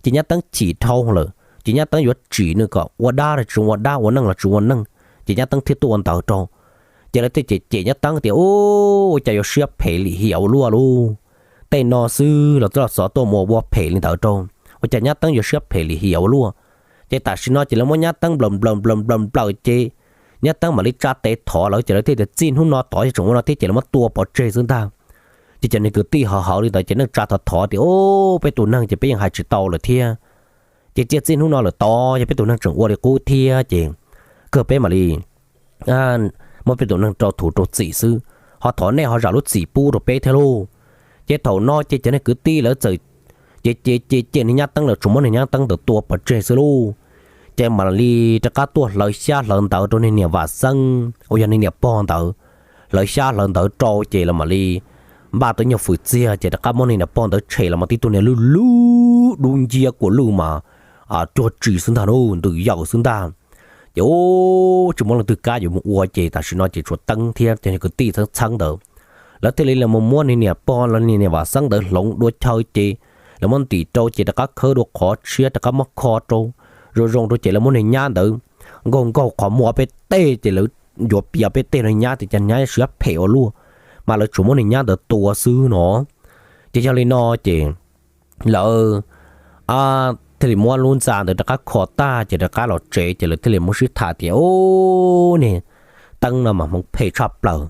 Ces nyab Teeb chim dhau lawm ces nyab Teeb yuav tsim nws kom ua dab los tsis ua dab, ua neej los tsis ua neej, ces nyab Teeb thiaj tuaj ua ntawd rau. Ces lawv thiaj cem cem nyab Teeb tias, Ub, ua cas yuav siab phem lim hiam ua luaj lauj? Tej no xwb los txhob xov tuaj mus ua phem li ntawd rau. Ua cas nyab Teeb yuav siab phem lim hiam ua luaj? Ces tam sim no ces lawv muab nyab Teeb nplawm nplawm nplawm nplawm nplawm ces nyab Teeb mam li tsa tes thov lawv ces lawv thiaj tias txij hnub no tod yog tseem ua no thiab ces lawv muab tua pov tseg xwb ntag. Ces cov niag kwv tij hawv hawv li ntawd ces neej tsa thov thov tias, Ub, peb tus neeg ces peb yeej hais tsis tau lawm thiab. Ces cia txij hnub no lawm tod yog peb tus neeg tseem ua li qub thiab ces kawg peb mam li muab peb tus neeg rau thuv rau txim xwb, ho thov nej ho zam lub txim pub rau peb thiab lauj. Ces thaum no ces cov niag kwv tij lawv txawm ces ces ces ces niag nyab Teeb lawv tsuas muab niag nyab Teeb ntawd tua pov tseg xwb lauj. Ces mam li rov qab tuaj hlawv xyab hlawv ntawv rau niag niam Vam Xeeb uas yog niag niam pog ntawd. Hlawv xyab hlawv ntawv rau ces lawv mam li npaj tau nyuag fwm txiag ces rov qab muab niag niam pog ntawd tshem los mas tib tug niag lwj lwj dub nciab kua lwj mas cuag tsis xwb ntag, ntws yaws xwb ntag. Ces ub, tsis muaj leej twg kam yuav mus ua ces tam sim no ces tshuav Teeb thiab cov niag kwv tij txheeb txheeb ntawd, lawv thiaj li los mus muab niag niam pog los niag niam Vam Xeeb ntawd hloov dua chaw ces lawv muab ntim rau ces rov qab khawb dua qhov tshiab rov qab muab kho rau zoo zoo rau ces lawv muab niag nyab ntawd nkaug nkaug qhov muag peb tej ces lawv yuav pias peb tej no nyab tias cas nyab siab phem ua luaj, mas lawv tsuas muab niag nyab ntawd tua xwb no. Ces yog li no ces lawv thiaj li muab lub ntxa ntawd rov qab kho tag ces rov qab los tsev ces lawv thiaj li muab sib tham tias, Ub, niag Teeb no mas hmoov phem tshaj plaws,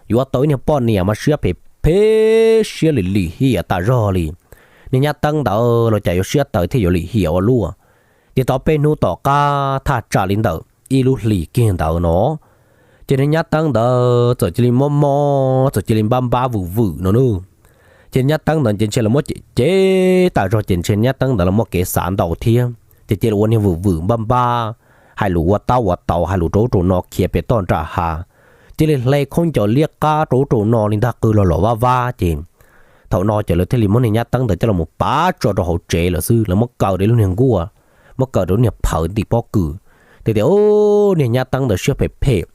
yuav tau ib niag poj niam mas siab phem phem siab lim lim hiam tas zog li. Niag nyab Teeb ntawd los cas yuav siab tawv thiab yuav lim hiam ua luaj. Ces tau peb hnub tom qab thaj tsam li ntawm ib lub hlis kiag ntawd no ces niag nyab Teeb ntawd txawm cia li mob mob txawm cia li npab npab vwm vwm no nawb. Ces nyab Teeb ntawd ces ntshe lawv muab cem cem tas zog ces ntshe nyab Teeb ntawd los muaj kev xav ntau thiab ces cia li ua niag vwm vwm npab npab, hais lus ua tab ua tau, hais lus rau ub rau no khiav pem toj nram hav, cia li hle khaub ncaws liab qab rau ub rau no li ntag qw los los vaj vab ces thaum no ces lawv thiaj li muab niag nyab Teeb ntawd coj los pav tso rau hauv tsev lawm xwb, lawv muab kaw rau lub niag nkuaj, muab kaw rau lub niag phawv ntim pob kws. Tias tias, Ub, niag nyab Teeb ntawd siab phem phem,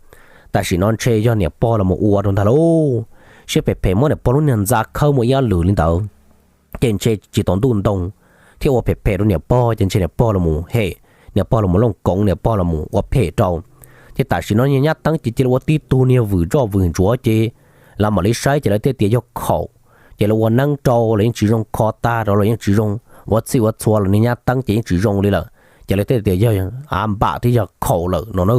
tam sim no ntshe yog niam pog los mus ua rau ntag lauj. Siab phem phem muab niam pog lub niag ntxa khawb mus ib ob lwm li ntawd, ces ntshe tsis tau ntuj ntoo thiab ua phem phem rau niam pog ces ntshe niam pog los mus hem, niam pog los mus looj koov, niam pog los mus ua phem rau. Ces tam sim no niag nyab Teeb ces cia li ua tib tug niag vwm zoj vwm ntsuav ces lawv mam li saib ces lawv thiaj tias yog khaum, ces lawv ua neeb rau los yeej tsis zoo, kho tag rau los yeej tsis zoo, ua txhij ua txhua los niag nyab Teeb ces yeej tsis zoo li lawm, ces lawv thiaj tias yog av npam thiab yog khaum lawm no na.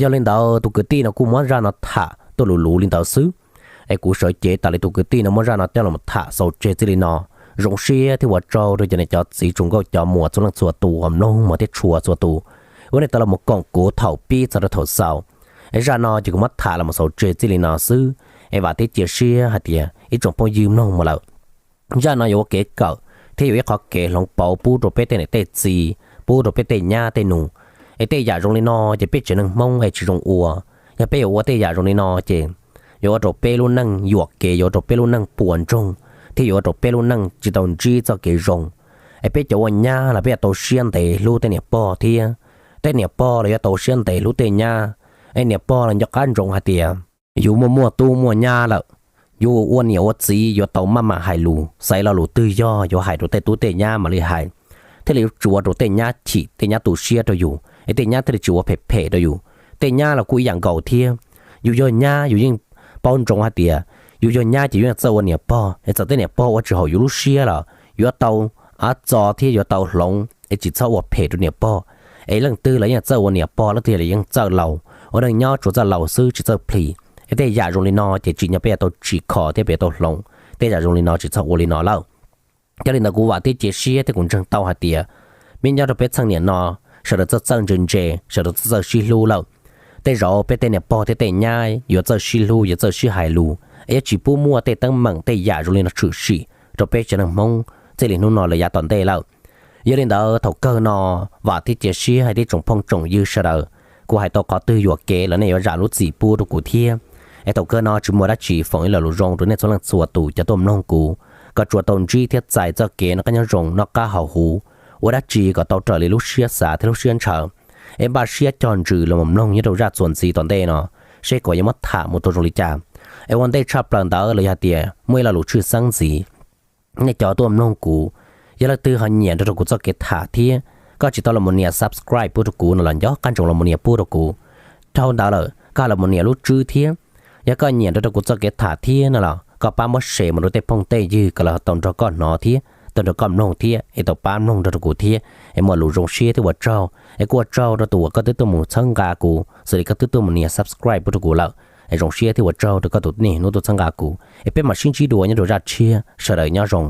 Yog li ntawd tus kwv tij no kuj muab zaj no tham tuaj luv luv li ntawd xwb. Es kuv sawv cev tas li tus kwv tij no muab zaj no coj los tham xaus tseg txij li no. Zoo siab thiab ua tsaug rau cov niam cov txiv tsoom nkauj cov muam txhua leej txhua tus uas mloog mos thiab tshua txhua tus uas nej tau los mus koom kuv thaum pib txog rau thaum xaus. Es zaj no ces kuv muab tham los mus xaus tseg txij li no xwb. Es vam thiab cia siab hais tias ib tsoom phooj ywg mloog mus lawm, zaj no yuav ua kev kawm thiab yuav ib qhov kev hloov pauv pub rau peb tej niam tej txiv, pub rau peb tej nyab tej nus. Es tej yam zoo li no ces peb tsev neeg Hmoob es tsis zoo ua. Yog peb yuav ua tej yam zoo li no ces yuav ua rau peb lub neej yuam kev, yuav ua rau peb lub neej puas ntsoog, thiab yuav ua rau peb lub neej tsis tau ntsib txoj kev zoo. Es peb cov ua nyab los peb yuav tau siab ntev hlub tej niam pog thiab. Tej niam pog los yuav tau siab ntev hlub tej nyab. Es niam pog los nco qab ntsoov hais tias yus muaj muaj tub muaj nyab lawm, yus ua niam ua txiv yuav tau maj mam hais lus, xaiv lo lus twg yog yuav hais rau tej tub tej nyab mam li hais, thiaj li yuav tsis ua rau tej nyab chim, tej nyab tu siab rau yus, es tej nyab thiaj li tsis ua phem phem rau yus. Tej nyab los kuj ib yam nkaus thiab. Yus yog nyab yus yeej paub ntsoov hais tias yus yog nyab ces yus yeej txawj ua niam pog, es txawm tej niam pog ua tsis haum yus lub siab los yuav tau av txo thiab yuav tau hloov, es tsis txhob ua phem rau niam pog. Es leej twg los yeej txawj ua niam pog, leej twg los yeej txawj laus, ua neej nyob tsuas txawj laus xwb tsis txawj plhis. Es tej yam zoo li no ces tsim nyog peb yuav tau tsim kho thiab peb yuav tau hloov. Tej yam zoo li no tsis txhob ua li no lawm. Yog li ntawd kuv vam thiab cia siab thiab kuv ntseeg tau hais tias, peb nyob rau peb txheej niam no, sawv daws txawj txawj ntse ntse, sawv daws txawj txawj sib hlub lawm. Tej zaum peb tej niam pog thiab tej nyab yuav txawj sib hlub, yuav txawj sib hais lus, es yuav tsis pub muaj tej teeb meem tej yam zoo li no tshwm sim rau peb tsev neeg Hmoob txij li hnub no lawm yav tom ntej lawm. Yog li ntawd thaum kawg no, vam thiab cia siab hais tias tsoom phooj tsoom ywg sawv daws, kuv hais tau qhov twg yuam kev los nej yuav zam lub txim pub rau kuv thiab. Es thaum kawg no tsis muaj dab tsi, foom ib lo lus zoo rau nej txhua leej txhua tus cov tuaj mloog kuv, kom tsuas tau ntsib thiab txais txoj kev noj qab nyob zoo, noj qab haus huv, ua dab tsi kom tau raws li lub siab xav thiab lub siab ntshaw. Es npaj siab cog ntsws los mus mloog nyob rau zaj txuas ntxiv tom ntej no, seb kuv yuav muab tham mus tau zoo li cas. Es ua ntej tshaj plaws ntawd los yog tias muaj ib lo lus tshwj xeeb ntxiv, nej cov tuaj mloog kuv, yog leej twg ho nyiam nrog rau kuv txoj kev tham thiab koj tsis tau los mus nias subscribe pub rau kuv no los nco qab ntsoov los mus nias pub rau kuv. Dhau ntawd lawm koj los mus nias lub tswb thiab. Yog koj nyiam nrog rau kuv txoj kev tham thiab no los koj pab muab share mus rau tej phooj tej ywg kom lawv tau nrog koj hnov thiab tau nrog koj mloog thiab es tau pab mloog nrog rau kuv thiab. Es muaj lus zoo siab thiab ua tsaug, es kuj ua tsaug rau tus uas koj twb tuaj mus txhawb nqa kuv xws li koj twb tuaj mus nias subscribe pub rau kuv lawm. Es zoo siab thiab ua tsaug rau koj tus niaj hnub tuaj txhawb nqa kuv, es peb mam sib ntsib dua nyob rau zaj tshiab, sawv daws nyob zoo.